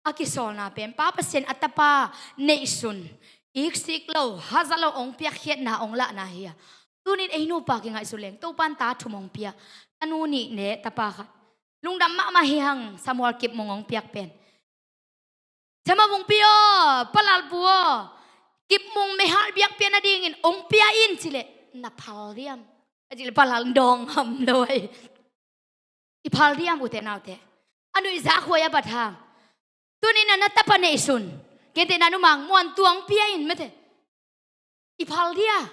a kisawlna pen, Pa Pasian a tapa neihsun, iksik lo, haza lo hong piakkhiatna, hong lahna hi a. Tunin ei nupa kingaihsun leng, Topa in ta thum hong pia, tanu nih le tapa khat. Lungdam mahmah hi hang, Samuel Kipmung hong piak pen. Thema Vungpi aw, Palal pu aw, Kipmung meihal biakpiak nadingin hong pia in ci leh, na phal diam? A ci leh Palal dawng ham lo ahi. I phal diam, ute naute? A nuihzak huai a bat hang. Tunin a na tapa neihsun, gentehna numang muan tuang pia in mate. I phal dia?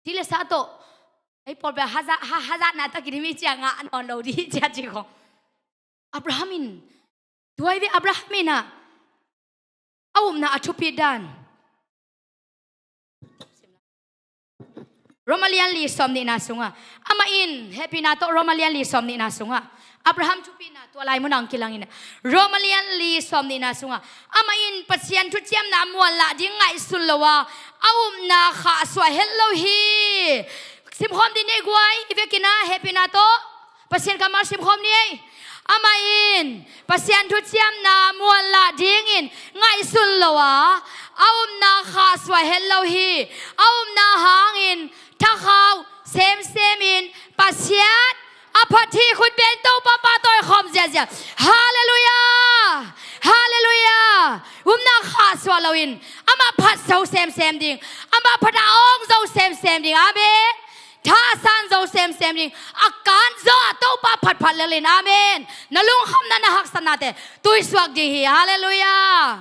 Ci leh sa tawh. Ei pawlpi ah haza, ha, hazatna takin hih mi cia ngah nawn lo dih cia ci khong. Abraham in, tua hi ve Abraham in ah a upna a thupit dan. Roma lian li sawm nihna sungah, amah in, hehpihna tawh Roma lian li sawm nihna sungah, Abraham thupitna tua lai munah hong kilang in ah, Roma lian li sawm nihna sungah, amah in Pasian thuciamna muanlah ding ngaihsun lo a, a upna khahsuah het lo hi. Simkhawm dih ni ei guai, i vekin ah hehpihna tawh Pasian kammal simkhawm ni ei. Amah in Pasian thuciamna muanlah dingin ngaihsun lo a, a upna khahsuah het lo hi. A upna hangin thakhau semsemin Pasian a phat hi. Khut beng Topa pahtawi khawm ziazia. Halleluiah. loin, amah phat zo semsem ding, amah phat a awng zo semsem ding. Amen. Thasan zo semsem ding, a kan zawh a Topa phatphat lelin. Amen. Na lungkhamna, na haksatnate tuisuak ding hi. Halleluiah.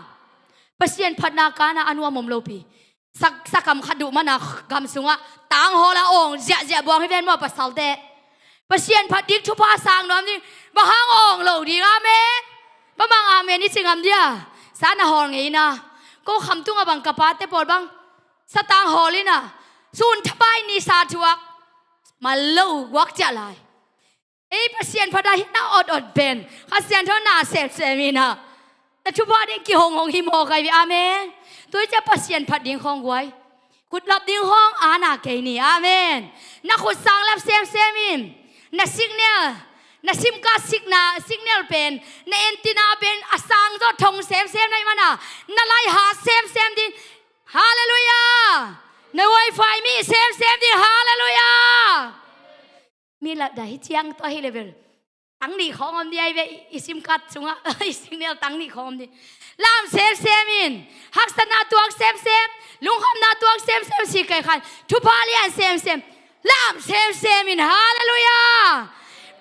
Pasian phatna kan a a nuam om lopi. Sak, sakam khat duh mana gam sungah tanghawl a awng ziahziah buang hi ven maw pasalte. Pasian phat ding, thupha sang nuam ding, bang hang awng lo ding? Amen. Bang hang amen i ci ngam dia? Sa na hawl ngei ina. Ko kham tungah bang ka pate pawl bang sa tanghawl ina, sun thapai ni sa thuak, mal lo guak ciah lai. Ei, Pasian phat a hi na awt awt pen Kha Siangtho na semsem ina, na thupha ding kihonghong hi mawk ai ve. Amen. Tua i ciah Pasian phat ding khawng guai, khutlap ding khawng ana kei ni. Amen. Na khut sang lap semsem in, na signal, na sim card sikna signal pen, na antenna pen a sang zawh thong semsem na hih mana, na lai hat semsem ding. Halleluiah. Na wifi mih semsem ding. Halleluiah. Mi latdah hi ciang tua hi level. Tang nih khawng om ding ai ve, i sim card sungah i signal tang nih khawng om ding. Lam semsem in, haksatna tuak semsem, lungkhamna tuak semsem, si kai khan thupha lian semsem, lam semsem in. Halleluiah.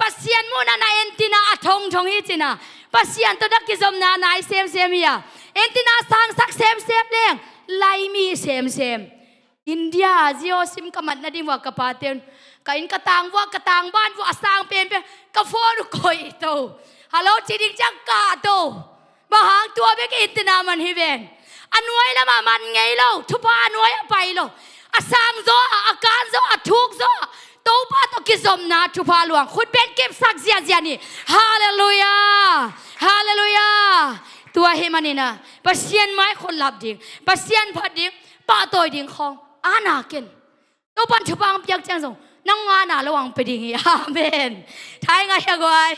Pasian muhna na antenna a thongthong hi cina, Pasian tawh na kizomna nai semsem hi a, antenna sangsak semsem leng, lai mih semsem. India ah Jio sim ka mat nading vua ka pate un, ka inn ka tang vua, ka tang ban vua, a sang penpen, ka phone uh koih to. Hallo ci ding ciang kah to. Bang hang? Tua bek i antenna man hi ven. A nuai lamah man ngei lo, thupha a nuai ah pai lo. A sang zaw ah, a kan zaw ah, a thuk zaw ah Topa tawh kizomna thupha luang khut pen kipsak ziahziah ni. Halleluiah. Halleluiah. Tua hi manin ah Pasian mai khutlap ding, Pasian phat ding, pahtawi ding khawng ana ken. Topan thupha hong piak ciang zong nang ana lo hong pia ding hi. Amen. Thai ngai a guai.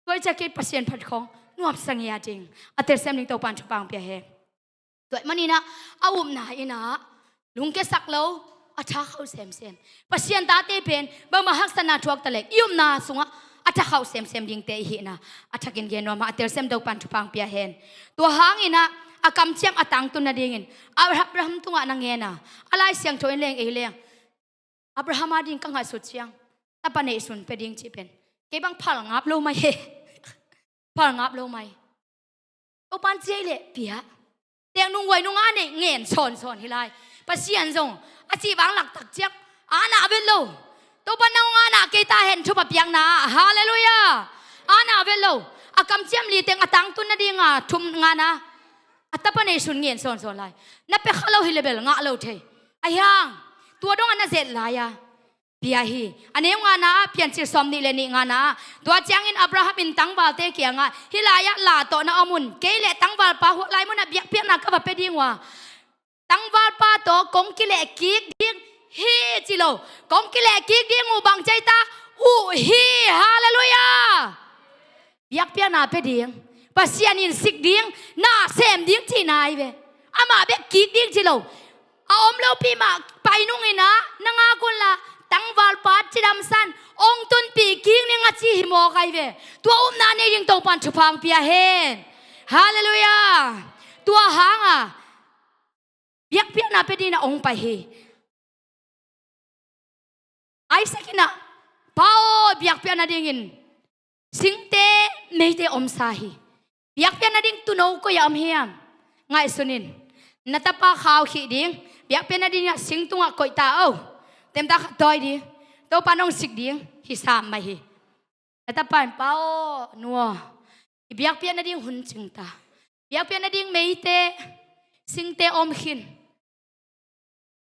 Tua i ciah kei Pasian phat khawng nuamsa ngia ding, a telsiam ding Topan thupha hong pia hen. Tua ahih manin ah a upna in ah lungkiasak lo, a thakhauh semsem. Pasian tate pen bangmah haksatna thuak ta leh i upna sungah a thakhauh semsem dingte i hihna a thakin gen nuam a, a telsiam Topan thupha hong pia hen. Tua hangin ah a kamciam a tangtun nadingin Abraham tungah na ngen a, a Lai Siangtho in leng ei leng Abraham ading ka ngaihsut ciang tapa neihsun pia ding cih pen kei bang phal ngap lo mai he. Phal ngap lo mai. Topan ciai leh pia. Teng nung guai nung a neih ngen sawnsawn hi lai. Pasian zong a cih vang laktak ciang ana vet lo. Topan nang ana kei ta hen, thupha piakna ah. Halleluiah. Ana vet lo. A kamciam li teng a tangtun nadinga thum ngana a tapa neihsun ngen sawnsawn lai. Na pia kha lo hi leh bel ngah lo thei. Ahi hang tua dong a na zet lai a pia hi. A neu ngana ah, Piancil sawmnih le nih ngana ah, tua ciangin Abraham in tangvalte kiangah, hih lai-ah la tawh na om un, kei le tangvalpa huah lai munah biakpiakna ka va pia ding uh a, tangvalpa tawh kong kilehkik ding hi ci lo. Kong kilehkik ding uh bang ci a, uh hi. Halleluiah. Biakpiakna pia ding, Pasian in sik ding, na sem ding cihna ahi ve. Amah bek kik ding ci lo. A om lopi mah pai nungin ah na ngak unla, tangvalpa cidamsan hong tunpih kik ning a ci hi mawk ahi ve. Tua upna nei ding Topan thupha hong pia hen. Halleluiah. Tua hanga biakpiakna pia dingin ah hong pai hi. Isaac in ah, "Pa aw, biakpiakna dingin singte, meite omsa hi. Biakpiakna ding tuuno koi-ah om hiam? Ngaihsun in, na tapa khau khih ding, biakpiakna dingin ah sing tungah koih ta o. Temta khat tawi ding, Topan hong sik ding hi sam mah hi." Na tapa in, "Pa aw, nu aw, i biakpiakna ding hun cing ta. Biakpiakna ding meite, singte om khin.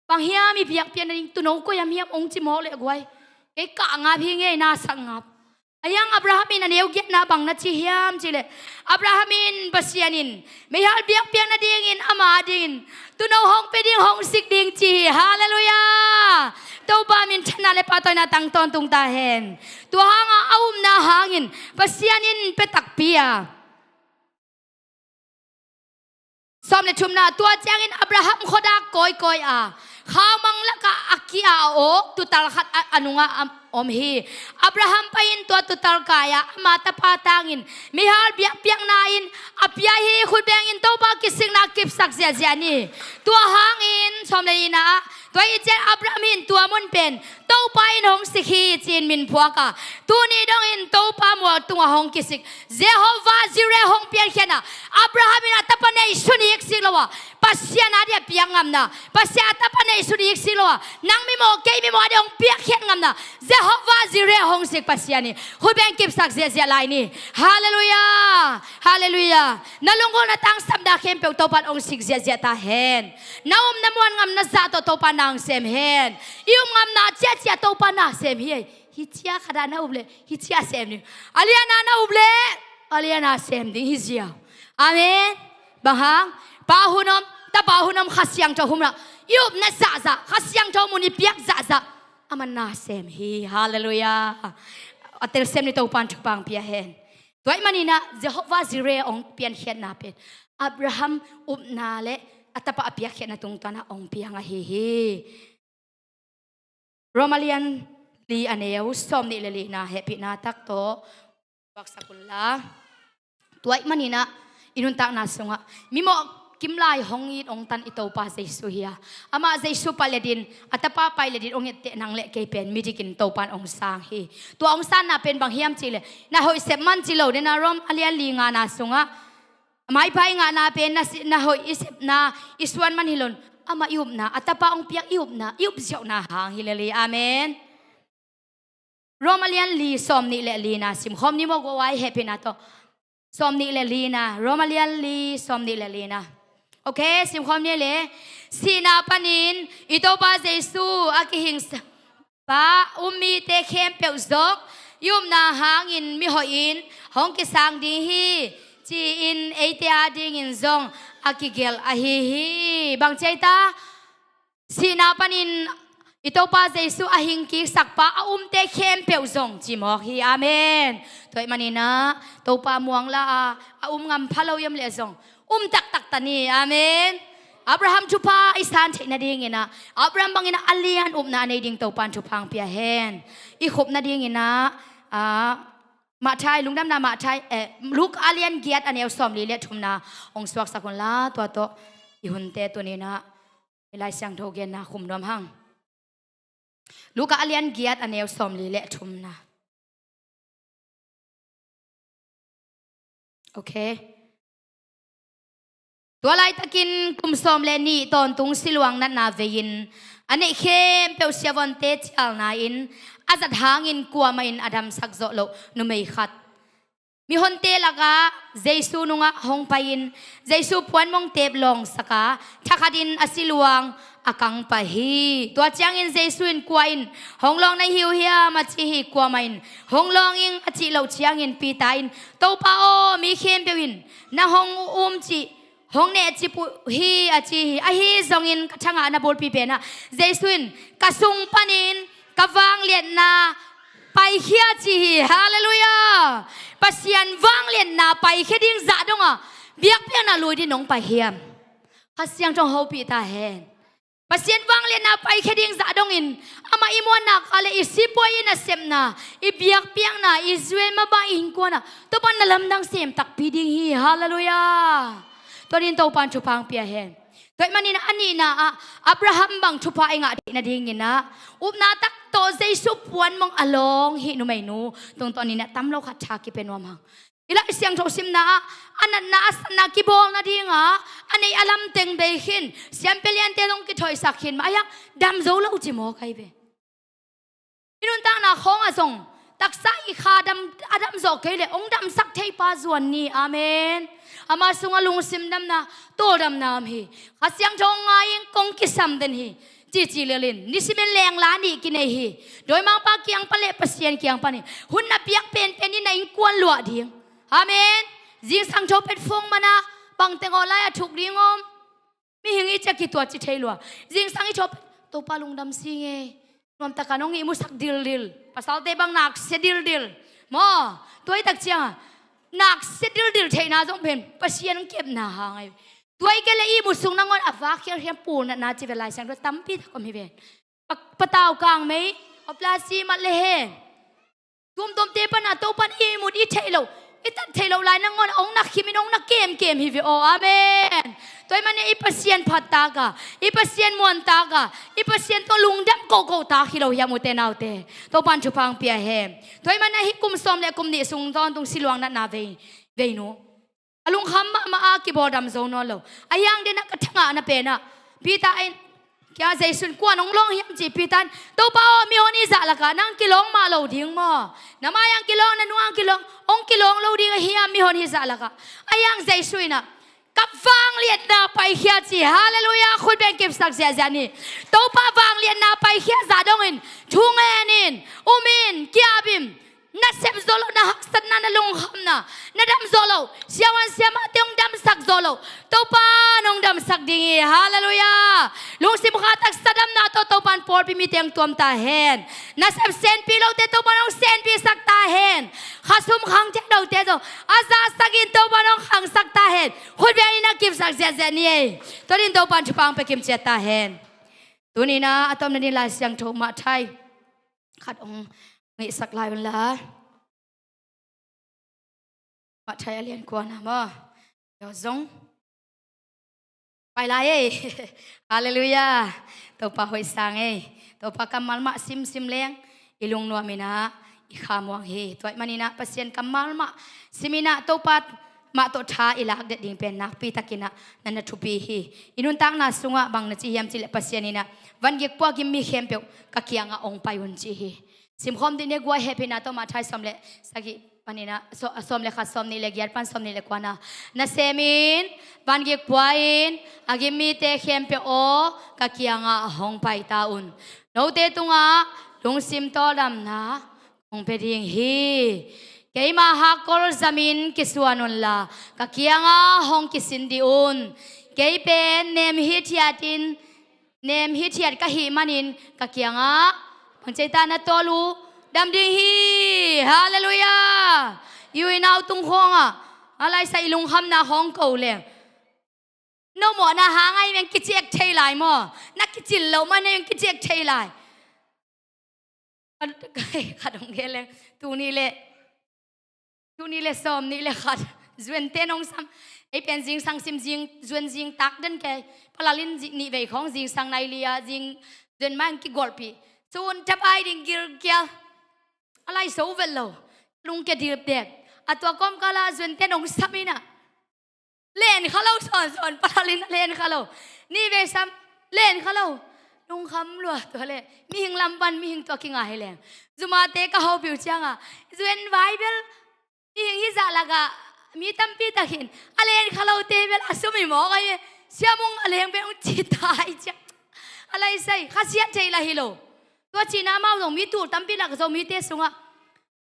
Bang hiam i biakpiakna ding tuuno koi-ah om hiam?" hong ci mawk leh guai, kei kah ngap hi ngei, na sak ngap. Ahi hang Abraham in a neu giatna bang na ci hiam cih leh, Abraham in Pasian in meihal biakpiakna dingin ama dingin tuuno hong pia ding, hong sik ding ci hi. Halleluiah. Topa minthanna le pahtawina tang tawntung ta hen. Tua hanga a upna hangin Pasian in pia takpi a. Sawm le thumna, tua ciangin Abraham khuadak kawikawi a, khaumang lakah a kia a awk tuutal khat a, a nungah a, om hi. Abraham pa in tua tuutal kai-ah ama tapa tangin mihal biakpiakna in a pia hi. Khutbeng in Topa kisikna kipsak ziahziah ni. Tua hangin sawm le nihna ah tua hi ciang Abraham in tua mun pen Topa in hong sik hi ci-in min phuak a, tuni dongin Topa mual tungah hong kisik Jehovah Jireh hong piankhiatna, Abraham in a tapa neihsun iksik lo a Pasian a dia piak ngamna, Pasian a tapa neihsun iksik lo a nang mimawh kei mimawh a dia hong piakkhiat ngamna Jehovah Jireh hong sik Pasian hi. Khutbeng kipsak ziahziah lai ni. Halleluiah. Halleluiah. Na lunggulhna tangsapna khempeuh Topa in hong sik ziahziah ta hen. Na upna muan ngamna zah tawh Topa na hong sem hen. I up ngamna ciahciah Topa na sem hi. Hih ciah khat ah na up leh hih ciah sem ding. A lian ah na up leh a lian ah sem ding hi ziau. Amen. Bang hang? Pa hun om, Tapa hun om, Kha Siangtho hun ah i upna zahzah, Kha Siangtho mun i piak zahzah, amah na sem hi. Halleluiah. A tel sem ni. Topa in thupha hong pia hen. Tua ahih manin ah Jehovah Jireh hong piankhiatna pen Abraham upna le a tapa a piakkhiatna tungtawn ah hong piang ahi hi. Rom a lian li a neu sawmnih le lina hehpihna tak tawh puaksak un la. Tua ahih manin ah i nuntakna sungah mimawh kimlai hong it hong tan i Topa Jesu hi a, amah Jesu pai le din, a tapa pai le din hong etteh nang le kei pen midik in Topa in hong sang hi. Tua hong sanna pen bang hiam cih leh na hoih sep man ci lo dena. Rom a lian li ngana sungah a maiphai ngahna pen na si, na hoih i sepna i suan man hi lo in, amah i upna, a tapa hong piak i upna, i up ziauhna hang hi lel hi. Amen. Rom a lian li sawmnih le lina simkhawm ni maw, guai hehpihna tawh. Sawmnih le lina, Rom a lian li sawmnih le lina. Ok, simkhawm ni le. Sihna panin i Topa Jesu a kihing sa- pa um mite khempeuh zong i upna hangin mihoihin hong kisang ding hi, ci-in eite adingin zong a kigelh ahi hi. Bang ci ahi ta? Sihna panin i Topa Jesu a hingkiksak pa a umte khempeuh zong ci mawk hi. Amen. Tua ahih manin ah Topa muang la a, a um ngam pha lo i om leh zong um taktak ta ni. Amen. Abraham thupha i san theih nadingin ah Abraham bangin ah a lian upna a nei ding Topa in thupha hong pia hen. I khup nadingin ah, ah, Matthai, Lungdamna Matthai, eh, Luka a lian giat a neu sawmli le thumna hong suaksak un la, tua tawh i hunte tuni-in ah i Lai Siangtho genna khum nuam hang. Luka a lian giat a neu sawmli le thumna. Ok. Tua laitakin kum sawm le nih tawntung siluang natna vei-in a neih khempeuh siavuante cialna-in a zat hangin kuamah in a damsak zawh loh numei khat mihonte lakah Jesu nungah hong pai-in Jesu puanmong teep lawngsak a, thakhatin a siluang a kang pah hi. Tua ciangin Jesu in, "Kua in hong lawng na hi uh hiam?" a ci hi. Kuamah in, "Hong lawng ing," a cih loh ciangin Peter in, "Topa aw, mi khempeuh in na hong um cih hong nehcip uh hi," a ci hi. Ahi zongin ka thangah na bulpi penah Jesu in, "Ka sung panin ka vangliatna paikhia," ci hi. Halleluiah. Pasian vangliatna paikhia ding zah dongah biakpiakna lui ding nong pai hiam? Kha Siangtho hopih ta hen. Pasian vangliatna paikhia ding zah dongin amah i muanna kah le i sipuai i nasepna, i biakpiakna, Israel mabang i innkuanah Topa na lamdang sem takpi ding hi. Halleluiah. Tua dingin Topa in thupha hong pia hen. Tua ahih manin a nihna ah Abraham bang thupha i ngah theih nadingin ah upna tak tawh Jesu puanmong a lawng hih numeinu tungtawnin ah tam lo khat tha kipia nuam hang. I Lai Siangtho simna ah a natna a satna kibawl nadingah a neih a lam teng bei khin, siampi liante zong kithoihsak khin mah ahi hang dam zo lo ci mawk ahi ve. I nuntakna khawngah zong taksa i kha dam, a dam zawh kei leh hong damsak thei pa zuan ni. Amen. Ama sungah lungsim damna, tawldamna om hi. Kha Siangtho ngai-in kong kisam den hi. Cici lelin nisimin lengla nih kinei hi. Dawimangpa kiang pan le Pasian kiang panin hun na piak penpen in na innkuan luah ding. Amen. Zingsang tho pet phone mana bangteng aw lai a thuk ding om? Mihing i ciah kituat ci thei lua. Zingsang i tho pet, "Topa lungdam si nge. Nuamtaka nong ihmusak dildil. Pasalte bang naksia dildil." Maw, tua i tak cianga naksia dildil theihna zong pen Pasian kepna hang ahi. Tua i kei le ihmu sung nangawn a vak khialkhial pulnatna ci ve Lai Siangtho tampi tak om hi ven. Pa, patau kangmei, Oblasi mat le hen. Tuamtuamte pana Topan i mut i theih loh, i tat theih loh lai nangawn a hong na khimin hong na kemkem hi ve aw. Amen. Tua ahih manin i Pasian phat taka, i Pasian muan taka, i Pasian tawh lungdam kohkoh tak hi lo hiam ute naute? Topan thupha hong pia hen. Tua ahih manin hih kum sawm le kum nih sung tawntung siluang natna vei, vei nu. A lungkham mahmah a kibawl dam zo nawn lo. Ahi hang den a ka thangahna pen ah Peter in, kia Jesu in kuan hong lawng hiam ci Peter in, Topa aw, mihon hih zah lakah nang kilawng mah lo ding maw? Na mai ang kilawng, na nu ang kilawng, hong kilawng lo ding ahi hiam mihon hih zah lakah? Ahi hang Jesu in ah, ka vangliatna paikhia ci. Halleluiah. Khut beng kipsak ziahziah ni. Topa vangliatna paikhia zah dongin thu ngen in, um in, kiap in. Na sep zo lo, na haksatna, na lungkhamna, na dam zo lo, siavuan siamahte hong damsak zo lo, Topa nong damsak ding hi. Halleluiah. Lungsim kha taksa damna tawh Topan pawlpi mite hong tuam ta hen. Na sep senpi lote Topan hong senpisak ta hen. Khasum khang thei lote zong a zahsak in Topan hong khangsak ta hen. Khut beng in a kipsak ziahziah ni ei. Tua din Topan thupha hong pia kimciat ta hen. Tuni-in ah a tomna din Lai Siangtho Matthai khat hong ngaihsak lai un la. Matthai a lian kuana maw? Yo zong pai lai ei. Halleluiah. Topa hoih sang ei. Topa kammal mah simsim leng i lungnuam in ah i khamuang hi. Tua ahih manin ah Pasian kammal mah sim in ah Topa mah tawh tha i lak det ding pen nakpi takin ah na na thupi hi. I nuntakna sungah bang na ci hiam cih leh Pasian in ah vangik pua gimmi khempeuh ka kiangah hong pai un ci hi. Simkhawm dih ni, guai hehpihna tawh Matthai sawm le sagih panin ah, saw-, sawm le khat, sawm nih le giat pan sawm nih le kuana. Nasem in, vangik pua in, a gimmite khempeuh aw, ka kiangah hong pai ta un. Note tungah lungsim tawldamna kong pia ding hi. Keima hakkol zamin kisuan unla ka kiangah hong kisin dih un. Kei pen nem hithiatin, nem hithiat ka hih manin ka kiangah bang ci ta, na tawl uh dam ding hi. Halleluiah. I u i nau tung khawngah a laisa i lungkhamna khawng ko leng, no mawhna hang ahi meng kiciek thei lai maw? Na kicin loh man ahi meng kiciek thei lai. Khat hong gen leng, tuni le, tuni le sawm nih le khat zuante nong sam. Ei pen zingsang sim zing, zuan zing tak den kei. Palalin zi-, nih vei khawng zingsang nai lia zing, zuan mang kigolhpih. Cun tapai ding gilkial. A lai so vet lo. Lungkia dipdep. A tua kawmkal ah zuante nong sam in ah len kha lo sawnsawn, palalin a len kha lo. Nih vei sam, len kha lo. Lungkham lua tua le. Mihing lam pan mihing tua kinga hi leng. Zumate ka hopih uh ciangah, zuan vai bel mihing hih zah lakah mi tampi takin a len kha lote bel a sum i mawk ahi. Siamung a leng bel hong ci ta hi ciah. A laisai, khasiat thei lah hi lo. Tua cihna amau zong mi tul tampi lak Zomite sungah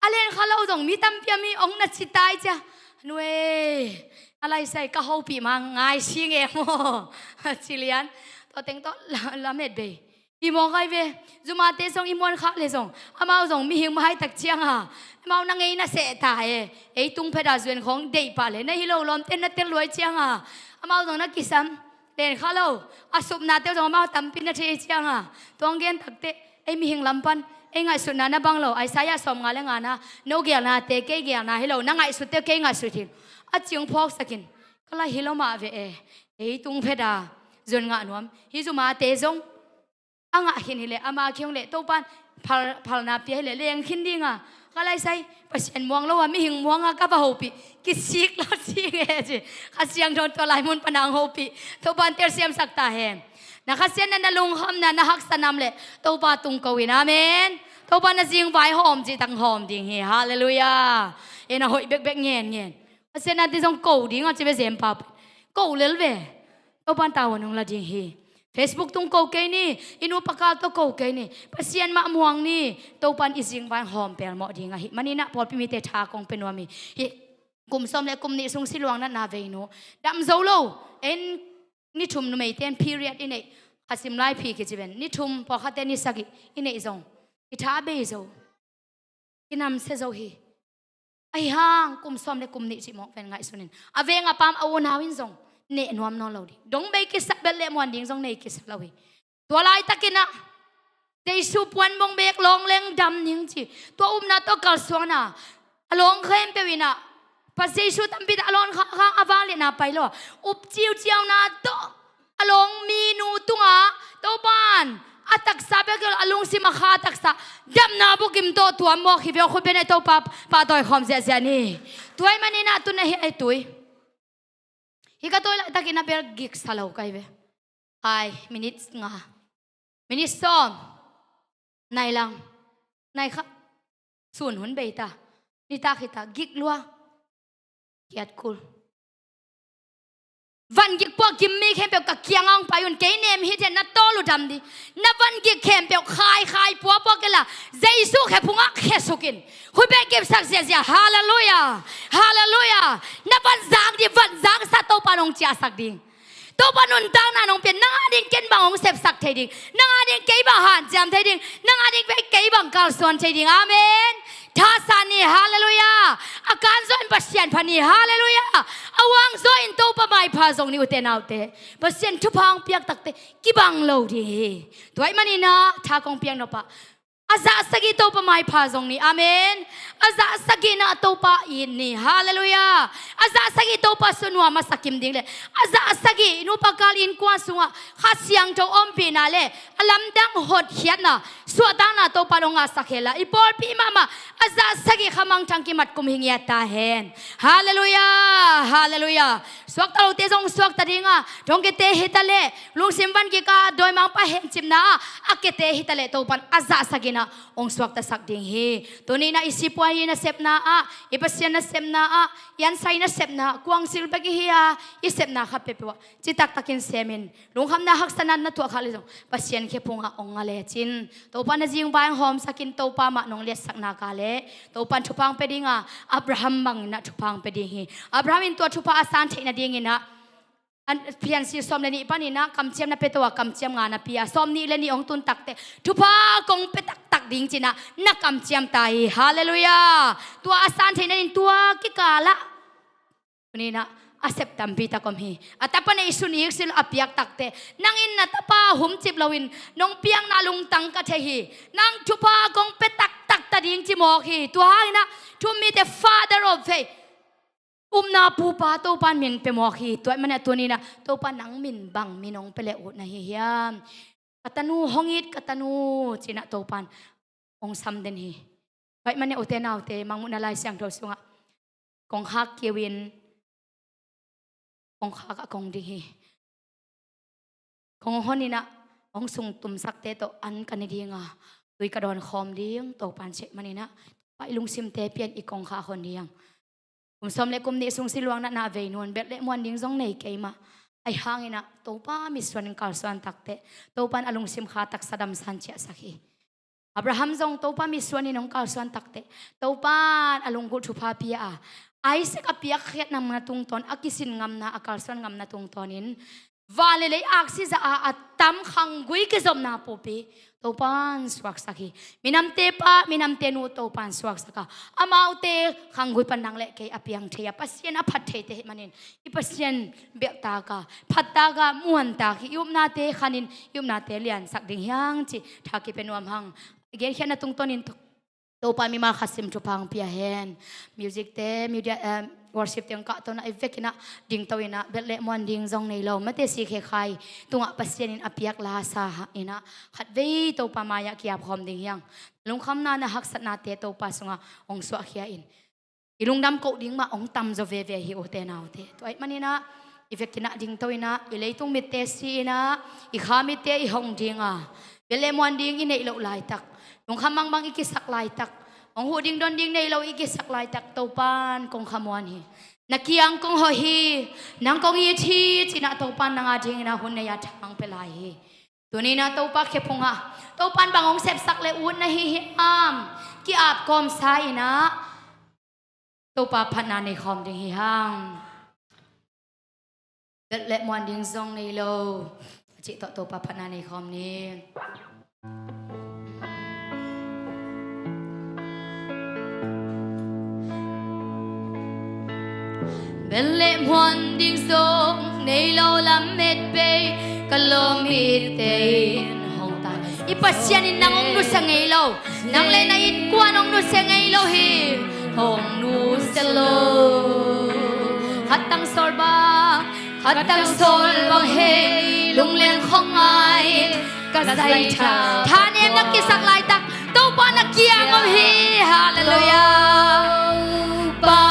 a len kha lo zong mi tampi a mi hong na ci ta hi ciah. Nuai, a laisai ka hopih ma ngai si nge maw? Ci lian. Tua teng tawh la, lamet bei. I mawk ahi ve. Zumate zong i muan khah le zong amau zong mihing mah hai tak cianga amau na ngei na seh ta e. Ei tung phet a zuan khawng deih pah le na hi lo lawmte na tel luai cianga amau zong na kisam. Len kha lo. A supnate uh zong amau tampi na thei cianga tuang gen takte, ei mihing lam pan ei ngaihsutna na bang lo. Isaiah sawmnga le ngana, no gelnate kei gelna hi lo, na ngaihsutte kei ngaihsut hi. A ciang phawksakin ka la hi lo mah ve e. Ei tung phet a zuan ngah nuam. Hih zumate zong a ngah khin hileh ama khiung le Topan phal, phalna pia hileh leng khin dinga ka laisai. Pasian muang lo a mihing muanga ka va hopih, kisik lo si nge ci. Kha Siangtho tua lai mun pana hong hopih, Topan telsiamsak ta hen. Na khasiatna, na lungkhamna, na haksa nam le Topa tung ko in, amen. Topa na zingvai hawm cih tak hawm ding hi. Halleluiah. E, na hoih bekbek ngen ngen. Pasian nate zong ko ding a ci ve zem pau. Ko lel ve. Topan tavuan hong la ding hi. Facebook tung ko kei ni, i nu pakal tawh ko kei ni, Pasian mah muang ni. Topan i zingvai hawm pelmawh ding ahi maninah pawlpi mite tha kong pe nuam hi. Hih kum sawm le kum nih sung siluang natna vei nu. Dam zo lo. En ni thum numeite in period i neih. Khasim lai phi kici ven. Ni thum, pawlkhatte ni sagih i neih zong i tha bei zo. Kinamsia zo hi. Ahi hang kum sawm le kum nih cih mawk ven ngaihsun in. A veng a paam a unau in zong neh nuam nawn lo ding. Dong bei kisa bel le muan ding zong nei kisa lo hi. Tua laitakin ah Jesu puan mong bek lawng leng dam ning ci. Tua upna tawh kalsuanna a lawng khempeuh in ah, Pa Jesu tampi tak a lawn khang a vangliatna pai lo a, up ciuciauna tawh a lawng minu tungah Topan a taksa bek hi lo a, lungsim a kha taksa damna bukim tawh tuam mawk hi ve aw. Khut beng in Topa pahtawi khawm ziahziah ni. Tua ahih manin ah tu-in ah hih a tui, hih ka tawi laitakin a bel giksa lo ka hi ve. Hai, minit nga, minit sawm, nai lang, nai khat, sun hun bei ta, nitak hi ta, gik lua, kiat kul. Van gik puak gim mi khempeuh ka kiangah hong pai un, kei nem hi thei, na tawl uh dam ding. Na van gik khempeuh khaikhai puapua kei la, Jesu khe phungah khesuk in. Khut beng kipsak ziahziah. Halleluiah. Halleluiah. Na van zang ding, van zangsa Topa in hong ciahsak ding. Topa nuntakna nong pia, nang a ding ken bang hong sepsak thei ding, nang a ding kei bang hanciam thei ding, nang a ding kei bang kalsuan thei ding. Amen. Thasan ni, halleluiah. A kan zaw in Pasian phat ni, halleluiah. A wang zaw in Topa maipha zong ni, ute naute. Pasian thupha hong piak takte kibang lo ding hi. Tua ahih manin ah tha kong piak nop ah, a zah sagih Topa maipha zong ni. Amen. A zah sagih in ah Topa it ni. Halleluiah. A zah sagih Topa sung nuam a sa kim ding le, a zah sagih nupa kal innkuan sungah Kha Siangtho ompihna le a lamdang hotkhiatna, suahtakna Topa in hong ngahsak hen la, i pawlpi mahmah a zah sagih kha mangthang kimat kum hi ngiat ta hen. Halleluiah. Halleluiah. Suakta lote zong suakta ding a, thongkiate hi ta leh, lungsim van gik a dawimangpa hencipna ah a kiate hi ta leh, Topa in a zah sagih in ah hong suaktasak ding hi. Tuni in ah i sipuai nasepna ah, i Pasian nasepna ah, i ansai nasepna ah, kuangsil bek i hi a, i sepna khat peuhpeuh ah citak takin sem in. Lungkhamna haksatna na tuah khak leh zong Pasian khe phungah hong nga lecin, Topa in na zingvai hong hawmsak in, Topa mah nong liatsak nak leh Topa in thupha hong pia ding a, Abraham bangin ah thupha hong pia ding hi. Abraham in tua thupha a san theih nadingin ah, an, Piancil sawm le nih panin ah kamciam na pia to a, kamciam nga na pia, sawm nih le nih hong tun takteh thupha kong pia taktak ding ci-in ah na kamciam ta hi. Halleluiah. Tua a san theih nading tua kikal ah tuni in ah a sep tampi tak om hi. A tapa neihsun iksik a piak takteh, nang in na tapa humcip loin nong piakna lungtang ka thei hi. Nang thupha kong pia taktak ta ding ci mawk hi. Tua hangin ah thu-um mite, Father of faith, upna pupa, Topa in min pia mawk hi. Tua ahih manin ah tuni in ah Topa in nang min bang min hong pia leh ut na hi hiam? Ka tanu hong it, ka tanu, ci-in ah Topa in hong sam den hi. Tua ahih manin ah ute naute, Mangmuhna Lai Siangtho sungah kongkhak kiu in, kongkhak ah kong ding hi. Kong hon in ah hong sungtumsakte tawh an ka ne ding a, tui ka dawn khawm ding, Topa in cih manin ah, Topa i lungsimte pia in i kongkhak hon ding. Kum sawm le kum nih sung siluang natna vei nung, belh le muan ding zong nei keimah. Ahih hangin ah Topa mitsuan in kalsuan takteh Topa in a lungsim kha taksa damsa in ciahsak hi. Abraham zong Topa mitsuan in hong kalsuan takteh Topa in a lunggulh thupha pia a, Isaac a piakkhiat ngamna tungtawn, a kisin ngamna, a kalsuan ngamna tungtawnin van le lei aksi zah a a tam khanggui kizopna pawlpi Topa in suaksak hi. Minamte pa, minamte nu Topa in suaksak a, amaute khanggui pan nang le kei a piang thei a, Pasian a phat theite ahih manin, i Pasian belhtak a, phattak a, muantak hi. I upnate khanin i upnate liansak ding hi hang cih tha kipia nuam hang. I genkhiatna tungtawnin Topa in mimal khat sim thupha hong pia hen. Music te, media, eh, worship te hong kahto in ah, i vekin ah dingto in ah, belh le muan ding zong nei lo, mate si khekhai tungah Pasian in a piak la sa in ah, khatvei Topa mai-ah ki-ap khawm ding hi hang. Lungkhamna, na haksatnate Topa sungah hong suahkhia in. I lungdam koh ding mah hong tamzaw veve hi, ute naute. Tua ahih manin ah i vekin ah dingto in ah, i leitung mitte si in ah, i kha mitte i hong ding a, belh le muan ding i neih loh laitak, lungkham bangbang i kisak laitak, hong huh ding don ding nei lo i kisak laitak, Topa in kong khamuan hi. Na kiang kong hoih hi, nang kong it hi, ci-in ah Topa in nang a dingin ah hun nei a, tha hong pia lai hi. Tuni in ah Topa khe phungah Topa in bang hong sepsak leh ut na hi hiam? Ki-ap kawmsa in ah Topa phatna nei khawm ding hi hang. Belh le muan ding zong nei lo a cih tawh Topa phatna nei khawm ni. Belh le muan ding zong nei lo, lamet bei ka lawm, mite in hong tai. I Pasian in nang hong nusia ngei lo. Nang le na innkuan hong nusia ngei lo hi. Hong nusia lo. Khat tang sawl bang, khat tang sawl bang hei, lungleng khong ngai in ka zai tha. Thanemna kisak laitak Topa na kiang om hi. Halleluiah. Topa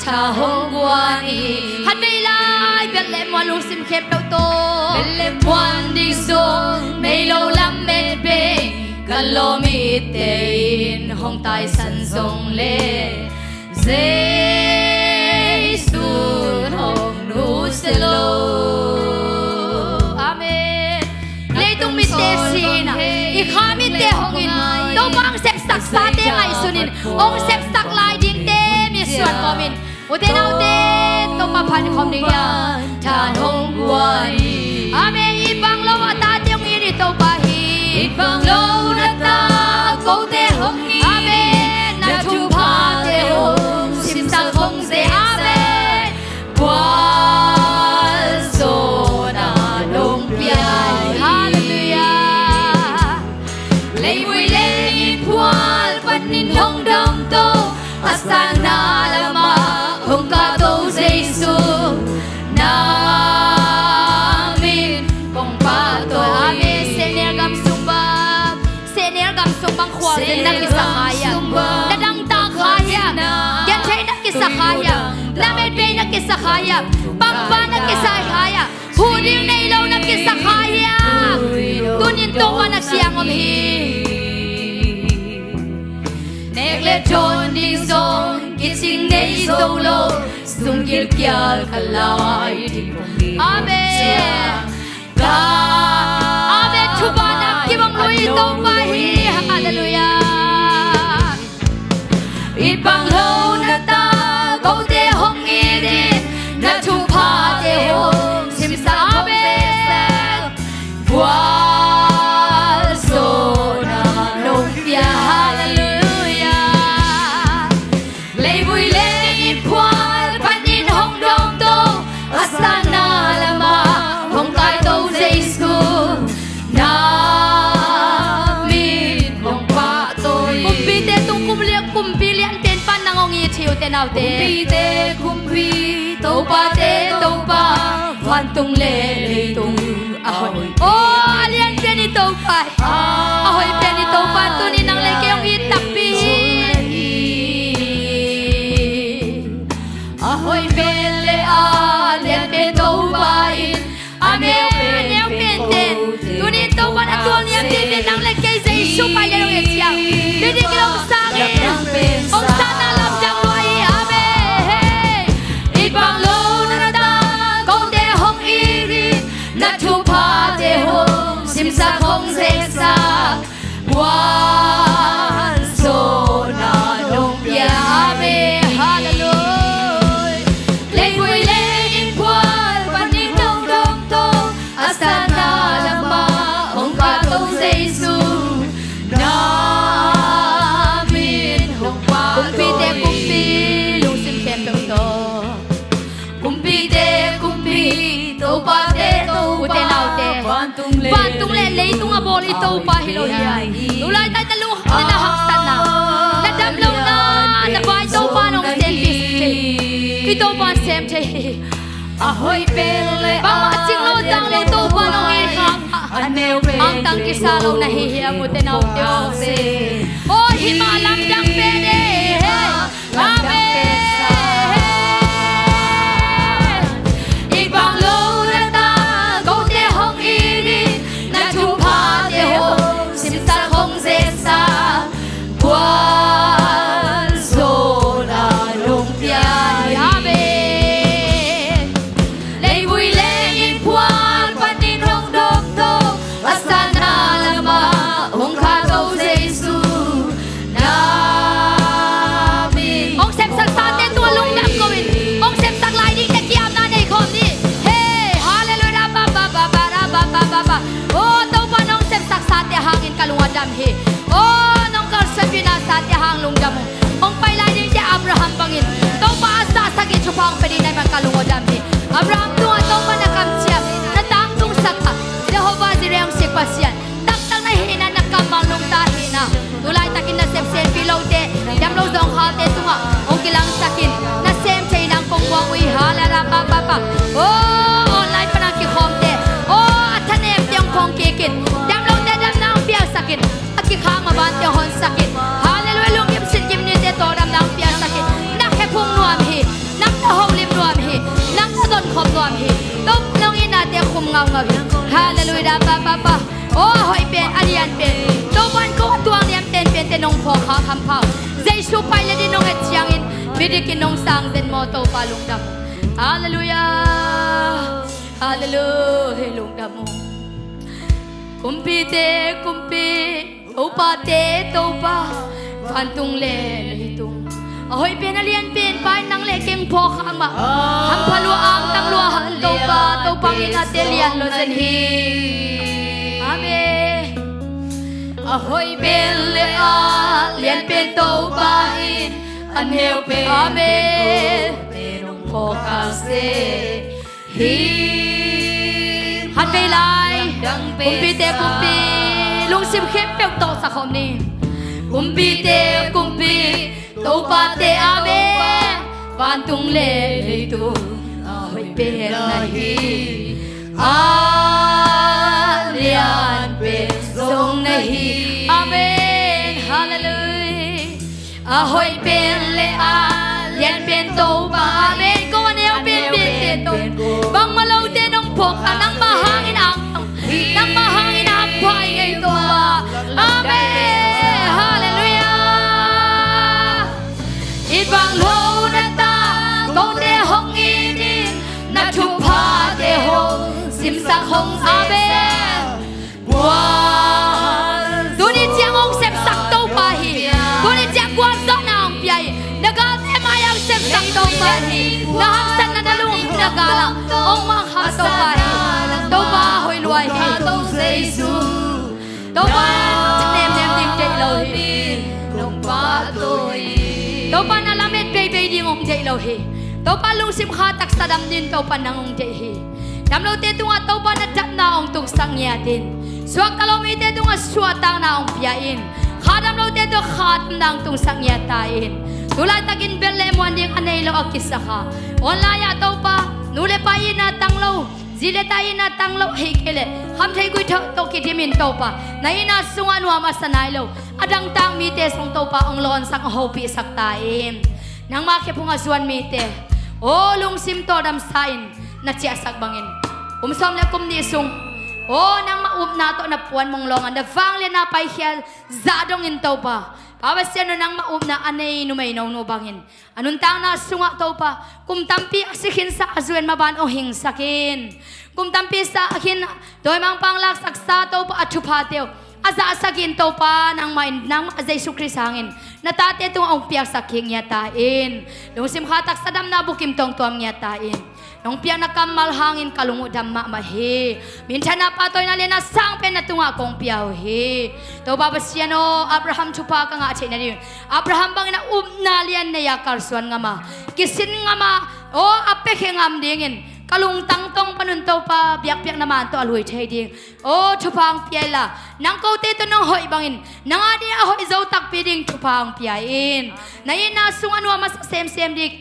tha hong guan hi. Khat vei lai, bel le muan lungsim khempeuh tawh. Bel le muan ding sung, mei lo lamet bei, ka lawm itte in hong taisan zong le, Jesu hong nusia lo. Amen. Leitung mitte si-in ah, i kha mitte hong in, Topa hong sepsak sate ngaihsun in, hong sepsak lai dingte mitsuan kawm in, ute naute, Topa phat khawm ding hi a. Tha hong guan hi. Amen. It bang lo a tate hong it i Topa hi. It bang lo na ta kote hong it. Amen. Na thuphate hong simsak hong ze. Amen. Gualzawhna nong pia hi. Halleluiah. Leivui le innphual panin hong dawngto, a sanna lamah hong kahto Jesu, na min kong pahtawi. Amen. Sehnel gam sung bang, sehnel gam sung bang khualzin na kisa kha hiam? Na dangtak kha hiam? Gentheih na kisa kha hiam? Lametbei na kisa kha hiam? Pampa na kisa kha hiam? Huh ding nei lo na kisa kha hiam? Tunin Topa na kiang om hi. Nek le dawn ding zong kicing nei zo lo, sung gilkial ka lai ding. Amen. Amen. Thupha na kibang lui Topa hi. Halleluiah. It bang lo na ta kote hong it in, na thuphate hong simsak hong zesak. Gualzawhna nong pia. Halleluiah. Leivui le innphual panin hong dawngto, a sanna lamah hong kahto Jesu, na min hong pahtawi. Kumpite tung kum lian, kumpi lianpen pan nang hong it hi, ute naute. Kumpite kumpi, topate topa, vantung le leitung a hoih. Oh, a lianpen i Topa hi. A hoih pen i Topa, tuni nang le kei hong it takpi hi. A hoih pen le a lianpen Topa in, a neu pen, a neu pen ten. Tuni Topa na tual niam tin, nang le kei Jesu pai le hong it ciang. Bidik hong sang in. Hong sanna lamdang lua hi. Amen. It bang lo na ta kote hong it in, na thuphate hong simsak hong zesak. Gualzawhna nong pia. Amen. Halleluiah. Leivui le innphual panin hong dawngto, a sanna lamah hong kahto Jesu, na min hong pahtawi. Kumpite kumpi, lungsim khempeuh tawh. Kumpite kumpi, topate topa, ute naute, vantung le leitung a bawl i Topa hi lo hi a. Tulaitak na lungdamna, na haksatna, na damlohna, na vai Topa nong sem thei hi. I Topa sem thei hi. A hoih pen le bangmah cing lo tang lo Topa nong it kha. A neu pen, angtang kisa lo na hi hiam, ute naute aw? Aw, hih mah lamdang pen e. Amen. It bang lo na ta kote hong it in, na thuphate hong simsak hong zesak. Gualzawhna nong pia hi. Amen. Leivui le innphual panin hong dawngto, a sanna lamah hong kahto Jesu, na min. Hong sepsak sate tungah lungdam ko in, hong sepsak lai dingte kiamna nei khawm ni. Hey, halleluiah, ba, ba, ba. Oh, Topa nong sepsak sate hangin ka lung a dam hi. Oh, nong kalsuanpihna sate hang lungdam ung. Hong pai lai dingte Abraham bangin Topa a sahsak in thupha hong pia ding na hih man ka lung a dam hi. Abraham tungah Topa na kamciam, na tangtungsak a, Jehovah Jireh hong si Pasian, taktak na hihna, na Kammal nungta hi na. Tulaitakin nasep selfie lote, damlo zawngkhalte tungah hong kilangsakin, nasem thei nang kong muang uh hi. Hallelujah, pa, pa, pa. Oh, online pan a kikhawmte, oh, a thanemte hong khawng kikin, damlote damna hong piaksakin, a kikhak mabante hong honsakin. Hallelujah, lunggim sitgim nite tawldamna hong piaksakin. Na khephung nuam hi. Nang na holim nuam hi. Nang na donkhop nuam hi. Topa nong itnate khum ngaungau hi. Hallelujah, pa, pa, pa. Oh, a hoih pen, a lian pen, Topa in ko a tuang lian penpente nong phawk kha hampha uh. Jesu pai le din nong et ciangin midik in nong sang zen maw, Topa lungdam. Hallelujah. Hallelujah. Lungdam uh. Kumpite kumpi, Topate Topa, vantung le leitung. A hoih pen, a lian pen Pa in nang le keng phawk kha mah. Hampha lua, angtang lua, Topa, Topa in a te lian lo zen hi. Amen. A hoih pen le a lian pen Topa in, a neu pen, amen, phawk kha se hi. Khatvei lai, kumpite kumpi, lungsim khempeuh tawh sa khawm ni. Kumpite kumpi, Topate, amen. Vantung le leitung, a hoih pen na hi, a lian pen zong na hi. Amen. Hallelujah. A hoih pen le a lian pen Topa, amen. Ko a neu pen pen te Topa, bangmah lote nong phawk kha, nangmah hangin a, nangmah hangin a hampha i ngei Topa. Amen. Hallelujah. It bang lo na ta, kote hong it in, na thuphate hong simsak hong, amen. Tuni ciang hong sepsak Topa hi. Tuni ciang gualzawhna hong pia hi. Na galte mai-ah hong sepsak Topa hi. Na haksatna, na lung, na galah hong mangkha Topa hi. Topa hoih lua hi. Topa nemnem ding deih lo hi. Topa na lamet beibei ding hong deih lo hi. Topa lungsim kha taksa dam ding Topa nang hong deih hi. Damlote tungah Topa na dapna hong tungsak ngiat in. Suakta lo mite tungah suahtakna hong pia in. Kha damlote tungah kha damna hong tungsak ngiat ta in. Tulaitakin bel le muan ding a nei lo a kisakha, online ah Topa, nu le pa itna tang lo, zi le ta itna tang lo, ahih kei leh khamtheih guihtheih tawh kidimin Topa, na itna sungah nuam a sa nai lo a dangtak mite zong Topa hong lawnsak, hong hopihsak ta in. Nangmah khephung a zuan mite, aw lungsim tawldamsa in na ciahsak bangin, kum sawm le kum nih sung, aw nangmah upna tawh na puan mong lawnga na vangliatna paikhial zah dongin Topa, Pa Pasian aw, nangmah upna a nei numei nonu bangin a nuntakna sungah Topa, kum tampi a si khinsa a zuan maban hong hingsak in. Kum tampi sa a khin, dawimangpa hong laksaksa Topa a thuphate uh a zahsak in Topa, nangmah in, nangmah Jesu Khrist hangin na tate tungah hong piaksak kik ngiat ta in. Lungsim kha taksa damna bukim tawng tuam ngiat ta in. Nong piakna kammal hangin ka lung uh dam mahmah hi. Minthanna, pahtawina le na sang pen na tungah kong pia uh hi. Topa Pasian aw, Abraham thupha ka ngah theih nading, Abraham bangin a upna lian nei-a kalsuan ngam a, kisin ngam a, aw a piakhia ngam dingin ka lungtang tawng panun Topa biakpiakna man tawh a lui thei ding, aw thupha hong pia inla, nang kote tawh nong hoih bangin nang a dingin a hoih zo takpi ding thupha hong pia in. Na itna sungah nuam a sa semsem ding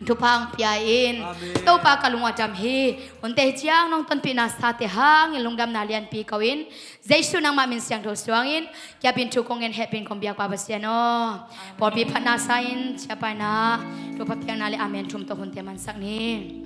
thupha hong pia in. Amen. Topa ka lung a dam hi. Hunte hi ciang nong tonpihna sate hangin lungdamna lianpi ko in, Jesu nangmah min siangtho suangin kiapin thu kong ngen, hehpin kong biak Pa Pasian aw. Amen. Pawlpi phatna sa in, ciapaina, thupha piakna le amen thum tawh hunte mansak ni.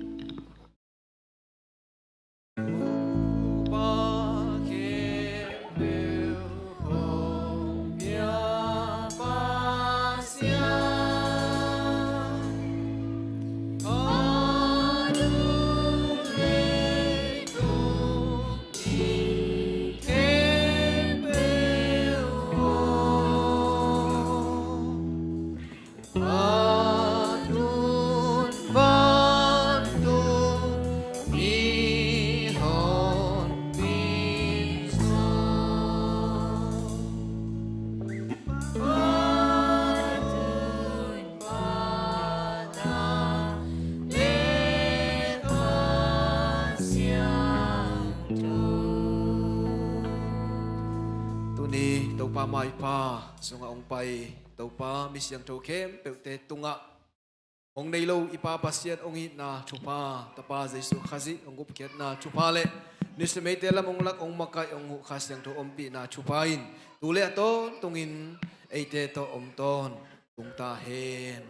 Tuni Topa maipa sungah hong pai Topa, mi siangtho khempeuhte tungah hong nei lo i Pa Pasian hong itna thupha, Tapa Jesu Khazih hong gupkhiatna thupha le nisumeite lam hong lak, hong makaih, hong huh Kha Siangtho ompihna thupha in tu le a tawntungin eite tawh om tawn tung ta hen.